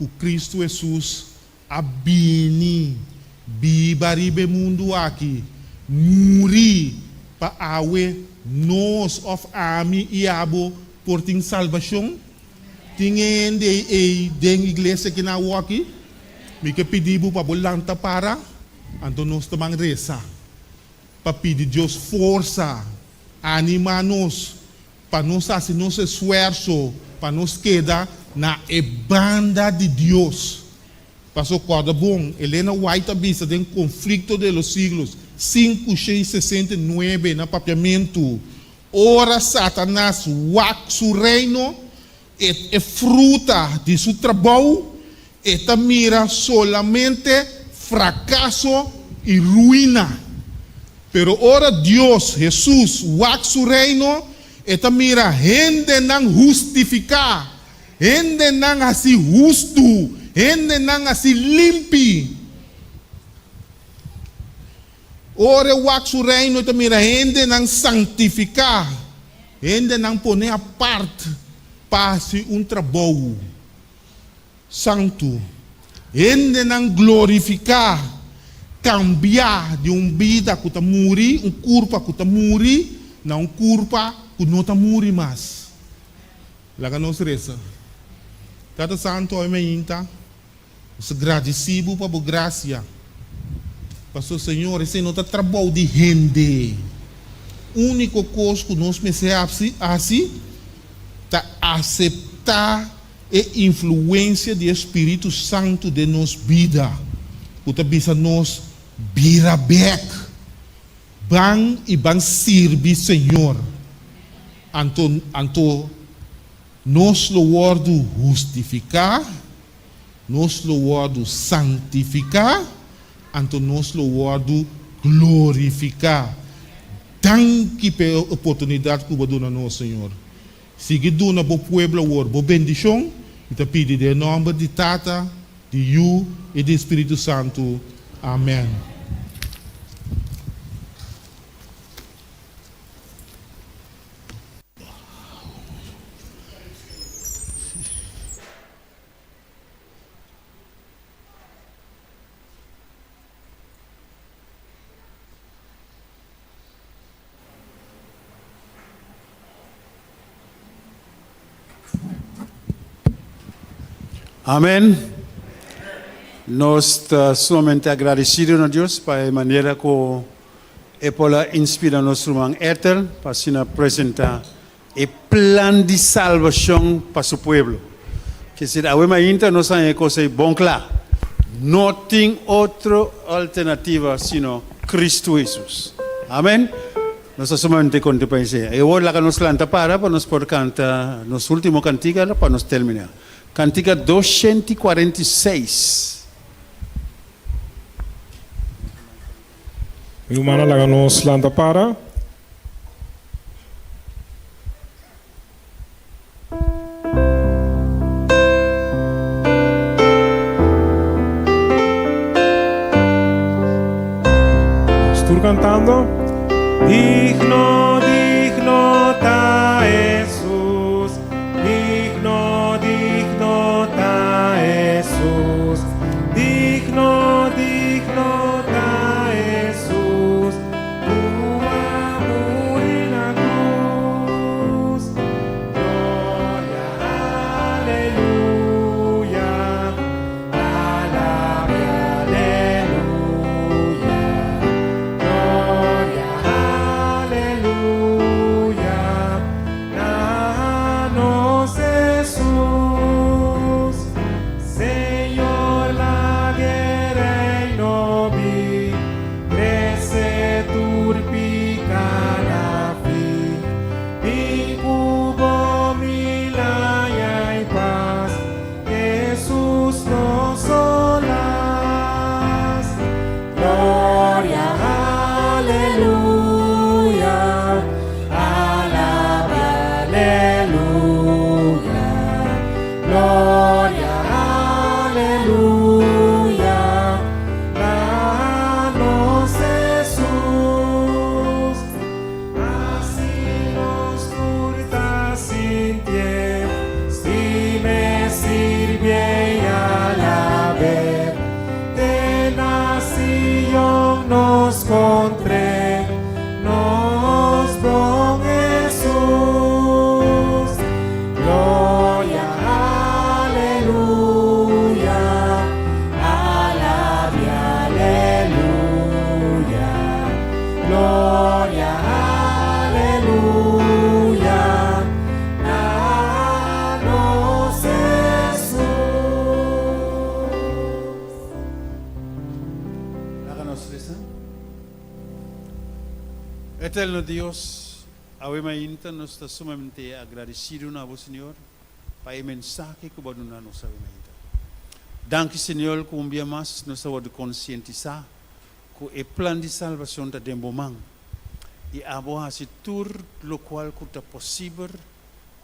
ku Kristu Hesus a bini biba riba e mundu aki, muri pa awe nos òf ami i abo por tin salbashon? Tin hende ei den iglesia ki na awoki? Mi ke pidi bo pa bo lanta para, anto nos ta ban resa pa pidi Dios forsa, anima nos pa nos hasi nos esfuerso pa nos keda na e banda di Dios. Paso kòrda bon, Elena White a bisa den Conflicto de los Siglos, 569 na papiamentu, Ora Satanas wak su reino, e e fruta di su trabou, e ta mira solamente frakaso i ruina. Pero ora Dios, Hesus, wak su reino, e ta mira hendenan hustifiká, hendenan hasi hustu, hendenan hasi limpi. Ora e wak su reino, e ta mira hendenan santifiká, hendenan pone apart pa hasi un trabou santu, hendenan glorifiká, kambiá di un bida ku ta muri, un kurpa ku ta muri, na un kurpa ku no ta muri mas. Laga nos resa. Tata Santu, awe mainta, nos ta gradisí Bo pa Bo grasia. Pasobra, Señor, esei no ta trabou di hende. Úniko kos ku nos mester hasi ta aseptá e influensia di e Spiritu Santu den nos bida, ku ta bisa nos, Bira bèk, ban i ban sirbi Señor. Anto, anto nos lo wòrdu hustifiká, nos lo wòrdu santifiká, anto nos lo wòrdu glorifiká. Danki pa e oportunidat ku Bo duna nos, Señor. Sigui duna bo pueblo awor bo bendishon, mi ta pidi den e nòmber di Tata, di Yu i di Spiritu Santu. Amèn. Amen. Nos ta sumamente agradecido na Dios pa e manera cu e por a inspira nos ruman Ethel pa asina presenta e plan di salbacion pa su pueblo. Kiersir awe mainta nos haña e cos ey bon cla. No tin otro alternativa sino Cristo Jesus. Amen. Nos ta sumamente contento pa esey. E awor laga nos lanta para pa nos por canta nos ultimo cantica pa nos termina. Cantica 246. Mi rumannan laga nos lanta para. Nos tur cantando. Digno, digno ta Hesus, digno, digno ta Hesus, digno, digno ta Hesus. Aleluya, Gloria, Aleluya, na nos Hesus. Asi nos tur ta sintié, stim'é, sirbié i alab'é, te na Sion nos kontr'é, nos bon Hesus. Gloria, aleluya, alab'é, aleluya. Gloria, aleluya, na nos Hesus. Laga nos resa. Eterno Dios, awe mainta nos ta sumamente agradecido na bo, Señor, pa e mensahe cu bo a duna nos awe mainta. Danki, Señor, cu un bia mas nos a wordo concientisa cu e plan di salbacion ta den bo man y abo a haci tur locual cu ta posibel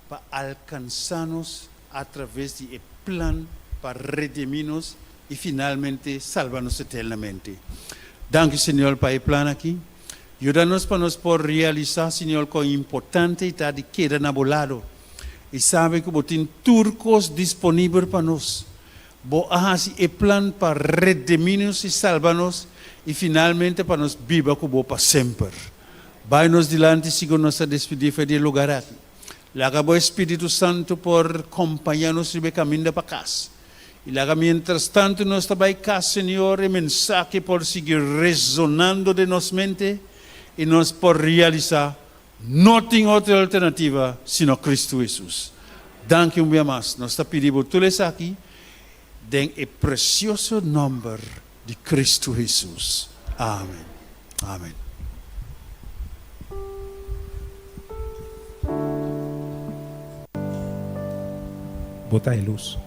pa alcansa nos a traves di e plan pa redimi nos y finalmente salba nos eternamente. Danki Señor pa e plan aki. Yuda nos pa nos por realisa Señor con importante ta di keda na bo lado y sabe cu bo tin tur cos disponibel pa nos. Bo a haci e plan pa redimi nos y salba nos y finalmente pa nos biba cu bo pa semper. Bai nos dilanti sigur nos ta despidi for di e lugar aki. Laga bo Espíritu Santu por kompañá nos riba e kaminda pa kas. I laga miéntras tantu nos ta bai kas, Señor, e mensahe por sigui resonando den nos mente i nos por realisá no tin otro alternativa sino Kristu Hesus. Danki un bia mas. Nos ta pidi bo tur esaki den e presioso nòmber di Kristu Hesus. Amen. Amen. Bo ta e lus.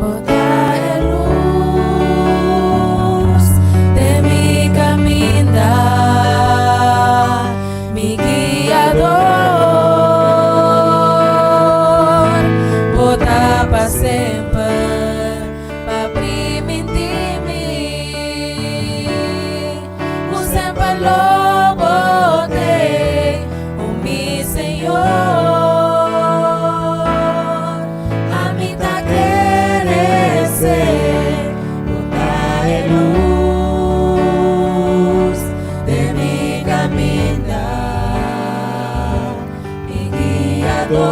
Bo ta e lus den mi kaminda, mi guiador. Bo ta pa semper pa primintí mi ku semper lo bo t'ei, o mi Señor. Ami ta kere ser bo ta e lus den mi kaminda, mi guiador.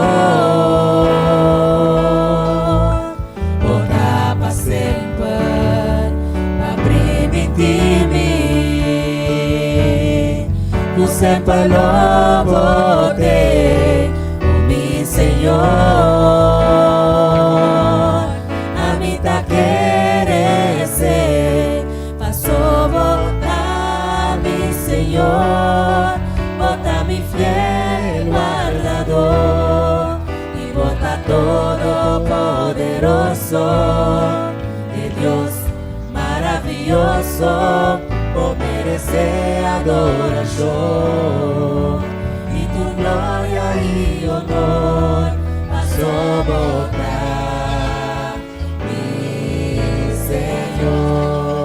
Bo ta pa semper pa primintí mi ku semper lo bo t'ei, o mi Señor. Ami ta kere ser paso bo ta mi Señor, bo ta mi fiel wardador i bo ta todopoderoso, e Dios maravioso, bo meresé adorashon i tur gloria i honor, paso bo ta mi Señor.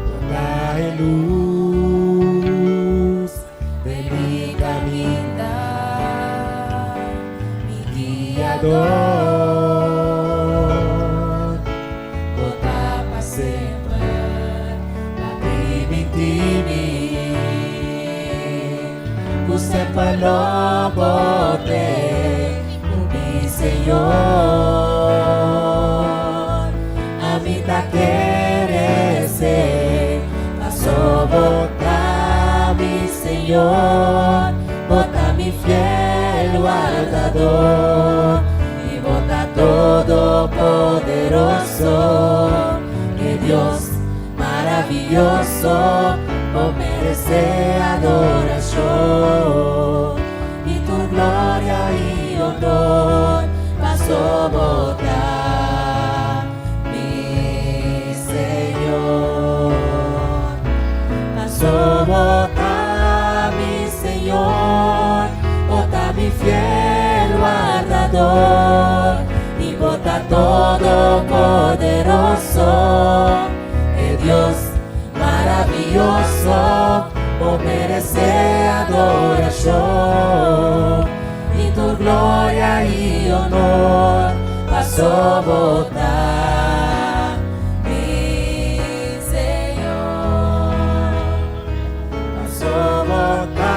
Bo ta e lus den mi kaminda, mi guiador. Bo ta pa semper pa primintí mi ku semper lo bo t'ei, o mi Señor. Ami ta kere esei, paso bo ta mi Señor, bo ta mi fiel wardador i bo ta todopoderoso, e Dios maravioso, bo meresé adorashon. mi fiel wardador i bo ta todopoderoso, e Dios maravioso, bo meresé adorashon i tur gloria i honor, paso bo ta mi Señor. Paso bo ta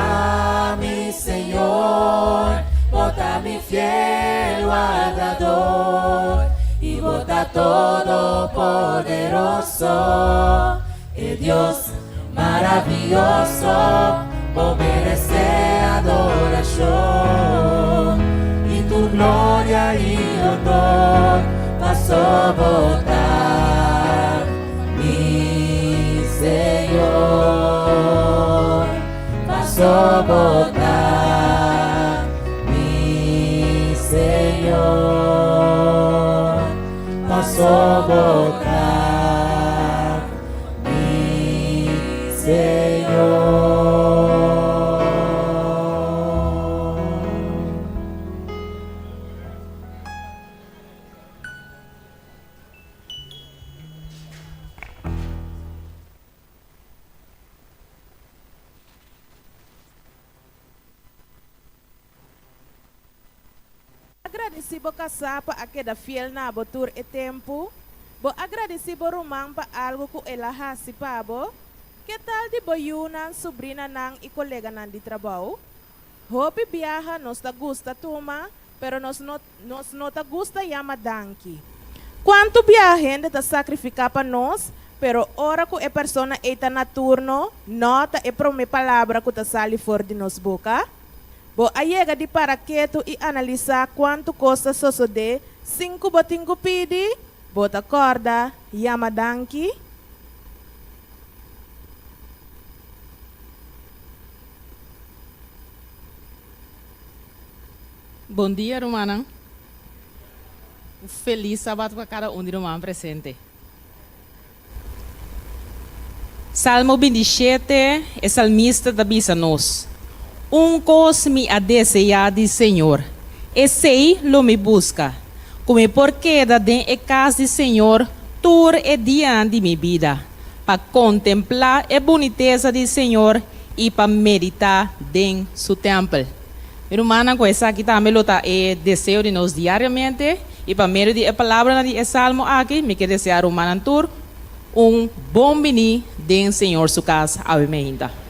mi Señor, bo ta mi fiel wardador i bo ta todopoderoso, e Dios maravioso, bo meresé adorashon i tur gloria i honor, paso bo ta mi Señor, paso bo ta mi Señor, paso bo ta mi Señor. Agradesí bo kasá pa a keda fiel na bo tur e tempu? Bo a gradisí bo ruman pa algu ku el a hasi pa bo? Ke tal di bo yunan, subrinanan i koleganan di trabou? Hopi biaha nos ta gusta tuma, pero nos no nos no ta gusta yama danki. Kuantu biaha hende ta sakrifiká pa nos, pero ora ku e persona ei ta na turno, no ta e promé palabra ku ta sali for di nos boka? Bo a yega di para ketu i analisá kuantu kos ta sosodé sin ku bo tin ku pidi? Bo ta kòrda yama danki? Bon dia rumannan. Un felis sabat pa kada un di ruman presente. Salmo 27, e salmista ta bisa nos, Un kos mi a deseá di Señor, esei lo mi buska, ku mi por keda den e kas di Señor tur e dianan di mi bida, pa kontemplá e bunitesa di Señor i pa meditá den su tèmpel. Mi rumannan, ku esaki tambe lo ta e deseo di nos diariamente, i pa medio di e palabranan di e salmo aki, mi ke deseá rumannan tur un bon biní den Señor su kas awe meinta.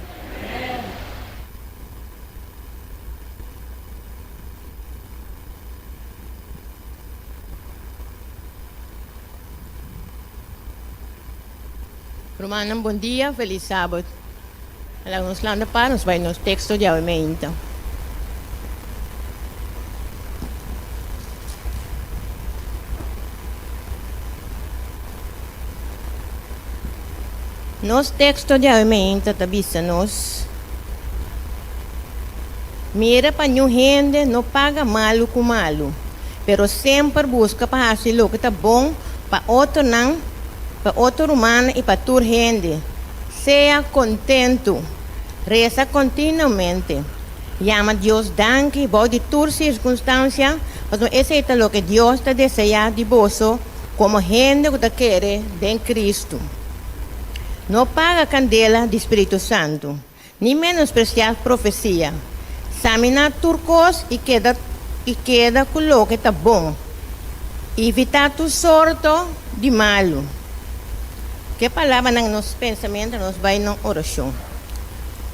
Rumannan bon dia, felis sabat. Laga nos lanta pa nos bai nos teksto di awe meinta. Nos teksto di awe meinta ta bisa nos, Mira pa niun hende no paga malu ku malu, pero semper buska pa hasi loke ta bon pa otronan, pa otro rumannan i pa tur hende. Sea kontentu. Resa kontinuamente. Yama Dios danki bou di tur sirkunstansia, pasobra esei ta loke Dios ta deseá di boso komo hende ku ta kere den Kristu. No paga kandela di spiritu santu, ni menospresiá profesia. Saminá tur kos i keda i keda ku loke ta bon. Evitá tur sorto di malu. Ku e palabranan nos pensamentu nos bai na orashon.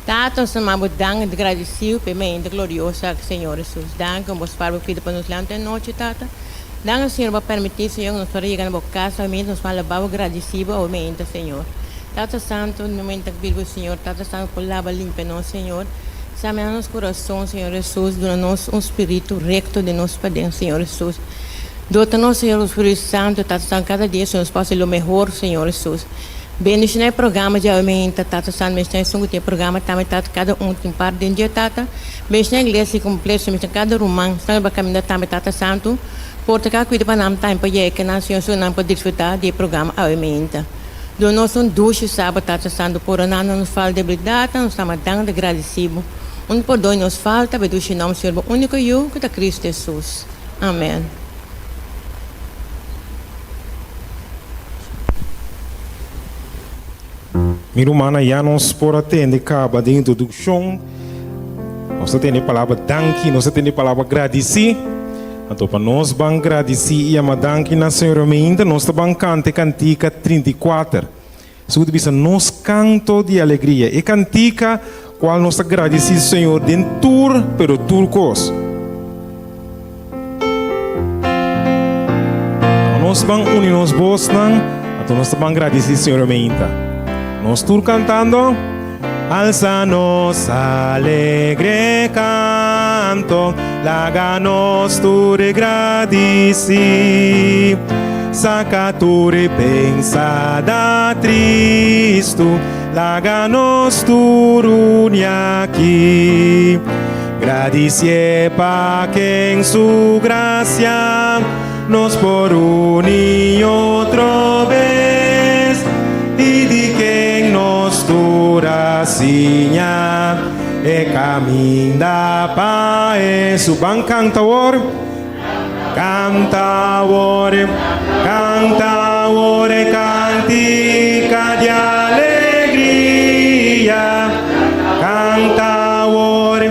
Tata, nos ta manda bo danki i gradisiu pa e mente glorioso aki, Señor Hesus. Danki ku bo spar bo pida pa nos lanta e nochi, Tata. Danki, Señor, bo a permití, Señor, ku nos por a yega na bo kas awe mientras nos por alabá bo, gradisí bo awe mente, Señor. Tata Santu, no mente ta pidi bo, Señor, Tata Santu, por laba, limpia nos, Señor. Samina nos kurason, Señor Hesus. Duna nos un spiritu rekto den nos paden, Señor Hesus. Dota nos, Señor, ku Spiritu Santu, Tata Santu, kada dia, Señor, nos por hasi lo mehor, Señor Hesus. Bendiciona e programa djawe meinta, Tata Santu, bendiciona esun ku tin e programa tambe, Tata, kada un tin parti den dje, Tata. Bendiciona e iglesia completo, Señor, bendiciona kada ruman, esnan ku ba caminda tambe, Tata Santu. Por ta kada cuida pa nan tambe pa yega ke nan, Señor, so nan por disfruta di e programa awe meinta. Duna nos un dushi sabat, Tata Santu, pordona nos falta debilidadnan, nos ta ama dank ta gradeci bo. Un pordon di nos falta, pa e dushi nòmber Señor bo úniko Yu, ku ta Kristu Hesus. Amèn. Mi rumannan, ya nos por a tende kaba den introdukshon. Nos ta tende e palabra danki, nos ta tende e palabra gradisí. Anto pa nos ban gradisí i yama danki na Señor Omeinte, nos ta ban kanta e kantika 34. Su ta bisa nos kanto di alegria, e kantika kual nos ta gradisí Señor den tur, pero tur kos. Nos ban uni nos bosnan, anto nos ta ban gradisí Señor meinta. Nos tur kantando. Alsa nos alegre kanto, laga nos tur gradisí. Saka tur pensada tristu, laga nos tur uni aki. Gradisié pa ken su grasia nos por uni otro bes i di ken nos tur a siña e kaminda pa Hesus. Ban kanta awor. Kanta awor, kanta awor e kantika di alegria. Kanta awor,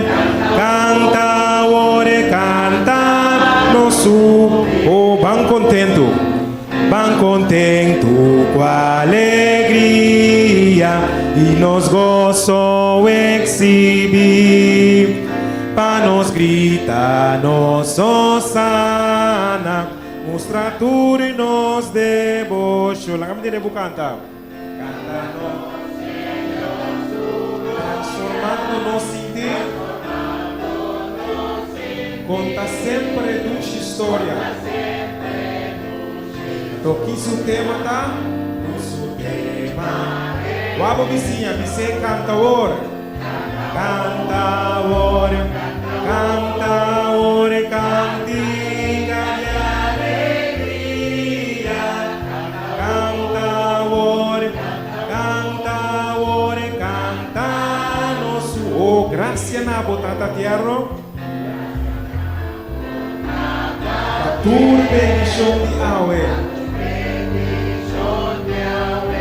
kanta awor e kanta nos su. Oh, ban kontentu, ban kontentu ku alegria i nos goso eksibí. Pa nos grita nos hosana, mustra tur nos deboshon. Laga mi tende bo kanta. Kanta nos Transformando nos sinti. Konta semper e dushi storia. Anto ki su tema ta? Ku su tema. Wak bo bisiña, bis'é kanta awor. Canta awor, canta awor e cantica di alegria. Canta awor, canta awor e canta nos su. Oh, gracia na bo, Tata Tierno. Pa tur bendicion di awe.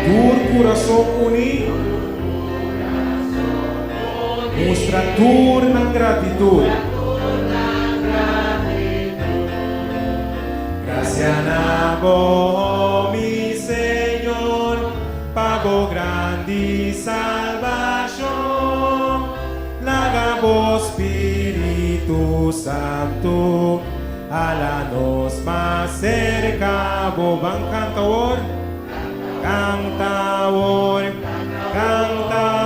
Tur curason uni. Mustra tur nan gratitud. Gracia na bo, mi Señor, pa bo grandi salbacion. Laga bo Spiritu Santu hala nos mas serka bo. Ban kanta awor, kanta awor, kanta.